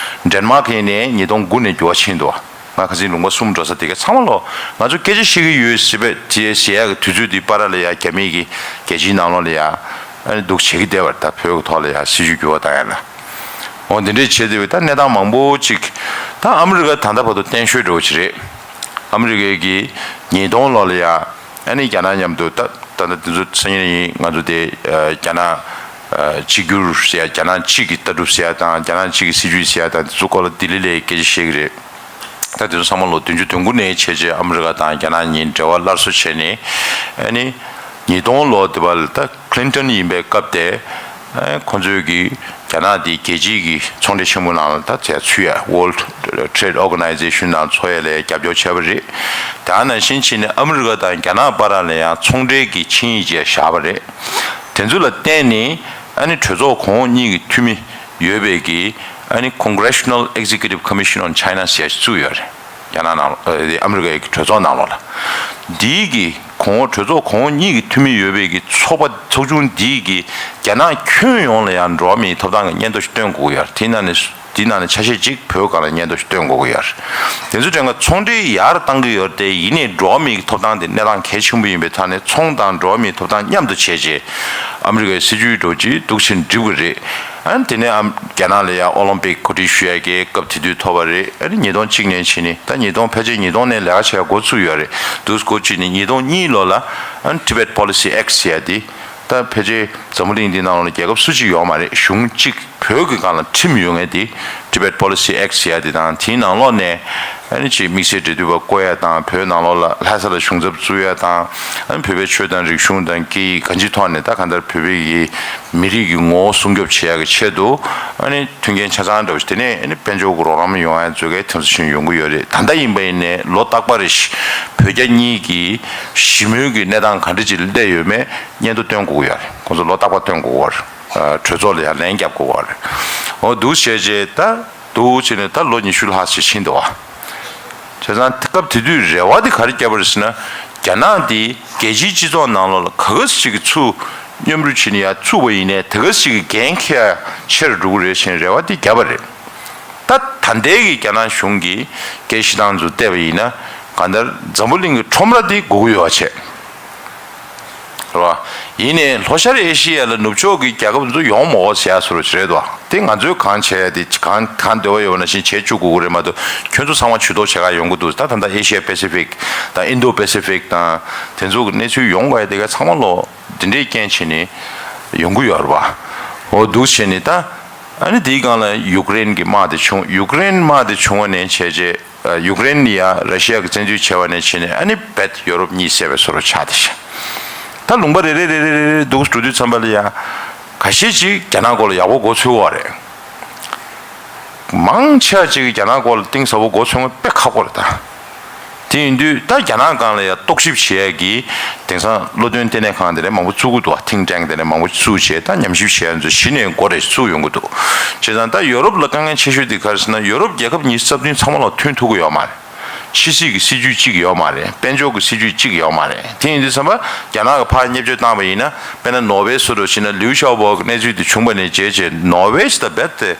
ཌེན་མཱག་ཡིན་ནའི་ཉིས་སྟོང་དགུ་ནས་འགྱུར་བ་ཕྱིན་འདུག་ང་ཁ་སང་ལུང་པ་གསུམ་འགྲོ་ས་དེ་ག་ཚང་མ་ལོ་ང་ཚོ་སྐད་ཆ་བཤད་ཀྱི་ཡོད་ཟེར་བའི་དེ་ཟེར་ཡག་གི་དུས་ཚོད་དེ་བར་ལ་ཡ་རྒྱ་མི་གི་རྒྱལ་སྤྱིའི་ནང་ལོགས་ལ་ཡ་ཨ་ནི་འདུག་བྱེད་ཀྱི་བསྡད་པ་རེད། ད་བོད་ཀྱི་ཐོག་ལ་ཡ་སྲིད་ཇུས་འགྱུར་བ་བཏང་ཡ་ལ། འོ་འདི་འདྲས་བྱས་བསྡད་པའི་ད་གནས་སྟངས་མང་པོ་ཅིག་ད་ཨ་མི་རི་ཀ་ད་ལྟ་བར་དུ་བརྟན་ཤོས་འདྲ་བོ་ཅིག་རེད། ཨ་མི་རི་ཀའི་གི་ཉིས་སྟོང་ལོ་ལ་ཡ་ཨ་ནི་རྒྱ་ནག་མཉམ་དུ་ད་ད་ལྟ་འདི་ཚོ་སང་ཉིན་ཡིན་ང་ཚོ་དེ་རྒྱ་ནག་གཅིག་གྱུར་ཟེར་ཡ་རྒྱ་ནག་གཅིག་གི་ལྟ་གྲུབ་ཟེར་ཡ་དང་རྒྱ་ནག་གཅིག་གི་སྲིད་ཇུས་ཟེར་ཡ་དང་དེ་ཚོ་སྐོར་ལ་ལྡི་ལི་ལ་སྐད་ཆ་བཤད་ཀྱི་རེད། ད་དེ་ཚོ་ཚང་མ་ལོ་བདུན་ཅུ་དོན་དགུ་ནས་བྱས་རྗེས་ཨ་མི་རི་ཀ་དང་རྒྱ་ནག་གཉིས་འབྲེལ་བ་སླར་གསོ་བྱས་ནས་ཨ་ནི་ཉིས་སྟོང་ལོ་དེ་བར་ད་ཀླིན་ཏོན་ཡིན་པའི་སྐབས་དེ་ཁོ་ཚོས་ཀྱི་རྒྱ་ནག་དེ་རྒྱལ་སྤྱིའི་གི་ཚོང་འབྲེལ་ཆེན་མོ་ནང་ལ་ད་དེ་ཚུད་ཡ་World Trade Organization ནང་འཚོགས་ཡ་ལ་རྒྱབ་སྐྱོར་བྱས་པ་རེད། དེ་ནང་བཞིན་བྱས་ནས་ཨ་མི་རི་ཀ་དང་རྒྱ་ནག་བར་ལ་ཡང་ཚོང་འབྲེལ་གྱི་ཆིངས་ཡིག་ཅིག་བཞག་པ་རེད། དེ་ཚོ་ལ་བརྟེན་ནས་ཨ་ནི་གྲོས་ཚོགས་གོང་འོག་གཉིས་ཀྱི་འཐུས་མི་ཡོད་པའི་གི་ཨ་ནི་Congressional Executive Commission on China ཟེར་ཡ་ཞིག་བཙུགས་ཡོད་རེད། རྒྱ་ནག་ནང་ལ་ཨ་ཨ་མི་རི་ཀའི་གྲོས་ཚོགས་ནང་ལོགས་ལ། འདིའི་གི་གོང་འོག་གྲོས་ཚོགས་གོང་འོག་གཉིས་ཀྱི་འཐུས་མི་ཡོད་པའི་གི་ཚོགས་པ་ཚོགས་ཆུང་འདིའི་གི་རྒྱ་ནག་ཁྱོན་ཡོངས་ལ་ཡང་འགྲོ་བ་མིའི་ཐོབ་ཐང་གི་སྙན་ཐོ་ཞིག་སྟོན་དགོས་ཀྱི་ཡོད་རེད། དེའི་ནང་ནས་དེའི་ནང་ནས་ཆ་ཤས་གཅིག་བོད་སྒང་ལ་སྙན་ཐོ་ཞིག་སྟོན་དགོས་ཀྱི་ཡོད་རེད། དེ་ཚོ་དྲན་ག་ཚོང་འབྲེལ་ཡར་བཏང་གི་ཡོད་རེད་དེ་ཡིན་ནའི་འགྲོ་བ་མིའི་ཐོབ་ཐང་དེ་གནས་སྟངས་གལ་ཆེན་པོ་ཡིན་པའི་ཐད་ནས་ཚོང་དང་འགྲོ་བ་མིའི་ཐོབ་ཐང་མཉམ་དུ་བྱས་རྗེས་ཨ་མི་རི་ཀའི་སྲིད་ཇུས་འགྲོ་རྒྱུ་འདུག་ཕྱིན་འགྲིག་གི་རེད། ཨ་ནི་དེ་ནས་ཨམ་རྒྱ་ནག་ལ་ཡང་ཨོ་ལིམ་པིག་གོ་སྒྲིག་ཞུ་ཡ་གི་སྐབས་དེ་དུས་ཐོབ་པ་རེད། ཨ་ནི་ཉིས་སྟོང་གཅིག་ནས་ཕྱིན་ནས་ད་ཉིས་སྟོང་ཕལ་ཆེར་ཉིས་སྟོང་ནས་ལས་ཀ་བྱེད་ཡ་འགོ་ཚུགས་ཡོད་རེད། དུས་འགོ་བཙུགས་ནས་ཉིས་སྟོང་གཉིས་ལོ་ལ་ཨ་ནི་Tibet Policy Act ཟེར་ཡ་དེ་ད་ཕལ་ཆེར་འཛམ་བུ་གླིང་འདི་ནང་ལ་རྒྱལ་ཁབ་སུ་གཅིག་ཡོད་མ་རེད། གཞུང་གཅིག་བོད་ཀྱི་སྒང་ལ་ཁྲིམས་ཡོད་མཁན་དེ་Tibet Policy Act ཟེར་ཡ་དེ་དང་དེའི་ནང་ལོགས་ནས་ཨ་ནི་ཅིག་དམིགས་བསལ་འབྲེལ་མཐུད་པ་བསྐོ་ཡ་དང་བོད་ནང་ལོགས་ལ་ལྷ་ས་ལ་གཞུང་ཚབ་བཙུགས་ཡ་དང་ཨ་ནི་བོད་པའི་ཆོས་དང་རིག་གཞུང་དང་སྐད་ཡིག་གང་ཅིའི་ཐོག་ནས་ད་གང་ལྟར་བོད་པའི་གི་མི་རིགས་ཀྱི་ངོ་བོ་སྲུང་སྐྱོབ་བྱེད་ཡ་གི་ཆེད་དུ་ཨ་ནི་མཐུན་རྐྱེན་ཆ་ཚང་འདྲ་བོ་ཞིག་དེ་ནས་ཨ་ནི་དཔལ་འབྱོར་གྱི་རོགས་རམ་ཡོང་ཡ་མཛོད་དཀའི་ཐོན་ས་ཞིག་ཡོང་གི་ཡོད་རེད། ད་ལྟ་ཡིན་པ་ཡིན་ནའི་ལོ་རྟག་པ་རེ་བཞིན་བོད་རྒྱ་གཉིས་ཀྱི་ཞི་མོལ་གྱི་གནས་སྟངས་ག་འདྲ་ཅིག་སླེབས་ཡོད་མེད་སྙན་ཐོ་སྟོན་དགོས་ཀྱི་ཡོད་རེད། ཁོང་ཚོ་ལོ་རྟག་པ་སྟོན་དགོས་ཀྱི་ཡོད་རེད། གྲོས་ཚོགས་ལ་ཡང་ལན་རྒྱབ་དགོས་ཀྱི་ཡོད་རེད། འོ་འདུག་བྱས་རྗེས་ད་འདུག་བྱས་ནས་ད་ལོ་ཉི་ཤུ་ལྷག་ཅིག་ཕྱིན་འདུག་བ། བྱས་ཙང་སྐབས་དེ་དུས་རེ་བ་དེ་ག་རེ་བརྒྱབ་པ་རེད་ཟེར་ན། རྒྱ་ནག་འདི་རྒྱལ་སྤྱིའི་སྤྱི་ཚོགས་ནང་ལོགས་ལ་ག་ག་ཟེ་ཞིག་གི་ཚུར་མཉམ་རུབ་བྱས་ནས་ཡར་ཚུགས་པ་ཡིན་ནའི་དེ་ག་ཟེ་ཞིག་གི་འགན་འཁྱེར་ཡ་ཆེ་རུ་འགྲོ་གི་རེད་ཟེར་རེ་བ་དེ་བརྒྱབ་པ་རེད། ད་ད་ལྟའི་གི་རྒྱ་ནག་གཞུང་གི་སྐད་བཤད་སྟངས་ཚོ་བལྟས་པ་ཡིན་ན་གང་ལྟར་འཛམ་བུ་གླིང་གི་ཁྲོམ་ར་དེ་སྒུག་གི་ཡོད་པ་བྱས། རེད་བ། ཡིན་ནའི་ལྷོ་ཤར་ཨེ་ཤི་ཡ་ལ་ནུབ་ཕྱོགས་ཀྱི་རྒྱལ་ཁབ་ཚོ་ཡོང་མ་དགོས་ཟེར་ཡ་བཟོ་འདྲ་ཞིག་རེད་དོ། དེ་ང་ཚོས་གང་བྱས་ཡ་དེ་གང་གང་འདོད་པ་ཡོད་པ་ནང་བཞིན་བྱེད་བཅུག་དགོས་ཀྱི་རེད་མ་གཏོགས་ཁྱོད་ཚོ་ཚང་མ་ཇུས་གཏོགས་བྱེད་ག་ཡོང་གི་འདུག་ད་ད་ལྟ་ཨེ་ཤི་ཡ་པེ་སི་ཕིག་དང་ཨིན་དོ་པེ་སི་ཕིག་དང་དེ་ཚོ་གི་གནས་ཚུལ་ཡོང་དགོས་ཡ་དེ་ག་ཚང་མ་ལོ་འདི་འདྲའི་རྐྱེན་བྱས་ནས་ཡོང་གི་ཡོད་རེད་བ། འོ་འདུག་བྱས་ནས་ད་ཨ་ནི་དེའི་སྒང་ལ་ཡུཀ་རེན་གྱི་དམག་དེ་བྱུང་། ཡུཀ་རེན་དམག་དེ་བྱུང་བ་ནས་བྱས་རྗེས། ཡུཀ་རེན་ནི་ཡང་ར་ཤི་ཡ་གི་བཙན་འཛུལ་བྱས་པ་ནས་བྱས་ནས་ཨ་ནི་རྦད་ཡོ་རོབ་གཉིད་སད་པའི་བཟོ་འདྲ་ཆགས་བསྡད་ཤག་ད་ལུང་པ་རེ་རེ་རེ་རེ་རེ་རེ་འདུག་འགྲོ་དུས་ཙམ་པ་ལ་ཡང་ཁ་ཤས་ཅིག་རྒྱ་ནག་སྐོར་ལ་ཡག་པོ་མགོ་ཚོས་པ་རེད། མང་ཆེ་བ་ཅིག་གིས་རྒྱ་ནག་སྐོར་ལ་གཏིང་ཟབ་པོ་མགོ་ཚོས་ཡོང་དཔེ་ཁག་པོ་རེད་ད། དེ་ཡིན་དུས་ད་རྒྱ་ནག་སྒང་ལ་ཡང་རྟོག་ཞིབ་བྱེད་ཡས་ཀྱི་དེང་སང་བློ་འདོན་ལྟེ་གནས་ཁང་དེ་འདྲ་མང་པོ་བཙུགས་ཀྱི་འདུག་ཐིང་ཊེང་དེ་འདྲ་མང་པོ་བཙུགས་བྱས་ད་ཉམས་ཞིབ་བྱེད་ཡས་ཚོ་གཞི་ནས་འགོ་རེ་བཙུགས་ཡོང་གི་འདུག་བྱས་ཙང་ད་ཡོ་རོབ་ལ་དཀའ་ངལ་ཆེ་ཤོས་དེ་ག་རེ་ཟེར་ན་ཡོ་རོབ་རྒྱལ་ཁབ་ཉི་ཤུ་རྩ་བདུན་ཚང་མ་ལ་མཐུན་ཐུབ་ཀྱི་ཡོད་མ་རེད། ཕྱི་སྲིད་ཀྱི་སྲིད་ཇུས་གཅིག་ཡོད་མ་རེད། དཔལ་འབྱོར་གྱི་སྲིད་ཇུས་གཅིག་ཡོད་མ་རེད། དེ་ཡིན་དུས་ཙམ་པ་རྒྱ་ནག་གིས་ཕར་བརྙས་བཅོས་བཏང་བ་ཡིན་ན་དཔེར་ན་ནོར་ཝེ་བཟོ་འདྲ་བྱས་ན་ལིའུ་ཞའོ་པོ་གི་གནས་ཚུལ་དེ་བྱུང་བ་ནས་བྱས་བྱས་ནོར་ཝེ་ཞིག་ད་རྦད་དེ་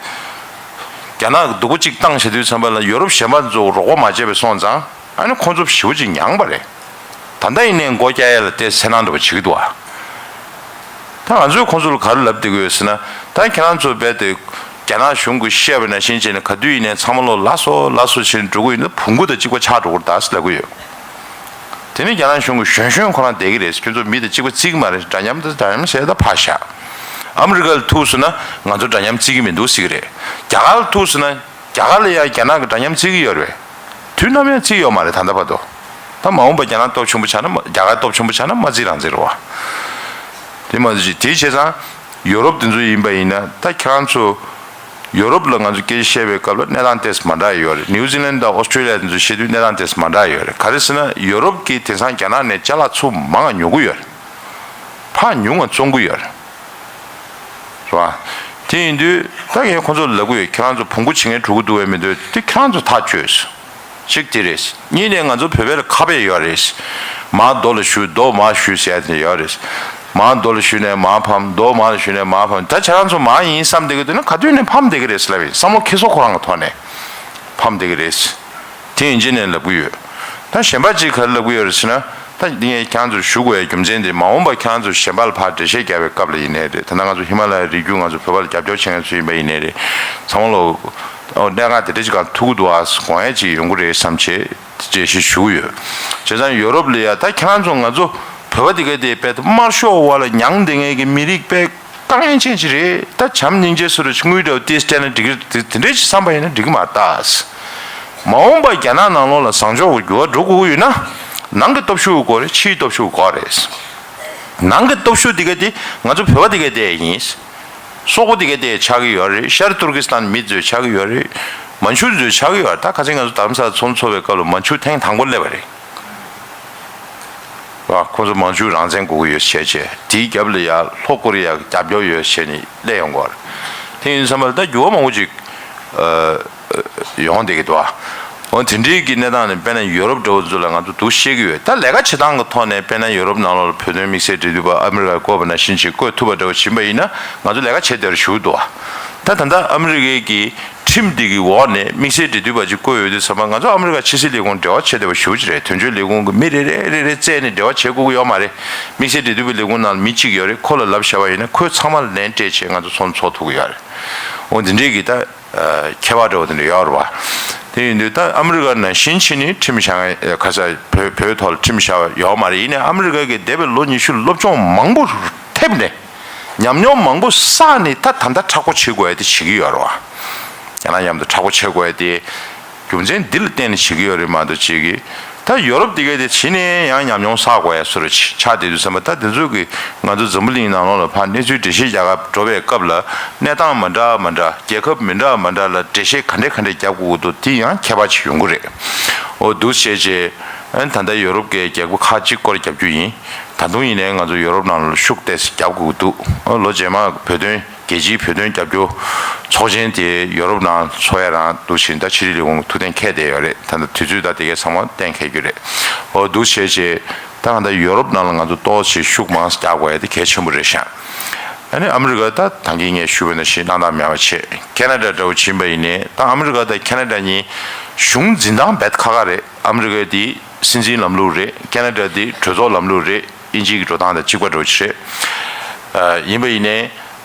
རྒྱ་ནག་གིས་སྡུག་པོ་གཅིག་བཏང་བྱས་དུས་ཙམ་པ་ལ་ཡོ་རོབ་གཞན་པ་ཚོ་རོགས་པ་མ་བྱས་པ་སོང་ཙང་། ཨ་ནི་ཁོང་ཚོ་ཞེ་པོ་ཅིག་མྱངས་པ་རེད། ད་ལྟ་ཡིན་ནའི་མགོ་བཀྱག་ཡ་ལ་དེ་སེམས་ནང་འདྲ་པོ་བྱེད་ཀྱི་འདུག་ཨ། ད་ང་ཚོས་ཁོང་ཚོ་ལ་ག་རེ་ལབ་བསྡད་ཀྱི་ཡོད་ཟེར་ན། ད་ཁྱེད་རང་ཚོ་རྦད་དེ་ རྒྱ་ནག་གཞུང་གིས་བཤད་པ་ནང་བཞིན་བྱས་ནས་ག་དུས་ཡིན་ནའི་ཚང་མ་ལོ་ལ་སོ་ལ་སོ་བྱས་ནས་འགྲོ་གི་ཡོད་ན་བོང་གུ་དང་གཅིག་པ་ཆགས་འགྲོ་གི་རེད་ད་ཟེར་ལབ་གི་ཡོད། དེ་ནི་རྒྱ་ནག་གཞུང་གིས་གཞོན་གཞོན་ཁོ་རང་བསྡད་ཀྱི་རེད། ཁྱོད་ཚོ་མི་དང་གཅིག་པ་བརྩི་གི་མ་རེད། འདྲ་མཉམ་དང་འདྲ་མཉམ་ཟེར་ད་ཕར་བཞག་ཨ་མི་རི་ཀ་ལ་ཐུག་སོང་ན་ང་ཚོ་འདྲ་མཉམ་བརྩི་གི་མི་འདུག་ཟེར་གི་རེད། རྒྱ་གར་ལ་ཐུག་སོང་ན་རྒྱ་གར་ལ་ཡང་རྒྱ་ནག་གི་འདྲ་མཉམ་བརྩི་གི་ཡོད་རེད། དུས་ནམ་ཡང་བརྩི་ཡོད་མ་རེད་ད་ལྟ་བར་དུ། ད་མ་འོངས་པ་རྒྱ་ནག་སྟོབས་ཆེན་པོ་ཆགས་ན་མ་རྒྱ་གར་སྟོབས་ཆེན་པོ་ཆགས་ན་མ་བརྩི་རང་བརྩི་རེད་བ། དེ་མ་ཟད་དེའི་བྱས་ཙང་ཡོ་རོབ་དེ་ཚོ་ཡིན་པ་ཡིན་ན་ད་ཁྱེད་རང་ཚོ་ཡོ་རོབ་ལ་ང་ཚོ་སྐད་ཆ་བཤད་པའི་སྐབས་ལ་གནས་སྟངས་ཏོག་ཙམ་མ་འདྲ་ཡོད་རེད། ནིའུ་ཛི་ལན་དང་ཨོ་སི་ཀྲི་ལི་ཡ་དེ་ཚོ་བཤད་དུས་གནས་སྟངས་ཏོག་ཙམ་མ་འདྲ་ཡོད་རེད། ག་རེ་ཟེར་ན་ཡོ་རོབ་ཀྱིས་དེང་སང་རྒྱ་ནག་ནས་ཅ་ལག་ཚུར་མང་ང་ཉོ་གི་ཡོད་རེད། ཕར་ཉུང་ང་བཙོང་གི་ཡོད་རེད། རེད་བ། དེ་ཡིན་དུས་ད་ངས་ཁོང་ཚོ་ལབ་གི་ཡོད། ཁྱེད་རང་ཚོ་བོང་གུ་བྱེད་མཁན་འགྲོ་གི་འདུག་བས་མི་འདུག་དེ་ཁྱེད་རང་ཚོ་ཐག་གཅོད། གཅིག་དེ་རེད། གཉིས་ནས་ང་ཚོ་བོད་པའི་ལ་ཁ་དཔེ་ཡོད་རེད། མར་རྡོ་ལ་གཞུ་རྡོ་མར་གཞུ་ཟེར་ཡ་དེ་ཡོད་རེད། མར་རྡོ་ལ་གཞུས་ནས་མར་ཕམ། རྡོ་མར་ལ་གཞུས་ནས་མར་ཕམ། ད་ཁྱེད་རང་ཚོ་མར་ཡིན་བསམ་བསྡད་གི་འདུག་ན་ག་དུས་ནས་ཕམ་བསྡད་གི་རེད་ཟེར་ལབ་ཡིན། བསམ་བློ་འཁྱེར་སོ་ཁོ་རང་གི་ཐོག་ནས་ཕམ་བསྡད་གི་རེད། དེ་ཡིན་གཅིག་ནས་ལབ་གི་ཡོད། ད་གཞན་པ་གཅིག་ག་རེ་ལབ་གི་ཡོད་རེད་ཟེར་ན། ད་འདི་ངས་ཁྱེད་རང་ཚོར་ཞུ་དགོས་ཡའི་རྒྱུ་མཚན་དེ་མ་འོངས་པ་ཁྱེད་རང་ཚོར་གཞན་པ་ལ་ཕར་འགྲེལ་བཤད་རྒྱག་པའི་སྐབས་ལ་ཡིན་ནའི་རེད། ད་ལྟ་ང་ཚོ་ཧི་མ་ལ་ཡའི་རི་རྒྱུད་ང་ཚོ་བོད་པ་ལ་རྒྱབ་སྐྱོར་བྱེད་མཁན་ཚོ་ཡིན་པ་ཡིན་ནའི་རེད། ཚང་མ་ལོ་ཨོ་གནད་འགག་དེ་འདྲ་ཅིག་གང་ཐུག་གི་འདུག་ཨ་དགོངས་ཡ་ཅིག་ཡོང་གི་རེད་བསམ་བྱས་འགྲེལ་བཤད་ཞུ་གི་ཡོད། བྱས་ཙང་ཡོ་རོབ་ལ་ཡ་ད་ཁྱེད་རང་ཚོ་ང་ཚོ་བོད་པ་དེ་ག་དེ་དཔེ་དམར་ཤོག་འོག་ལ་མྱངས་བསྡད་མཁན་གྱི་མི་རིགས་དཔེ་དཀའ་ངལ་ཅན་ཅིག་རེད། ད་བྱམས་སྙིང་རྗེ་སོ་རུ་དངུལ་འདྲ་བོ་ཏིས་སྤྲད་ན་འགྲིག་གི་རེད། དེ་འདྲས་ཅིག་བསམ་པ་ཡིན་ན་འགྲིག་གི་མ་རེད་ད། མ་འོངས་པ་རྒྱ་ནག་ནང་ལོགས་ལ་བཟང་ཕྱོགས་ཀྱི་འགྱུར་བ་འགྲོ་དགོས་ཀྱི་ཡོད་ན། ནང་གི་སྟོབས་ཤུགས་དགོས་རེད། ཕྱིའི་སྟོབས་ཤུགས་དགོས་རེད། ནང་གི་སྟོབས་ཤུགས་དེ་ག་དེ་ང་ཚོ་བོད་པ་དེ་ག་དེ་ཡིན། སོག་པོ་དེ་ག་དེ་ཆགས་ཀྱི་ཡོད་རེད། ཤར་ཏུར་ཀི་སི་ཐན་མི་ཚོས་ཆགས་ཀྱི་ཡོད་རེད། མན་ཆུ་ཚོས་ཆགས་ཀྱི་ཡོད་རེད། ད་ཁ་སང་ང་ཚོ་དྷ་རམ་ས་ལ་ཚོགས་འདུ་ཚོགས་པའི་སྐབས་ལ་མན་ཆུ་ཐེངས་དང་པོ་སླེབས་པ་རེད། ཁོ་ཚོ་མང་ཆུ་རང་བཙན་དགོས་ཀྱི་ཡོད་བྱས་བྱས་དེའི་རྒྱབ་ལ་ཡ་ལྷོ་ཀོ་རི་ཡ་གི་རྒྱབ་སྐྱོར་ཡོད་བྱས་ནས་སླེབས་ཡོང་གི་ཡོད་རེད། དེ་ཡིན་ཙང་མ་ད་འགྱུར་བ་མང་པོ་ཅིག་ཡོང་བསྡད་ཀྱི་འདུག་ཨ། འོ་དེ་འདྲའི་གི་གནས་སྟངས་ནས་དཔེར་ན་ཡོ་རོབ་འདྲ་བོ་ཚོ་ལ་ང་ཚོ་འདུག་བཤད་ཀྱི་ཡོད། ད་ལས་ཀ་བྱེད་སྟངས་ཀྱི་ཐོག་ནས་དཔེར་ན་ཡོ་རོབ་ནང་ལོགས་ལ་བོད་དོན་དམིགས་བསལ་འབྲེལ་མཐུད་པ་ཨ་མི་རི་ཀ་བསྐོས་པ་ནང་བཞིན་ཅིག་བསྐོས་ཐུབ་པ་འདྲ་བོ་བྱིན་པ་ཡིན་ན་ང་ཚོ་ལས་ཀ་བྱེད་བདེ་བར་ཞུ་འདུག་ཨ། ད་ད་ལྟ་ཨ་མི་རི་ཀའི་གི་ཁྲིམས་འདི་གི་འོག་ནས་དམིགས་བསལ་འབྲེལ་མཐུད་པ་ཅིག་བསྐོས་ཡོད་དུས་ཙམ་པ་ང་ཚོ་ཨ་མི་རི་ཀ་ཕྱི་སྲིད་ལས་ཁུངས་འབྲེལ་བ་བྱེད་བདེ་བ་ཞེ་པོ་ཅིག་རེད། དོན་གཅོད་ལས་ཁུངས་ཀྱི་མི་རེ་རེ་རེ་རེ་བཙལ་ནས་འབྲེལ་བ་བྱེད་དགོས་ཀྱི་ཡོད་མ་རེད། དམིགས་བསལ་འབྲེལ་མཐུད་པའི་ལས་ཁུངས་ནང་ལ་མི་གཅིག་ཡོད་རེད། ཁོ་ལ་ལབ་བཞག་པ་ཡིན་ན་ཁོས་ཚང་མ་ལན་སྤྲད་བྱས་ང་ཚོ་ཚོགས་འདུ་ཚོགས་ཐུབ་ཀྱི་ཡོད་རེད། འོ་འདི་འདྲས་ཀྱི་ད་ཁྱད་པར་འདྲ་བོ་དེ་འདྲ་ཡོད་རེད་བ། དེ་ཡིན་དུས་ད་ཨ་མི་རི་ཀ་ནང་བཞིན་བྱས་ནས་ཁྲིམས་བཞག་ཁ་ས་བོད་བོད་ཐོག་ལ་ཁྲིམས་བཞག་ཡོད་མ་རེད། ཡིན་ནའི་ཨ་མི་རི་ཀ་གི་འདས་པའི་ལོ་ཉི་ཤུ་སློབ་སྦྱོང་མང་པོ་ཐེབས་ནས། ཉམས་མྱོང་མང་པོ་བསགས་ནས་ད་ད་ལྟ་མཁྲེགས་པོ་བྱེད་དགོས་ཡ་དེ་བྱེད་ཀྱི་ཡོད་རེད་བ། རྒྱ་ནག་མཉམ་དུ་མཁྲེགས་པོ་བྱེད་དགོས་ཡ་དེ་རྒྱུ་མཚན་འདི་ལ་བརྟེན་ནས་བྱེད་ཀྱི་ཡོད་རེད་མ་གཏོགས་ཅིག་གིས་ད་ཡོ་རོབ་དེ་གས་དེ་ཕྱི་ནས་ཡང་ཉམས་མྱོང་བསགས་དགོས་ཡ་བཟོ་འདྲ་ཅིག་ཆགས་བསྡད་དུས་ཙམ་པ་ད་དེ་ཚོ་གིས་ང་ཚོ་འཛམ་བུ་གླིང་ནང་ལོགས་ལ་ཕར་གནས་ཚུལ་འགྲེལ་བཤད་རྒྱག་ག་འགྲོ་བའི་སྐབས་ལ་གནས་སྟངས་མི་འདྲ་མི་འདྲ་རྒྱལ་ཁབ་མི་འདྲ་མི་འདྲ་ལ་འགྲེལ་བཤད་ག་འདྲས་ག་འདྲས་རྒྱབ་དགོས་ཀྱི་འདུག་དེ་ཡང་ཁྱད་པར་ཅིག་ཡོང་གི་རེད། འོ་འདུག་བྱས་རྗེས་ད་ལྟ་ཡོ་རོབ་ཀྱི་རྒྱལ་ཁབ་ཁག་ཅིག་སྐོར་རྒྱབ་རྒྱུ་ཡིན། ད་དུང་ཡིན་ནའི་ང་ཚོ་ཡོ་རོབ་ནང་ལ་ཤུགས་ཏོག་ཙམ་རྒྱབ་དགོས་ཀྱི་འདུག་ལོ་རྗེས་མ་བོད་དོན་རྒྱལ་སྤྱིའི་བོད་དོན་རྒྱབ་སྐྱོར་ཚོགས་ཆེན་དེ་ཡོ་རོབ་ནང་འཚོགས་ཡ་རང་འདུག་བཞིན་ད་ཕྱི་དྲིལ་ལས་ཁུངས་ཐུགས་གཏན་འཁེལ་བསྡད་ཡོད་རེད། ད་ལྟ་དུས་ཚོད་ད་དེ་གའི་ཚང་མ་གཏན་འཁེལ་རྒྱུ་རེད། འོ་འདུག་བྱས་རྗེས་ད་ང་ད་ཡོ་རོབ་ནང་ལ་ང་ཚོ་ཏོག་ཙམ་ཤུགས་མང་ཙམ་རྒྱག་དགོས་ཡ་དེ་གལ་ཆེན་པོ་རེད་ཤག་ཨ་ནི་ཨ་མི་རི་ཀ་ད་ད་གིན་ངས་ཞུས་པ་ནང་བཞིན་གནང་སྟངས་མེད་པ་བྱས། ཁེ་ན་ཌ་འདྲ་བོ་ཕྱིན་པ་ཡིན་ནའི་ད་ཨ་མི་རི་ཀ་དང་ཁེ་ན་ཌ་གཉིས་གཞུང་འཛིན་སྟངས་རྦད་ཁག་ཁག་རེད། ཨ་མི་རི་ཀ་དེ་སྲིད་འཛིན་ལམ་ལུགས་རེད། ཁེ་ན་ཌ་དེ་གྲོས་ཚོགས་ལམ་ལུགས་རེད། དབྱིན་ཇི་གི་འགྲོ་སྟངས་དང་གཅིག་པ་འདྲ་བོ་ཅིག་རེད། ཨ། ཡིན་པ་ཡིན་ནའི་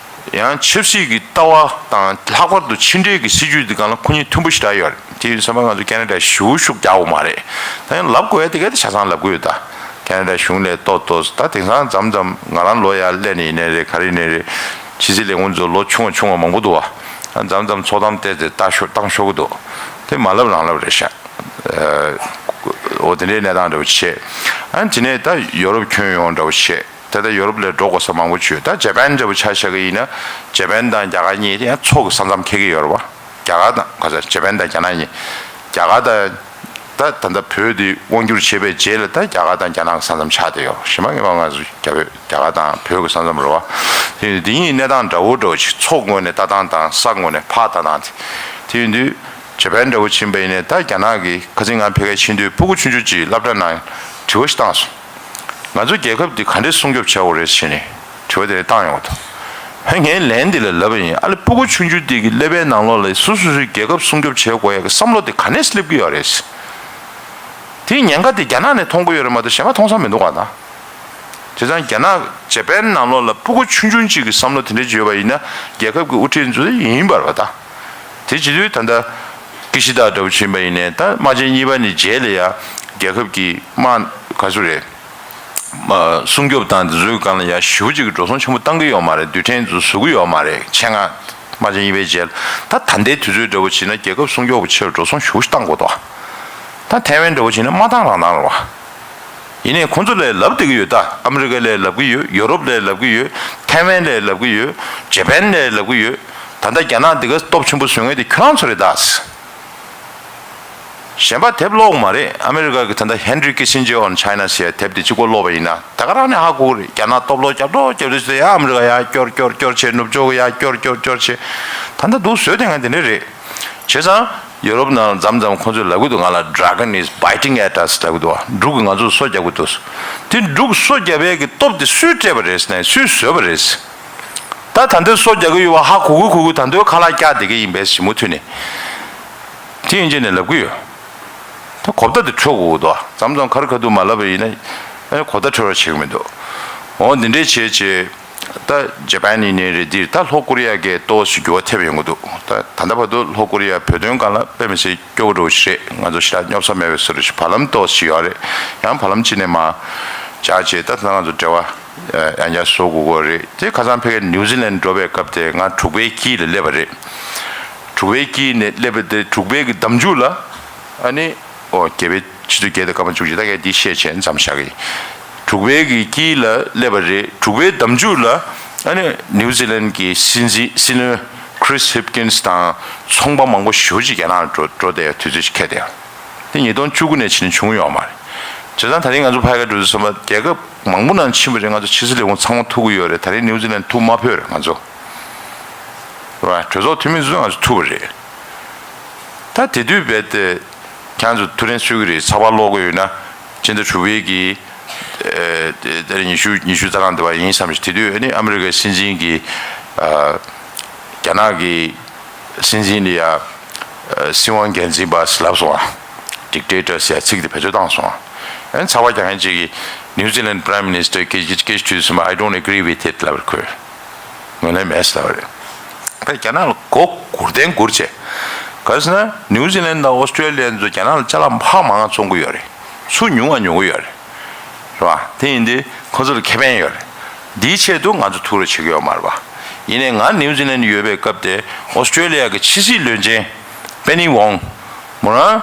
ཡང་ཆབ་སྲིད་ཀྱི་ལྟ་བ་དང་ལྷག་པར་དུ་ཕྱི་འབྲེལ་གྱི་སྲིད་ཇུས་འདི་སྒང་ལ་ཁོ་གཉིས་མཐུན་པོ་ཞེ་དྲག་ཡོད་རེད། དེ་ཡིན་ཙང་ང་ཚོ་ཁེ་ན་ཌ་ཞེ་པོ་ཤུགས་རྒྱག་དགོས་མ་རེད། ད་ཡང་ལབ་དགོས་ཡ་དེ་ག་དེ་ཆ་ཚང་ལབ་དགོས་ཡོད་ད། ཁེ་ན་ཌ་གཞུང་ལ་ཏོག་ཏོག་ད་དེང་སང་མཚམས་མཚམས་ང་རང་ལོ་ཡར་སླེབས་ནས་ཡིན་ནའི་རེད། ག་རེ་ཡིན་ནའི་རེད། ཕྱི་སྲིད་ལས་ཁུངས་ཚོ་ལོ་ཆུང་བ་ཆུང་བ་མང་པོ་འདུག་བ། མཚམས་མཚམས་ཚོགས་གཏམ་ཏོག་ཙམ་བཏང་ཤོར་བཏང་ཤོར་གི་འདུག་དེ་མ་ལབ་རང་ལབ་རེད་ཤག་འོ་དེ་འདྲའི་གནས་སྟངས་འདྲ་བོ་བྱས། ཨ་ནི་དེ་ནས་ད་ཡོ་རོབ་ཁྱོན་ཡོངས་འདྲ་བོ་བྱས། ད་ལྟ་ཡོ་རོབ་ལ་འགྲོ་དགོས་ས་མང་པོ་བྱུང་། ད་ཇ་པན་འདྲ་བོ་ཆ་བཞག་གི་ཡིན་ན་ཇ་པན་དང་རྒྱ་གར་གཉིས་དེ་ཡང་མཚོ་གི་ས་མཚམས་འཁེལ་གི་ཡོད་རེད་བ། རྒྱ་གར་དང་ག་ས་ཇ་པན་དང་རྒྱ་ནག་གཉིས། རྒྱ་གར་དང་ད་ད་ལྟ་བོད་དེ་དབང་བསྒྱུར་བྱས་པའི་རྗེས་ལ་ད་རྒྱ་གར་དང་རྒྱ་ནག་གི་ས་མཚམས་ཆགས་བསྡད་ཡོད། གཞན་པ་ངེས་པར་ང་ཚོ་རྒྱ་བོད་རྒྱ་གར་དང་བོད་ཀྱི་ས་མཚམས་རེད་བ། དེ་དེ་གཉིས་གནས་སྟངས་འདྲ་བོ་འདྲ་བོ་ཞིག་མཚོ་ངོས་ནས་ལྟ་སྟངས་དང་ས་ངོས་ནས་ཕར་ལྟ་སྟངས་དེ། དེ་ཡིན་དུས་ཇ་པན་འདྲ་བོ་ཕྱིན་པ་ཡིན་ནའི་ད་རྒྱ་ནག་གིས་ཁ་སང་ང་ཕ་གིར་ཕྱིན་དུས་སྤུ་གུ་ཆུང་ཆུང་ཅིག་སློབ་གྲྭ་ནང་དྲི་བ་ཞིག་བཏང་སོང་། ང་ཚོ་རྒྱལ་ཁབ་འདི་ག་འདྲས་སྲུང་སྐྱོབ་བྱེད་དགོས་རེད་ཟེར་ནས་དྲི་བ་དེ་བཏང་ཡོང་བ་དང་། ཧ་ངས་ལན་འདི་ལ་ལབ་པ་ཡིན། ཨ་ལེ་སྤུ་གུ་ཆུང་ཆུང་འདི་གི་ཀླད་པའི་ནང་ལོགས་ལ་སོ་སོ་སོའི་རྒྱལ་ཁབ་སྲུང་སྐྱོབ་བྱེད་དགོས་ཡ་གི་བསམ་བློ་དེ་ག་ནས་སླེབས་ཀྱི་ཡོད་རེད། དེའི་ཉེན་ཁ་དེ་རྒྱ་ནག་ནས་མཐོང་གི་ཡོད་རེད་མ་གཏོགས་གཞན་པ་མཐོང་ས་མི་འདུག་ག་ད། བྱས་ཙང་རྒྱ་ནག་ཇ་པན་ནང་ལོགས་ལ་ཕྲུ་གུ་ཆུང་ཆུང་གཅིག་གི་བསམ་བློ་དེ་འདྲ་ཅིག་ཡོད་པ་ཡིན་ན་རྒྱལ་ཁབ་ཀྱི་དབུ་ཁྲིད་ཚོ་ཡིན་པ་རེད་པ་ད། དེ་བྱེད་དུས་ད་ལྟ་ཀི་ཤི་ད་འདྲ་བོ་ཕྱིན་པ་ཡིན་ནའི་ད་དམག་ཆེན་གཉིས་པ་ནས་རྗེས་ལ་ཡ་རྒྱལ་ཁབ་ཀྱི་དམག་ག་ཚོད་རེད། མ་སྲུང་སྐྱོབ་དང་དེ་ཚོའི་སྒང་ལ་ཡ་ཞེ་པོ་ཅིག་གི་འགྲོ་སོང་ཆེན་པོ་བཏང་གི་ཡོད་མ་རེད། རྡུལ་ཕྲན་ཚོ་བཟོ་གི་ཡོད་མ་རེད། ཆེད་མངགས་དམག་ཆེན་གཉིས་པའི་རྗེས་ལ་ད་ད་ལྟའི་དུས་ཚོད་འདྲ་བོ་བྱས་ན་རྒྱལ་ཁབ་སྲུང་སྐྱོབ་ཀྱི་ཆེད་ལ་འགྲོ་སོང་ཞེ་པོ་ཞིག་བཏང་དགོས་འདུག་ད་ཐའེ་ཝན་འདྲ་བོ་བྱས་ན་མ་བཏང་རང་བཏང་རེད་པ། ཡིན་ནའི་ཁོང་ཚོ་ལ་ལབ་བསྡད་ཀྱི་ཡོད་ད། ཨ་མི་རི་ཀ་ལ་ལབ་ཀྱི་ཡོད། ཡོ་རོབ་ལ་ལབ་ཀྱི་ཡོད། ཐའེ་ཝན་ལ་ལབ་ཀྱི་ཡོད། ཇ་པན་ལ་ལབ་ཀྱི་ཡོད། ད་ལྟ་རྒྱ་ནག་འདི་ག་སྟོབས་ཆེན་པོ་བཟོ་མཁན་དེ་ཁྱོད་རང་ཚོ་རེད་ད། གཞན་པ་དེབ་ཀློག་མ་རེད། ཨ་མི་རི་ཀ་གི་ད་ལྟ་Henry Kissinger on China ཟེར་དེབ་དེ་གཅིག་པོ་ཀློག་པ་ཡིན་ན་ད་ག་རང་ནས་ཧ་གོ་གི་རེད། རྒྱ་ནག་སྟོབས་ལོག་རྒྱབ་ལོག་རྒྱབ་ལོག་ཟེར་ཡ་ཨ་མི་རི་ཀ་ཡ་སྐྱོར་སྐྱོར་སྐྱོར་བྱེད། ནུབ་ཕྱོགས་ཡ་སྐྱོར་སྐྱོར་སྐྱོར་བྱེད། ད་ལྟ་འདུག་བཟོས་དེ་ང་དེ་འདྲ་རེད། བྱས་ཙང་ཡོ་རོབ་ནང་མཚམས་མཚམས་ཁོང་ཚོས་ལབ་གི་འདུག་ང་ལ་Dragon is biting at us ལབ་གི་འདུག་འབྲུག་གིས་ང་ཚོ་སོ་རྒྱབ་གི་འདུག་དེ་འབྲུག་སོ་རྒྱབ་ཡས་ཀྱི་སྟོབས་དེ་སུས་སྤྲད་པ་རེད་ཟེར་ན་སུས་བཟོས་པ་རེད། ད་ད་འདི་སོ་རྒྱག་གི་ཡོད་པ་ཧ་གོ་གི་གོ་གི་ད་འདོད་ཁ་ལག་བཀྱག་བསྡད་ཀྱི་ཡིན་པས་ཞི་མོ་ཐུག་ནས། དེ་ཡིན་ཅེས་ནས་ལབ་ཀྱི་ཡོད། ད་གོ་བརྡ་དེ་འཕྲོད་དགོས་ཀྱི་འདུག་མཚམས་མཚམས་ཁ་རི་ཁ་ཐུག་མ་ལབ་པ་ཡིན་ན་ཨ་ནི་གོ་བརྡ་འཕྲོད་རོགས་བྱེད་ཀྱི་མི་འདུག་འོ་འདི་འདྲས་བྱས་བྱས་ད་ཇ་པན་ཡིན་ནའི་རེད། འདིར་ད་ལྷོ་ཀོ་རི་ཡ་གས་ཏོག་ཙམ་འགྱུར་བ་ཐེབས་ཡོང་གི་འདུག་ད་ད་ལྟ་བར་དུ་ལྷོ་ཀོ་རི་ཡ་བོད་དོན་སྒང་ལ་དཔེ་མི་སྲིད་སྐྱོ་བོ་འདྲ་བོ་ཞིག་རེད། ང་ཚོ་ཞེ་དྲག་སྙོབ་ས་མེད་པའི་བཟོ་འདྲ་ཞིག་བར་ལམ་ཏོག་ཙམ་ཡོད་རེད། ཡང་བར་ལམ་གཅིག་ནས་མར་བཅག་བྱས་ད་ད་ང་ཚོ་འབྲེལ་བ་ཡང་བསྐྱར་བཟོ་དགོས་ཀྱི་རེད། དེ་ཁ་སང་ཕ་གིར་ནིའུ་ཛི་ལན་འགྲོ་བའི་སྐབས་དེ་ང་འབྲུག་པའི་དཀྱིལ་ལ་སླེབས་པ་རེད། འབྲུག་པའི་དཀྱིལ་ནས་སླེབས་པ་དེ་འབྲུག་པའི་གི་འདམ་རྒྱུད་ལ་ཨ་ནི་ཨོ་རྒྱལ་བའི་ཆེ་བསྟོད་རྒྱལ་དང་ཀརྨ་བཅུ་གཅིག་ད་གས་འདི་བཤད་བྱས་མཚམས་བཞག་གི། འབྲུག་པའི་གི་དཀྱིལ་ལ་སླེབས་པ་རེད། འབྲུག་པའི་འདམ་རྒྱུད་ལ་ཨ་ནི་ནིའུ་ཛི་ལན་གི་སྲིད་འཛིན་སྲིད་བློན་Chris Hipkins དང་ཚོང་པ་མང་པོ་ཞེ་པོ་ཅིག་རྒྱ་ནག་ལ་འགྲོ་འགྲོ་བསྡད་ཡ་དུས་ཚོད་ཅིག་འཁེལ་བསྡད་ཡོད། དེ་ཉིས་སྟོང་བཅུ་དགུ་ནས་ཕྱིན་ནས་བྱུང་ཡོད་མ་རེད། བྱས་ཙང་ད་རིང་ང་ཚོ་ཕ་གིར་འགྲོ་དུས་ཙམ་པ་རྒྱལ་ཁབ་མང་པོ་ནང་ཕྱིན་པ་རེད། ང་ཚོ་ཕྱི་སྲིད་ལས་ཁུངས་ཚང་མ་ཐུག་གི་ཡོད་རེད། ད་རིང་ནིའུ་ཛི་ལན་ཐུག་མ་ཕོད་རེད་ང་ཚོ། རེད་བ། གྲོས་ཚོགས་འཐུས་མི་ཚོ་ང་ཚོ་ཐུག་པ་རེད། ད་དེ་དུས་རྦད་དེ་ཁྱེད་ཚོ་ཐུགས་རེ་གསོས་ཀྱི་རེད། ཚགས་པར་ཀློག་གི་ཡོད་ན་སྤྱི་ཟླ་དྲུག་པའི་གི་ཨ་ཉི་ཤུ་ཉི་ཤུ་རྩ་གྲངས་དེ་བ་ཡིན་བསམ་ཞིག་དེ་དུས་ཨ་ནི་ཨ་མི་རི་ཀའི་སྲིད་འཛིན་གྱིས་ཨ་རྒྱ་ནག་གི་སྲིད་འཛིན་ལ་ཡ་ཨ་སྲིད་དབང་སྒེར་འཛིན་པ་ཟེར་ལབ་སོང་ཨ། Dictator ཟེར་ཚིག་དེ་བེད་སྤྱོད་བཏང་སོང་ཨ། ཨ་ནི་ཚགས་པར་རྒྱག་མཁན་གཅིག་གིས་New Zealand Prime Minister སྐད་ཆ་སྐད་ཆ་དྲིས་སོང་བ། I don't agree with it ལབ་རེད་ཁོས། ངོས་ལེན་མེད་ཟེར་བ་རེད། ད་རྒྱ་ནག་ལ་མགོ་སྒུར་བསྟན་སྒུར་བྱས། ག་རེ་ཟེར་ན་ནིའུ་ཛི་ལན་དང་ཨོ་སི་ཀྲེ་ལི་ཡ་ཚོ་རྒྱ་ནག་ལ་ཅ་ལག་ཧ་མང་བཙོང་གི་ཡོད་རེད། ཚུར་ཉུང་བ་ཉོ་གི་ཡོད་རེད། རེད་བ། དེ་ཡིན་དུས་ཁོ་ཚོ་ལ་ཁེ་ཕན་ཡོད་རེད། འདིའི་ཆེད་དུ་ང་ཚོ་ཐུགས་རེ་བྱེད་ཀྱི་ཡོད་མ་རེད་བ། ཡིན་ནའི་ང་ནིའུ་ཛི་ལན་ཡོད་པའི་སྐབས་དེ་ཨོ་སི་ཀྲེ་ལི་ཡ་གི་ཕྱི་སྲིད་བློན་ཆེན་པེ་ནི་ཝོང་མོ་རང་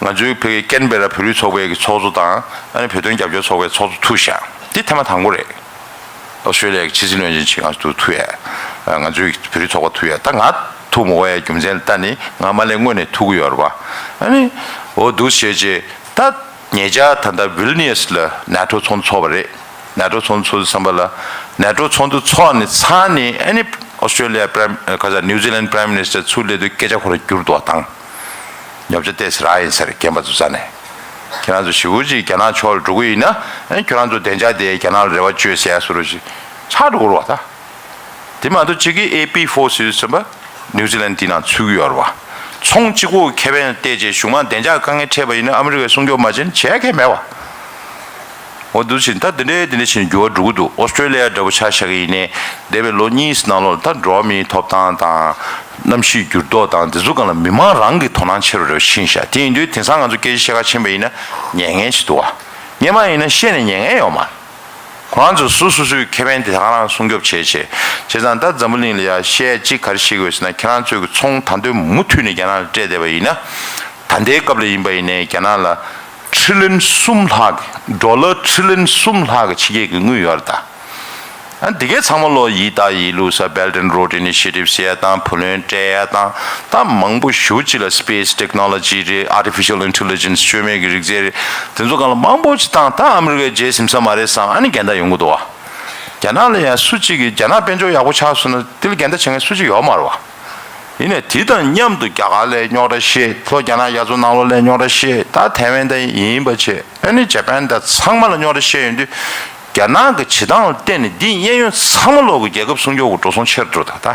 ང་ཚོའི་བོད་ཀྱི་ཀེན་བེ་ར་བོད་རིགས་ཚོགས་པའི་གི་ཚོགས་གཙོ་དང་ཨ་ནི་བོད་དོན་རྒྱབ་སྐྱོར་ཚོགས་པའི་ཚོགས་གཙོ་ཐུག་ཤག་འདི་ཐེངས་མ་དང་པོ་རེད། ཨོ་སི་ཀྲེ་ལི་ཡ་གི་ཕྱི་སྲིད་བློན་ཆེན་ཆེད་ང་ཚོ་ཐུག་ཡ། ང་ཚོའི་བོད་རིགས་ཚོགས་པ་ཐུག་ཡ། ད་ང་ཐུག་མ་དགོས་ཡ་རྒྱུ་མཚན་ལ་ལྟ་ནི་ང་མ་ལས་སྔོན་ནས་ཐུག་གི་ཡོད་རེད་བ། ཨ་ནི་འོ་འདུག་བྱས་རྗེས་ད་ཉེ་ཆར་ད་ལྟ་ཝིལ་ནི་ཡ་སི་ལ་ནེ་ཊོ་ཚོགས་འདུ་ཚོགས་པ་རེད། ནེ་ཊོ་ཚོགས་འདུ་ཚོགས་དུས་ཙམ་པ་ལ་ནེ་ཊོ་ཚོགས་འདུ་ཚོགས་ནས་ཚར་ནས་ཨ་ནི་ཨོ་སི་ཀྲེ་ལི་ཡ་པྲེམ་ཁ་ས་ནིའུ་ཛི་ལན་པྲེམ་མི་ནི་སི་ཊར་ཚུར་སླེབས་དུས་སྐད་ཆ་ཁོ་རང་བསྒྱུར་འདུག་བཏང་། ཉོ་ཆ་ཏོག་ཙམ་རག་ཡིན་ཟེར་རྒན་པ་ཚོ་རྩ་ནས། ཁྱེད་རང་ཚོ་ཞེ་པོ་ཅིག་རྒྱ་ནག་ཕྱོགས་ལ་འགྲོ་གི་ཡིན་ན་ཨ་ཁྱོད་རང་ཚོ་བདེ་འཇགས་དེ་རྒྱ་ནག་ལ་རེ་བ་བཅོལ་ཟེར་ཡ་བཟོ་འདྲ་ཅིག་ཆགས་འགྲོ་གི་རེད་བ་ད། དེ་མ་གཏོགས་གཅིག་གིས་ཨེ་པི་ཕོར་སི་ཟེར་བ་ནིའུ་ཛི་ལན་དེ་ནང་ཚུད་ཀྱི་ཡོད་རེད་བ། ཚོང་གཅིག་པོ་ཁེ་ཕན་ལ་བལྟས་རྗེས་གཞུང་མང་བདེ་འཇགས་དཀའ་ངལ་འཕྲད་པ་ཡིན་ན་ཨ་མི་རི་ཀས་སྲུང་སྐྱོབ་མ་བྱས་ན་བྱེད་ཡ་གང་ཡང་མེད་བ། འོ་འདུག་ཕྱིན་ད་འདི་འདྲའི་འདི་འདྲ་ཕྱིན་འགྱུར་བ་འགྲོ་གི་འདུག་ཨོ་སི་ཀྲེ་ལི་ཡ་འདྲ་པོ་ཆ་བཞག་གི་ཡིན་ནའི་འདས་པའི་ལོ་གཉིས་ནང་ལོགས་ད་འགྲོ་བ་མིའི་ཐོབ་ཐང་དང་གནམ་གཤིས་འགྱུར་ལྡོག་དང་འདི་ཚོ་སྒང་ལ་མི་མང་རང་གི་དོ་སྣང་ཆེ་རུ་རེ་བ་ཕྱིན་ཤག་དེ་ཡིན་དུས་དེང་སང་ང་ཚོ་སྐད་ཆ་བཤད་ག་ཕྱིན་པ་ཡིན་ན་ཉན་མཁན་ཞིག་འདུག་བ། སྔོན་མ་ཡིན་ན་བཤད་ནས་ཉན་མཁན་ཡོད་མ་རེད། ཁོ་རང་ཚོས་སོ་སོ་སོའི་ཁེ་ཕན་དེ་ད་ག་རང་སྲུང་སྐྱོབ་བྱས་བྱས། བྱས་ཙང་ད་འཛམ་བུ་གླིང་ལ་ཡ་བཤད་གཅིག་ག་རེ་བཤད་དགོས་ཟེར་ན་ཁྱེད་རང་ཚོའི་གི་ཚོང་ད་དུང་མུ་མཐུད་ནས་རྒྱ་ནག་ལ་སྤྲད་བསྡད་པ་ཡིན་ན། ད་ལྟའི་སྐབས་ལ་ཡིན་པ་ཡིན་ནའི་རྒྱ་ནག་ལ་ཁྲི་ལིན་གསུམ་ལྷག་གི་ཌོ་ལར་ཁྲི་ལིན་གསུམ་ལྷག་གི་ཕྱི་རྒྱལ་གྱི་དངུལ་ཡོད་རེད་ད། ཨ་འདི་གའི་ཚང་མ་ལོ་ཡིད་བདག་ཡིད་བླུག་ས་Belt and Road Initiative ཟེར་ཡ་དང་བུ་ལོན་སྤྲད་ཡ་དང་ད་མང་པོ་ཞེ་པོ་ཅིག་ལ་Space Technology རེད། Artificial Intelligence བཅོས་མིན་གྱི་རིག་རྩལ་རེད། དེ་ཚོ་སྒང་ལ་མང་པོ་ཅིག་བཏང་ད་ཨ་མི་རི་ཀའི་རྗེས་ཟིན་ས་མ་རེད་བསམ་ཨ་ནི་འགལ་ཟླ་ཡོང་གི་འདུག་བ། རྒྱ་ནག་ལ་ཡང་སུ་གཅིག་གིས་རྒྱ་ནག་དཔལ་འབྱོར་ཡག་པོ་ཆགས་སོང་ན་དེ་ལ་འགལ་ཟླ་བྱེད་མཁན་སུ་གཅིག་ཡོད་མ་རེད་བ། ཡིན་ནའི་དེ་དང་མཉམ་དུ་རྒྱ་གར་ལ་རྙོག་དྲ་བཤད། ལྷོ་རྒྱ་ནག་རྒྱ་མཚོ་ནང་ལོགས་ལ་རྙོག་དྲ་བཤད། ད་ཐའེ་ཝན་དང་ཡིན་པ་བྱས་ཨ་ནི་ཇ་པན་དང་ཚང་མ་ལ་རྙོག་དྲ་བཤད་ཡོང་དུས་རྒྱ་ནག་གི་བྱེད་སྟངས་ལ་བརྟེན་ནས་འདིའི་གཡས་གཡོན་ཚང་མ་ལོག་གི་རྒྱལ་ཁབ་སྲུང་སྐྱོབ་ཀྱི་འགྲོ་སོང་ཆེ་རུ་འགྲོ་ད་ད།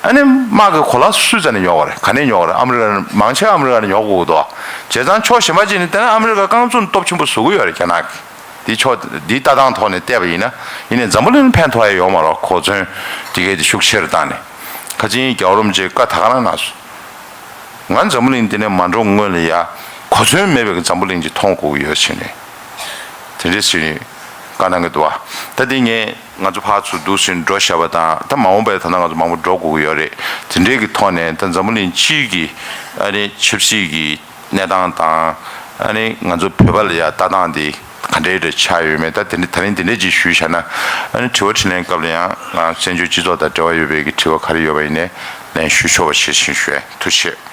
ཨ་ནི་དམག་གི་གོ་ལ་སུས་རྩ་ནས་ཉོ་བ་རེད། ག་ནས་ཉོ་བ་རེད། ཨ་མི་རི་ཀ་མང་ཆེ་ཨ་མི་རི་ཀ་ནས་ཉོ་དགོས་ཀྱི་འདུག་བ། བྱས་ཙང་ཕྱོགས་གཞན་པ་ཅིག་ནས་བལྟས་ན་ཨ་མི་རི་ཀ་རྐང་བཙུགས་སྟོབས་ཆེན་པོ་བཟོ་གི་ཡོད་རེད་རྒྱ་ནག་གིས། འདི་ཕྱོགས་འདིའི་ལྟ་སྟངས་ཐོག་ནས་བལྟས་པ་ཡིན་ན། ཡིན་ནའི་འཛམ་བུ་གླིང་ལ་ཕན་ཐོགས་ཡ་ཡོད་མ་རེད། གོ་མཚོན་དེ་གས་དེ་ཤུགས་ཆེ་རུ་བཏང་ནས། ཁ་ཆེན་རྒྱལ་བ་རིན་པོ་ཆེས་བཀའ་ད་ག་རང་གནང་སོང་། ང་འཛམ་བུ་གླིང་འདི་ནས་མ་འགྲོ་སྔོན་ལ་ཡ་གོ་མཚོན་མེད་པའི་འཛམ་བུ་གླིང་ཅིག་མཐོང་དགོས་ཀྱི་ཡོད་ཟེར་ནས། དེ་འདྲས་ཟེར་ནས་བཀའ་གནང་གི་འདུག་བ། ད་དེ་ངས་ང་ཚོ་ཕར་ཚུར་འདུག་ཟེར་འགྲོ་བཞག་པ་དང་། ད་མ་འོངས་པའི་ད་ལྟ་ང་ཚོ་མང་པོ་འགྲོ་དགོས་ཀྱི་ཡོད་རེད། དེ་འདྲས་ཀྱི་ཐོག་ནས་ད་འཛམ་བུ་གླིང་སྤྱིའི་གི་ཨ་ནི་ཆབ་སྲིད་ཀྱི་གནས་སྟངས་དང་། ཨ་ནི་ང་ཚོ་བོད་པ་ལ་ཡ་ལྟ་སྟངས་དེ་ག་འདྲའི་འདྲ་ཆགས་ཡོད་མེད། ད་དེ་འདྲ་ད་རིང་དེ་འདྲས་ཅིག་ཞུས་བཞག་ན། ཨ་ནི་དྲི་བ་དྲིས་ལན་སྐབས་ལ་ཡང་ང་བཙན་བྱོལ་སྤྱི་ཚོགས་དང་འབྲེལ་བ་ཡོད་པའི་གི་དྲི་བ་ག་རེ་ཡོད་པ་ཡིན་ནའི་ལན་ཞུ་ཆོག་པ་བྱེད་བཞིན་ཞུ་ཡ། ཐུགས་རྗེ་ཆེ།